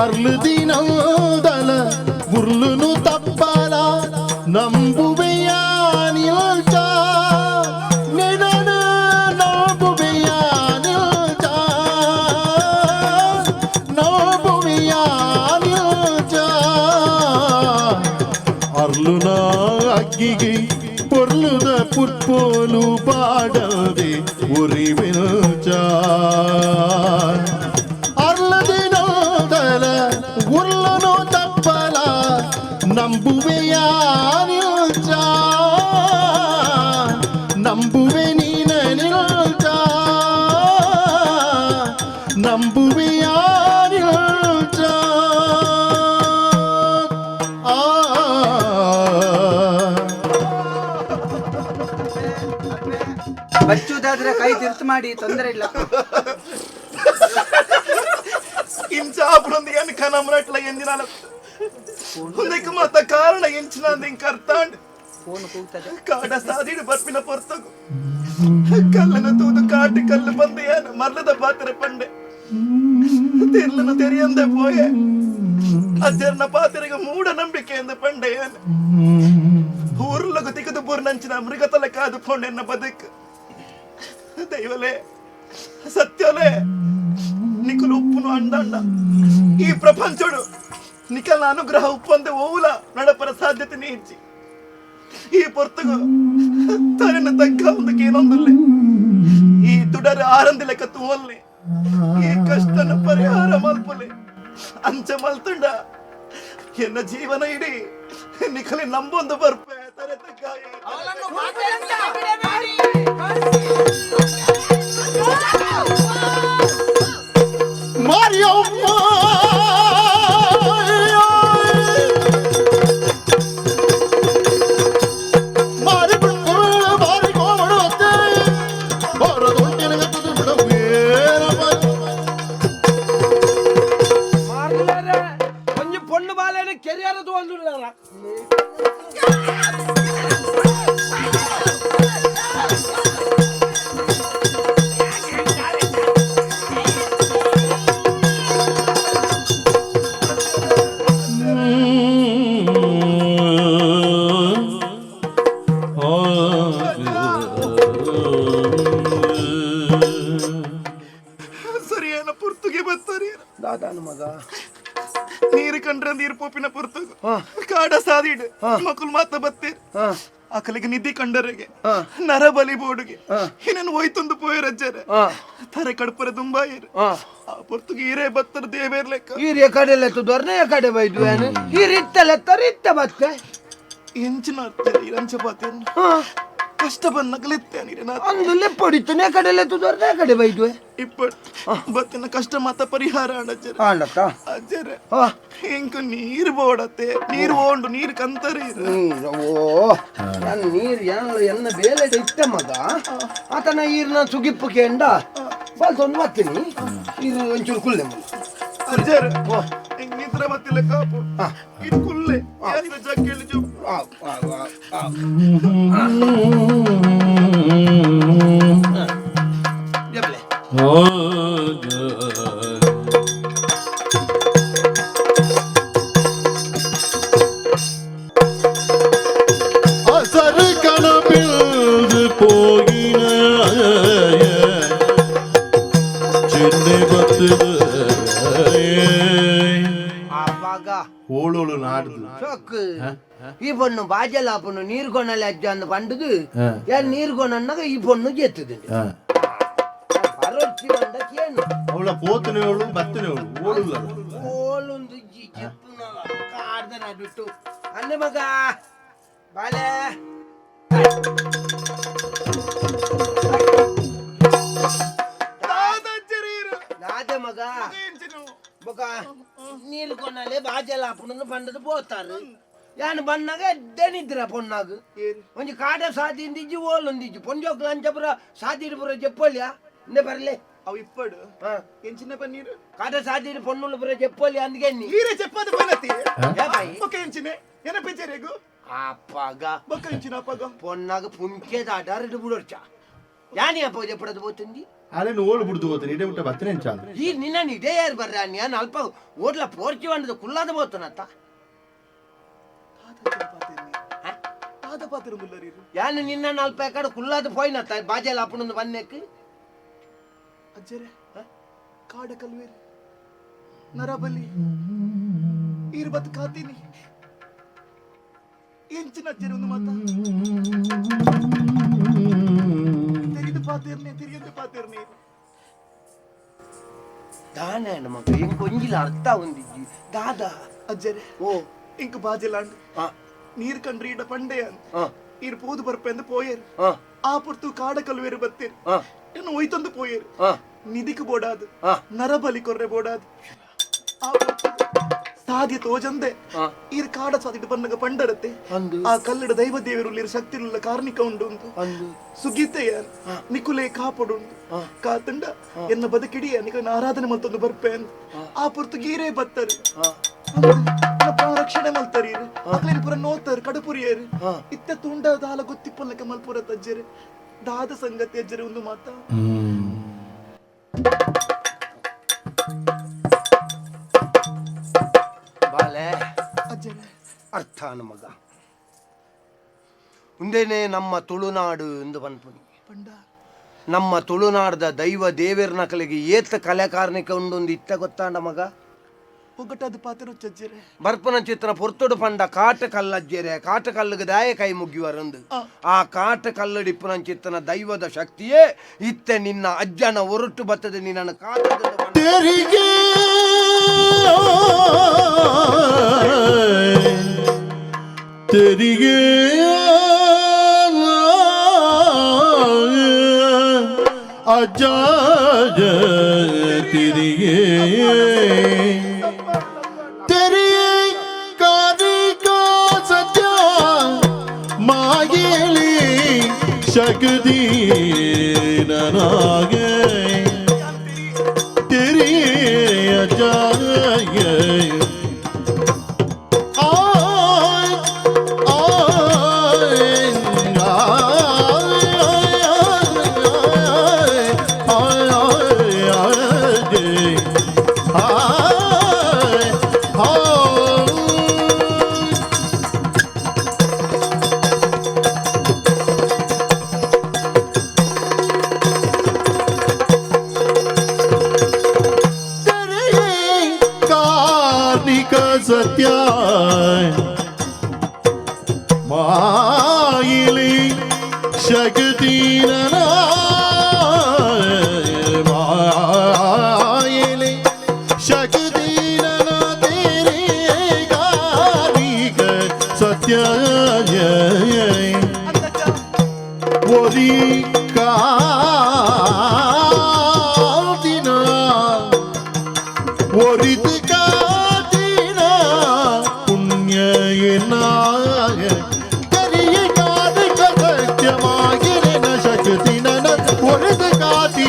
ಅರ್ಲದಿನಂದಲ ಉರ್ಲುನು ತಪ್ಪಲ ನಂಬುವೆಯ ನಿಲ್ಚ ನಿನನ ನಂಬುವೆಯ ನಿಲ್ಚ ನಂಬುವೆಯ ನಿಲ್ಚ ಅರ್ಲುನ ಅಗ್ಗಿಗೆ ಪೊರ್ಲುದ ಪುಟ್ಪೋಲು ಪಾಡದೆ ಉರಿವಿಲ್ಚ ಅರ್ಲದಿನೋದಲ ಉರ್ಲನು ತಪ್ಪಲ ನಂಬುವೆಯ ನಿಲ್ಚ ನಂಬುವೆ ನೀನ ನಿಲ್ಚ ನಂಬುವೆಯ ನಿಲ್ಚ ಆ ಬಚ್ಚುದಾದ್ರೆ ಕೈ ತಿರ್ತು ಮಾಡಿ, ತೊಂದರೆ ಇಲ್ಲ. ಇಂಚಾಪುರೊಂದಿಗೆ ಕನಮರಟ್ಲ ಎಂದಿನ ಒಂದಕ್ಕೆ ಮಾತ ಕಾರಣ ಎಂಚಿನ ಇಂಕ ಅರ್ಥಾಂಡ್ ಫೋನ್ ಕೂಗ್ತದೆ. ಕಾಡ ಸಾದಿಡು ಬರ್ಪಿನ ಪೊರ್ತಗು ಕಲ್ಲನ ತೂದು ಕಾಟಿ ಕಲ್ಲು ಬಂದು ಏನ ಮರ್ಲದ ಪಾತ್ರೆ ಪಂಡೆ ತೆರ್ಲನ ತೆರೆಯಂದೆ ಪೋಯೆ ಅಜ್ಜರ್ನ ಪಾತ್ರೆಗೆ ಮೂಢ ನಂಬಿಕೆ ಎಂದು ಪಂಡೆ ಏನ ಊರ್ಲಗು ತಿಕ್ಕದು ಬೂರ್ನಂಚಿನ ಮೃಗತಲ ಕಾದು ಪೋಂಡೆನ್ನ ಬದುಕು ದೈವಲೇ ಸತ್ಯಲೇ ನಿಕುಲು ಉಪ್ಪುನು ಅಂಡಂಡ ಈ ಪ್ರಪಂಚಡು ನಿಕಲ್ನ ಅನುಗ್ರಹ ಉಪ್ಪಂದೆ ಓವುಲ ನಡಪರ ಸಾಧ್ಯತೆ ನೀಚಿ ಈ ಪೊರ್ತುಗು ತನ್ನ ತಗ್ಗ ಒಂದಕ್ಕೆ ಏನೊಂದುಲ್ಲೆ ಈ ತುಡರ ಆರಂದಿ ಲೆಕ್ಕ ತೂವಲ್ಲೆ ಈ ಕಷ್ಟನ ಪರಿಹಾರ ಮಲ್ಪುಲೆ ಅಂಚ ಮಲ್ತುಂಡ ಎನ್ನ ಜೀವನ ಇಡೀ ನಿಖಲಿ ನಂಬೊಂದು ಬರ್ಪೆ ತರೆ ತಗ್ಗಾಯೆ. ಅವಳನ್ನು ಮಾತಾಡಲಿಕ್ಕೆ ಬಿಡಬೇಡಿ. ಕಂಡ್ರಂದ ನೀರು ಪೋಪಿನ ಪೊರ್ತು ಕಾಡ ಸಾದಿಡು ಮಕ್ಕಳು ಮಾತ ಬತ್ತೇರು ಅಕಲಿಗೆ ನಿಧಿ ಕಂಡರಿಗೆ ನರಬಲಿ ಬೋಡುಗೆ ಇನ್ನನ್ನು ಹೋಯ್ತೊಂದು ಪೋಯರಜ್ಜರೆ ತರೆ ಕಡ್ಪರೆ ದುಂಬಾಯರು ಆ ಪೊರ್ತುಗೆ ಈರೇ ಬತ್ತರ ದೇವೇರ್ ಲೆಕ್ಕ ಈರ್ ಎಕಡೆ ಲೆತ್ತದೊರ್ನೆ ಎಕಡೆ ಬೈದು ಏನು ಈರ್ ಇತ್ತ ಲೆತ್ತರ ಇತ್ತ ಬತ್ತೆ ಎಂಚಿನ ಅರ್ಥ ಇರಂಚ ಪಾತೇನು ಕಷ್ಟ ಬಂದ ನೀರಿನ ಅಂದು ಲೆಪ್ಪಡಿತ್ತು ಎಕಡೆ ಲೆತ್ತದೊರ್ನೆ ಎಕಡೆ ಬೈದು ಇಪ್ಪಟ್ ಬತ್ತಿನ ಕಷ್ಟ ಮಾತ ಪರಿಹಾರ ಅಣ್ಣಜ್ಜರೆ ಆಂಡತ್ತ ಅಜ್ಜರೆ ಎಂಕು ನೀರು ಬೋಡತ್ತೆ ನೀರು ಓಂಡು ನೀರು ಕಂತರೆ ಓ ನನ್ನ ನೀರು ಎನ್ನ ಎನ್ನ ಬೇಲೆಡೆ ಇತ್ತ ಮಗ ಆತನ ಈರ್ನ ಸುಗಿಪ್ಪು ಕೇಂಡ ಬಲ್ತೊಂದು ಬತ್ತೀನಿ ಇದು ಒಂಚೂರು ಕುಲ್ಲೆ ಅಜ್ಜರೆ ಎಂಕ್ ನಿದ್ರ ಬತ್ತಿಲ್ಲ ಕಾಪು ಇದು ಕುಲ್ಲೆ ಯಾರಿನ ಜಗ್ಗೇಳಿ ಜೋ ಅಸರ್ ಕಣಬಿಲ್ದು போகின ಚೆನ್ನೆ ಬತ್ತದ ಆವಾಗ ಓಳೋಳು ನಾಡ್ದು ಸೊಕ್ಕು ಈ ಪೊಣ್ಣು ಬಾಜಲ ಪೊಣ್ಣು ನೀರು ಕೊನಲೆ ಅಜ್ಜ ಅಂದ್ ಪಂಡುದು ಯಾನ್ ನೀರು ಕೊನನ್ನಾಗ ಈ ಪೊಣ್ಣು ಜೆತ್ತುದುಂಡು ಪರೊಚ್ಚಿ ಬಂದ ಕೇನು ಅವಳ ಪೋತನೇವಳು ಬತ್ತನೇವಳು ಓಳುಲ್ಲ ಓಲೊಂದು ಚೆಪ್ಪುನ ಕಾಡ್ದ ನಡುಟ್ಟು ಅನ್ನ ಮಗ ಬಾಲೆ ನಾದ ಮಗ ಮಗ ನೀರು ಕೊನಲೆ ಬಾಜಲ ಪೊಣ್ಣು ಪಂಡದು ಪೋತಾರು ಯಾನ್ ಬಣ್ಣಾಗ ಎದ್ದೇನಿದ್ರ ಪೊಣ್ಣಾಗ ಒಂಜಿ ಕಾಡ ಸಾದಿಂದಿಜ್ಜಿ ಓಲೊಂದಿಜ್ಜಿ ಪೊಂಜೋಕ್ ಲಂಚಪುರ ಸಾದಿಡು ಪುರ ಜೆಪ್ಪೊಲ್ಯ ಇಂದೆ ಬರಲೆ ಅವು ಇಪ್ಪಡು ಎಂಚಿನ ಪನ್ನೀರು ಕಾಡ ಸಾದಿಡು ಪೊಣ್ಣುಲು ಪುರ ಜೆಪ್ಪೊಲ್ಯ ಅಂದ್ಗೆ ನೀರೇ ಚೆಪ್ಪದ ಪನತಿ ಬೊಕ್ಕ ಎಂಚಿನ ಎನಪೆಚರೆಗು ಅಪ್ಪಗ ಬೊಕ್ಕ ಎಂಚಿನ ಅಪ್ಪಗ ಪೊಣ್ಣಾಗ ಪುಂಚೆದ ಅಡಾರಿಡು ಬುಡೋರ್ಚ ಯಾನಿ ಅಪ್ಪ ಜೆಪ್ಪಡದು ಪೋತುಂದಿ ಅಲೆ ಓಳು ಬಿಡ್ದು ಹೋಗ್ತೀನಿ ಇಡೇ ಬಿಟ್ಟ ಬತ್ತನೆ ಚಾಲು ಈ ನಿನ್ನ ಇದೇ ಯಾರು ಬರ್ರ ಯಾನ್ ಅಲ್ಪ ಓಡ್ಲ ಪೋರ್ಚಿ వంಡದು ಕುಲ್ಲಾದ ಪೋತುನತ್ತ ಯಾನು ನಿನ್ನ ಅಲ್ಪ ಎಕಡೆ ಕುಲ್ಲಾದ ಪೋಯ್ನತ್ತ ಬಾಜೆಲ್ಲ ಅಪ್ಪನೊಂದು ಬನ್ನೆಕ್ ಅಜ್ಜರೆ ಕಾಡ ಕಲ್ವೇರಿ ನರಬಲಿ ಈರು ಬತ್ತು ಕಾತೀನಿ ಎಂಚಿನ ಅಜ್ಜರೆ ಒಂದು ಮಾತ ತೆರಿದು ಪಾತೇರ್ನೆ ತೆರಿಯಂದು ಪಾತೇರ್ನೆ ದಾನ ಮಗ ಎಂಕ್ ಒಂಜಿಲ ಅರ್ಥ ಒಂದಿಜ್ಜಿ ದಾದಾ ಅಜ್ಜರೆ ಓ ಇಂಕ್ ಬಾಜೆಲಾಂಡ್ ನೀರ್ ಕಂಡ್ರಿ ಇಡ ಪಂಡೆ ಅಂತ ಈರ್ ಪೋದು ಬರ್ಪೆ ಅಂದ್ ಪೋಯೇರು ಆ ಪೊರ್ತು ಕಾಡ ಕಲ್ವೇರು ಬತ್ತೇರು ಇನ್ನು ಒಯ್ತೊಂದು ಪೋಯೇರು ನಿಧಿಕ್ ಬೋಡಾದು ನರಬಲಿ ಕೊರ್ರೆ ಬೋಡಾದು ಆ ಸಾಧ್ಯ ತೋಜಂದೆ ಈರ್ ಕಾಡ ಸಾದಿಟ್ಟು ಬನ್ನಗ ಪಂಡರತ್ತೆ ಆ ಕಲ್ಲಡ ದೈವ ದೇವರುಲ್ಲಿರು ಶಕ್ತಿರುಲ್ಲ ಕಾರ್ಣಿಕ ಉಂಡು ಉಂಟು ಸುಗೀತೆಯ ನಿಕುಲೆ ಕಾಪಡುಂಡು ಕಾತಂಡ ಎನ್ನ ಬದುಕಿಡಿಯ ನಿಕನ ಆರಾಧನೆ ಮಲ್ತೊಂದು ಬರ್ಪೆ ಅಂದ್ ಆ ಪೊರ್ತು ಗೀರೇ ಬತ್ತರು ರಕ್ಷಣೆ ಮಲ್ತರಿ ಅಕ್ಲೇನು ಪುರ ನೋತರು ಕಡುಪುರಿಯರು ಇತ್ತ ತುಂಡ ದಾಲ ಗೊತ್ತಿಪ್ಪಲ್ಲಕ ಮಲ್ಪುರ ತಜ್ಜರು ದಾದ ಸಂಗತಿ ಅಜ್ಜರು ಒಂದು ಮಾತ ಬಾಲೆ ಅಜ್ಜರೇ ಅರ್ಥ ಮಗ ಉಂದೇನೆ ನಮ್ಮ ತುಳುನಾಡು ಎಂದು ಪನ್ಪುನಿ ಪಂಡ ನಮ್ಮ ತುಳುನಾಡದ ದೈವ ದೇವೇರ್ನ ಕಲೆಗೆ ಏತ ಕಲೆಕಾರನಿಕ ಉಂಡೊಂದು ಇತ್ತ ಗೊತ್ತಾಂಡ ಮಗ ಒಗ್ಗಟ್ಟಾದ ಪಾತ್ರ ಚಜ್ಜರೆ ಬರ್ಪನ ಚಿತ್ರ ಪೊರ್ತೊಡು ಪಂಡ ಕಾಟ ಕಲ್ಲಜ್ಜೆರೆ ಕಾಟ ಕಲ್ಲುಗೆ ದಾಯ ಕೈ ಮುಗಿಯುವರಂದು ಆ ಕಾಟ ಕಲ್ಲಡಿಪ್ಪನ ಚಿತ್ತನ ದೈವದ ಶಕ್ತಿಯೇ ಇತ್ತೆ ನಿನ್ನ ಅಜ್ಜನ ಒರಟು ಬತ್ತದೆ ನಿನ್ನನ್ನು ಕಾಟದ ತೆರಿಗೆ ತೆರಿಗೆ ಅಜ್ಜ ತೆರಿಗೆ ತೆರಿಗೆ ಕಾರಿಕ ಸಜ್ಜ ಮಾಗೇಳಿ ಶಕ್ತಿ ನನಗೆ तेरी अजाए आए आए आए आए आए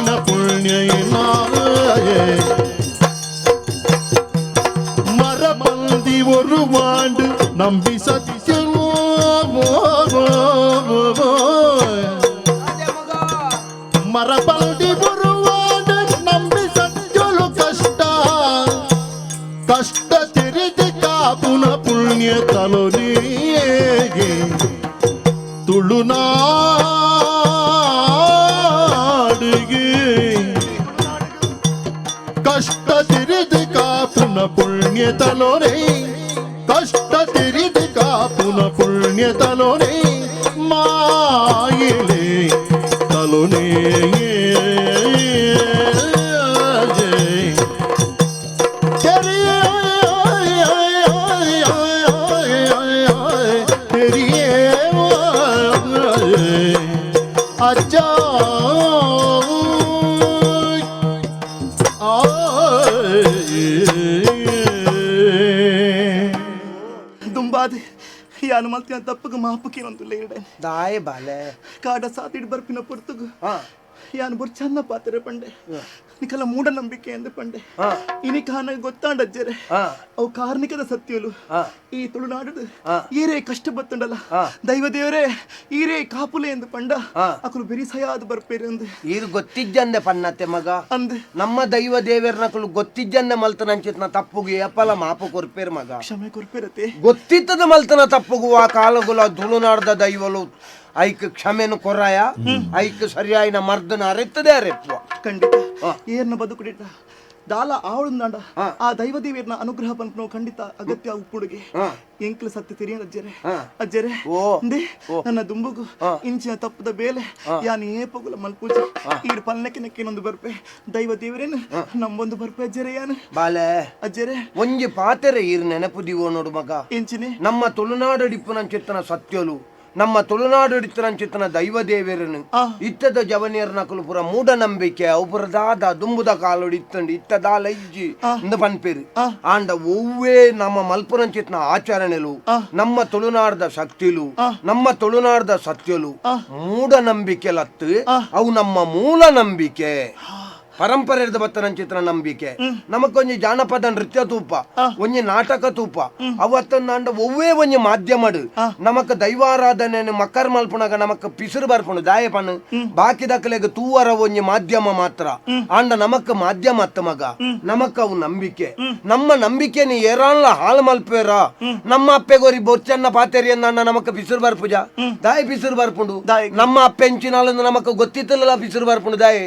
ಕಾಪುನ ಪುಣ್ಯ ಮರಬಂದಿ ஒரு வாண்டு நம்பி சத்தியமோ மரபந்தி ஒரு வாண்டு நம்பி சத்தியலு கஷ்ட கஷ்ட தெரிது காப்புன புண்ணிய தலோனே ತುಳುನಾಡಿಗೆ ಕಷ್ಟ ತಿರಿದು ಕಾಪುನ ಪುಣ್ಯ ತಲೋನೆ ಕಷ್ಟ ತಿರಿದು ಕಾಪುನ ಪುಣ್ಯ ತಲೋನೆ ಮಾಯಿಲೆ ತಲೋನೆ ದುಂಬಾದೆ ಯಾನು ಮಲ್ತಿನ ತಪ್ಪುಗು ಮಾಪುಕೇನೊಂದು ಲೇಡೆ ದಾಯ ಬಾಲೆ ಕಾಡ ಸಾತಿಡ್ ಬರ್ಪಿನ ಪೊರ್ತುಗು ಯಾನು ಬೊರ್ ಚನ್ನ ಪಾತ್ರೆ ಪಂಡೆ ನಿಕಲ ಮೂಢನಂಬಿಕೆ ಎಂದು ಪಂಡೆ ಇನಿ ಕಾನ ಗೊತ್ತಾಂಡ ಅಜ್ಜರೆ ಅವು ಕಾರ್ಣಿಕದ ಸತ್ಯಲು ಈ ತುಳುನಾಡು ಈರೇ ಕಷ್ಟ ಬತ್ತುಂಡಲ್ಲ ದೈವ ದೇವರೇ ಈರೇ ಕಾಪುಲೆ ಎಂದು ಪಂಡ ಅಕುಲು ಬೆರಿ ಸಯಾದ ಬರ್ಪೇರು ಅಂದು ಈರು ಗೊತ್ತಿಜ್ಜಂದೆ ಪನ್ನತ್ತೆ ಮಗ ಅಂದ್ ನಮ್ಮ ದೈವ ದೇವರನಕುಲು ಗೊತ್ತಿಜ್ಜಂದೆ ಮಲ್ತನಂಚಿತ್ನ ತಪ್ಪುಗು ಏಪಲ ಮಾಪು ಕೊರ್ಪೇರು ಮಗ ಕ್ಷಮೆ ಕೊರ್ಪೇರತೆ ಗೊತ್ತಿತ್ತದ ಮಲ್ತನ ತಪ್ಪುಗು ಆ ಕಾಲಗುಲ ತುಳುನಾಡ್ದ ದೈವಲು ಐಕ್ ಕ್ಷಮೆನು ಕೊರಾಯ ಐಕ್ ಸರಿಯಾಯಿನ ಮರ್ದನ ಅರೆತ್ತದೆ ಅರೆಪ್ಪುವ ಖಂಡಿತ ಏರ್ನ ಬದುಕುಡಿಟ ದಾಲ ಆವಳುಂದಾಂಡ ಆ ದೈವ ದೇವಿಯರ್ನ ಅನುಗ್ರಹ ಪನ್ಪುನವು ಖಂಡಿತ ಅಗತ್ಯ ಉಪ್ಪುಡುಗೆ ಎಂಕ್ಲ ಸತ್ಯ ತೆರಿಯ ಅಜ್ಜರೆ ಅಜ್ಜರೆ ಅಂದೆ ನನ್ನ ದುಂಬುಗು ಇಂಚಿನ ತಪ್ಪದ ಬೇಲೆ ಯಾನ್ ಏಪಗುಲ ಮಲ್ಪೂಜೆ ಈರ್ ಪಲ್ನಕ್ಕೆ ನೆಕ್ಕೇನೊಂದು ಬರ್ಪೆ ದೈವ ದೇವರೇನು ನಮ್ಮೊಂದು ಬರ್ಪೆ ಅಜ್ಜರೆ ಯಾನು ಬಾಲೆ ಅಜ್ಜರೆ ಒಂಜಿ ಪಾತೆರೆ ಈರ್ ನೆನಪು ದಿವೋ ನೋಡು ಮಗ ಎಂಚಿನೆ ನಮ್ಮ ತುಳುನಾಡಡಿಪ್ಪುನಂಚಿತ್ತನ ಸತ್ಯಲು ನಮ್ಮ ತುಳುನಾಡು ಚಿತ್ತನ ದೈವ ದೇವರನು ಇತ್ತದ ಜವನಿಯರ್ನಕುಲು ಪೂರ ಮೂಢನಂಬಿಕೆ ಅವು ಪೂರ ದಾದ ದುಂಬುದ ಕಾಲೋಡು ಇತ್ತಂಡು ಇತ್ತದಾಲ ಇಜ್ಜಿ ಇಂದ ಪನ್ಪೇರು ಆಂಡ ಒವ್ವೇ ನಮ್ಮ ಮಲ್ಪುನಂಚಿತ್ನ ಆಚರಣೆಲು ನಮ್ಮ ತುಳುನಾಡ್ದ ಶಕ್ತಿಲು ನಮ್ಮ ತುಳುನಾಡ್ದ ಸತ್ಯಲು ಮೂಢನಂಬಿಕೆಲತ್ತು ಅವು ನಮ್ಮ ಮೂಲ ನಂಬಿಕೆ ಪರಂಪರೆ ಬತ್ತನಂಚಿತ್ರ ನಂಬಿಕೆ ನಮಕೊಂಜಿ ಜಾನಪದ ನೃತ್ಯ ತೂಪ ಒಂಜಿ ನಾಟಕ ತೂಪ ಅವತ್ತಂದಾಂಡ ಒವ್ವೇ ಒಂಜಿ ಮಾಧ್ಯಮಡು ನಮಕ್ ದೈವಾರಾಧನೆ ಮಕ್ಕರ್ ಮಲ್ಪುನಗ ನಮಕ್ ಪಿಸುರು ಬರ್ಪುಂಡು ದಾಯ ಪಣ್ಣು ಬಾಕಿ ದಕ್ಕಲೆಗ್ ತೂವರ ಒಂಜಿ ಮಾಧ್ಯಮ ಮಾತ್ರ ಆಂಡ ನಮಕ್ ಮಾಧ್ಯಮ ಅತ್ತ ಮಗ ನಮಕ್ ಅವು ನಂಬಿಕೆ ನಮ್ಮ ನಂಬಿಕೆನಿ ಏರಾನ್ಲ ಹಾಳು ಮಲ್ಪೇರ ನಮ್ಮ ಅಪ್ಪೆಗೋರಿ ಬೊಚ್ಚನ್ನ ಪಾತೆರಿ ಅಂದಾಂಡ ನಮಕ್ ಪಿಸುರು ಬರ್ಪುಜ ದಾಯ ಪಿಸುರು ಬರ್ಪುಂಡು ನಮ್ಮ ಅಪ್ಪೆಂಚಿನಾಲ ನಮಕ್ ಗೊತ್ತಿತ್ತಲ್ಲ ಪಿಸುರು ಬರ್ಪುಂಡು ದಾಯೆ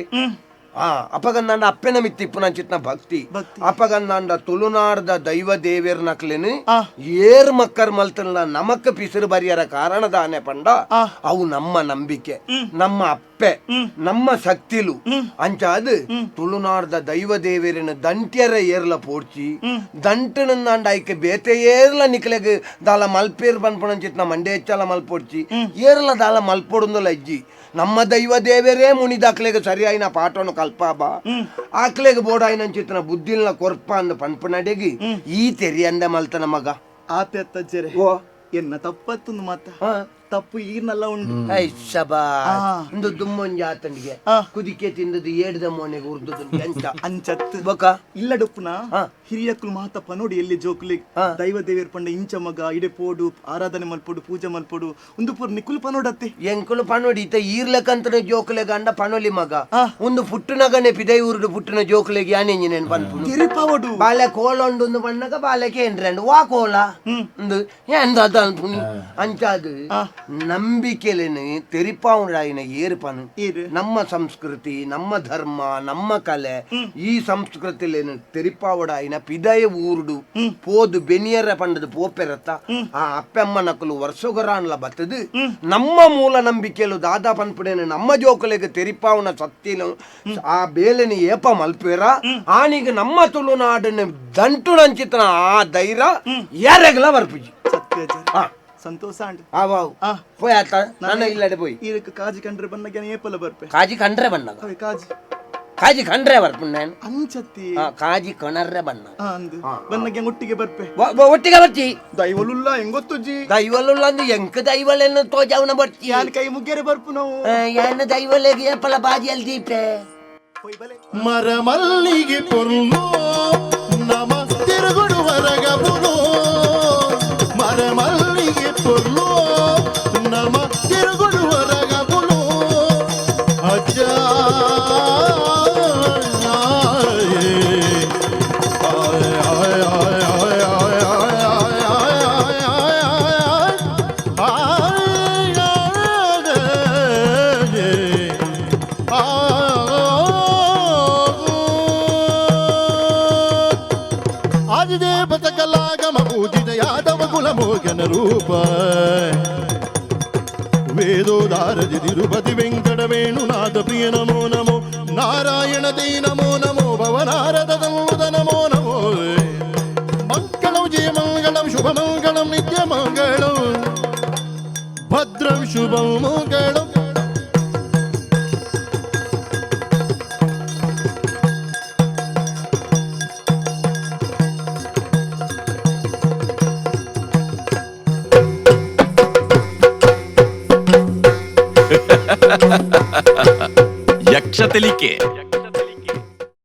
ಅಪಗಂದಾಂಡ ಅಪ್ಪೆನ ಮಿತ್ತಿಪ್ಪುನಂಚಿತ್ನ ಭಕ್ತಿ ಅಪಗಂದಾಂಡ ತುಳುನಾಡ್ದ ದೈವ ದೇವೇರ್ನಕ್ಲೆನು ಏರ್ ಮಕ್ಕರ್ ಮಲ್ತಲ್ಲ ನಮಕ್ ಪಿಸುರು ಬರಿಯರ ಕಾರಣದಾನೆ ಪಂಡ ಅವು ನಮ್ಮ ನಂಬಿಕೆ ನಮ್ಮ ಅಪ್ಪೆ ನಮ್ಮ ಶಕ್ತಿಲು ಅಂಚಾದು ತುಳುನಾಡ್ದ ದೈವ ದೇವೇರಿನ ದಂಟ್ಯರ ಏರ್ಲ ಪೋಡ್ಚಿ ದಂಟನಂದಾಂಡ ಐಕೆ ಬೇತೆ ಏರ್ಲ ನಿಕ್ಲೆಗ್ ದಾಲ ಮಲ್ಪೇರ್ ಪನ್ಪುನಂಚಿತ್ನ ಮಂಡೆ ಹೆಚ್ಚಲ ಮಲ್ಪೊಡ್ಚಿ ಏರ್ಲ ದಾಲ ಮಲ್ಪೊಡುಂದಲ ಅಜ್ಜಿ ನಮ್ಮ ದೈವ ದೇವರೇ ಮುನಿದಾಕ್ಲೆಗ್ ಸರಿಯಾಯಿನ ಪಾಠವನ್ನು ಕಲ್ಪಾಬ ಆಕ್ಲೆಗ್ ಬೋಡಾಯಿನಂಚಿತ್ನ ಬುದ್ಧಿಲ್ನ ಕೊರ್ಪ ಅಂದ ಪನ್ಪುನಡೆಗಿ ಈ ತೆರಿಯಂದ ಮಲ್ತನ ಮಗ ಆತೆ ಅತ್ತಜ್ಜರೆ ಎನ್ನ ತಪ್ಪತ್ತೊಂದು ಮಾತ ತಪ್ಪು ಈರ್ನಲ್ಲ ಉಂಟು ಶಬಾ ಇಂದು ದುಮ್ಮೊಂಜಿ ಆತನಿಗೆ ಕುದಿಕೆ ತಿಂದದ್ದು ಏಡ್ದ ಮೋನೆಗೆ ಉರ್ದುದು ಎಂಚ ಅಂಚತ್ತು ಬೊಕ ಇಲ್ಲಡುಪ್ಪುನ ಹಿರಿಯಕ್ಕುಲು ಮಾತಪ್ಪ ನೋಡಿ ಎಲ್ಲಿ ಜೋಕುಲಿ ದೈವ ದೇವಿಯರ್ ಪಂಡ ಇಂಚ ಮಗ ಇಡೆ ಪೋಡು ಆರಾಧನೆ ಮಲ್ಪೊಡು ಪೂಜೆ ಮಲ್ಪೊಡು ಒಂದು ಪೂರ್ ನಿಕುಲು ಪನೋಡತ್ತೆ ಎಂಕುಲು ಪನೋಡಿ ಇತ್ತ ಈರ್ಲಕಂತನ ಜೋಕುಲೆ ಗಂಡ ಪನೋಲಿ ಮಗ ಒಂದು ಪುಟ್ಟುನಗನೆ ಪಿದೈ ಊರುಡು ಪುಟ್ಟುನ ಜೋಕುಲೆಗೆ ಯಾನೆಂಜಿನೇನು ಪನ್ಪುನು ತೆರಿಪಾವಡು ಬಾಲೆ ಕೋಲ ಉಂಡು ಪಣ್ಣಗ ಬಾಲೆ ಕೇಂದ್ರಂಡು ವಾ ಕೋಲ ಒಂದು ಎಂದ ಅನ್ಪುನಿ ಅಂಚಾದು ನಂಬಿಕೆಲೆನು ತೆರಿಪಾವುಡಾಯಿನ ಏರ್ಪನು ನಮ್ಮ ಸಂಸ್ಕೃತಿ ನಮ್ಮ ಧರ್ಮ ನಮ್ಮ ಕಲೆ ಈ ಸಂಸ್ಕೃತಿಲೇನು ತೆರಿಪಾವುಡಾಯಿನ ಪಿದಯ ಊರುಡು ಪೋದು ಬೆನಿಯರ ಪಂಡದು ಪೋಪೆರತ್ತ ಆ ಅಪ್ಪೆಮ್ಮನಕುಲು ವರ್ಷಗೊರಾನ್ಲ ಬತ್ತದು ನಮ್ಮ ಮೂಲ ನಂಬಿಕೆಲು ದಾದಾ ಪನ್ಪುಡೇನು ನಮ್ಮ ಜೋಕುಲೆಗ್ ತೆರಿಪಾವುನ ಸತ್ತಿನ ಆ ಬೇಲೆನು ಏಪ ಮಲ್ಪೇರ ಆನಿಗ ನಮ್ಮ ತುಳುನಾಡನ್ನು ದಂಟು ನಂಚಿತನ ಆ ಧೈರ್ಯ ಯಾರೆಗ್ಲ ಬರ್ಪುಜಿ ಸತ್ಯ ಸಂತೋಷ ಅಂಡ್ ಪೋಯ್ ಆತ ನನ್ನ ಇಲ್ಲಡೆ ಪೋಯ್ ಇದಕ್ಕೆ ಕಾಜಿ ಕಂಡ್ರೆ ಬನ್ನಗ ಏಪಲ ಬರ್ಪೆ ಕಾಜಿ ಕಂಡ್ರೆ ಬನ್ನಗ ಅವೇ ಕಾಜಿ ಕಾಜಿ ಕಂಡ್ರೆ ಬರ್ಪು ನಾನು ಅಂಚತ್ತಿ ಕಾಜಿ ಕಣರ್ರೆ ಬಣ್ಣ ಅಂದು ಬನ್ನಗ ಒಟ್ಟಿಗೆ ಬರ್ಪೆ ಒಟ್ಟಿಗೆ ಬರ್ತಿ ದೈವಲುಲ್ಲ ಹೆಂಗೊತ್ತುಜ್ಜಿ ದೈವಲುಲ್ಲ ಅಂದು ಎಂಕ ದೈವಲೆನ್ನು ತೋಜಾವನ ಬರ್ತಿ ಯಾನ್ ಕೈ ಮುಗ್ಗೆರೆ ಬರ್ಪು ನಾವು ಯಾನ ದೈವಲೆಗೆ ಏಪಲ ಬಾಜಿಯಲ್ಲಿ ದೀಪೆ. ಮರಮಲ್ಲಿಗೆ ಪೊರ್ಲು ನಮ ತಿರುಗುಡು ಹೊರಗಬುಲು. ಮರಮಲ್ಲಿಗೆ ಪೊರ್ಲು ನಮ ತಿರುಗುಡು ಹೊರಗಬುಲು. ಅಜ್ಜ, ಆಯ್ ಆಯ್ ಆಯ್ ಆಯ್ ಆಯ್ ಆಯ್ ಆಯ್ ಆಯ್ ಆಯ್ ಆಯ್ ಆಯ್. ಆದಿದೇವತ ಕಲಾಗಮ ಪೂಜಿತ ಯಾದವ ಕುಲ ಮೋಹನ ರೂಪ, ವೇದೋದಾರದಿ ತಿರುಪತಿ ವೆಂಕಟ ವೇಣುನಾಥ ಪ್ರಿಯ ನಮೋ ನಮೋ. ನಾರಾಯಣ ತೇ ನಮೋ ನಮೋ. ಭವನಾರದ ಸಂವುದ ನಮೋ ನಮೋ. ಮಂಗಳಂ ಜಯ ಮಂಗಳಂ, ಶುಭ ಮಂಗಳಂ, ನಿತ್ಯ ಮಂಗಳಂ, ಭದ್ರಂ ಶುಭಂ ಮಂಗಳಂ. ಯಕ್ಷ ತೆಲಿಕೆ.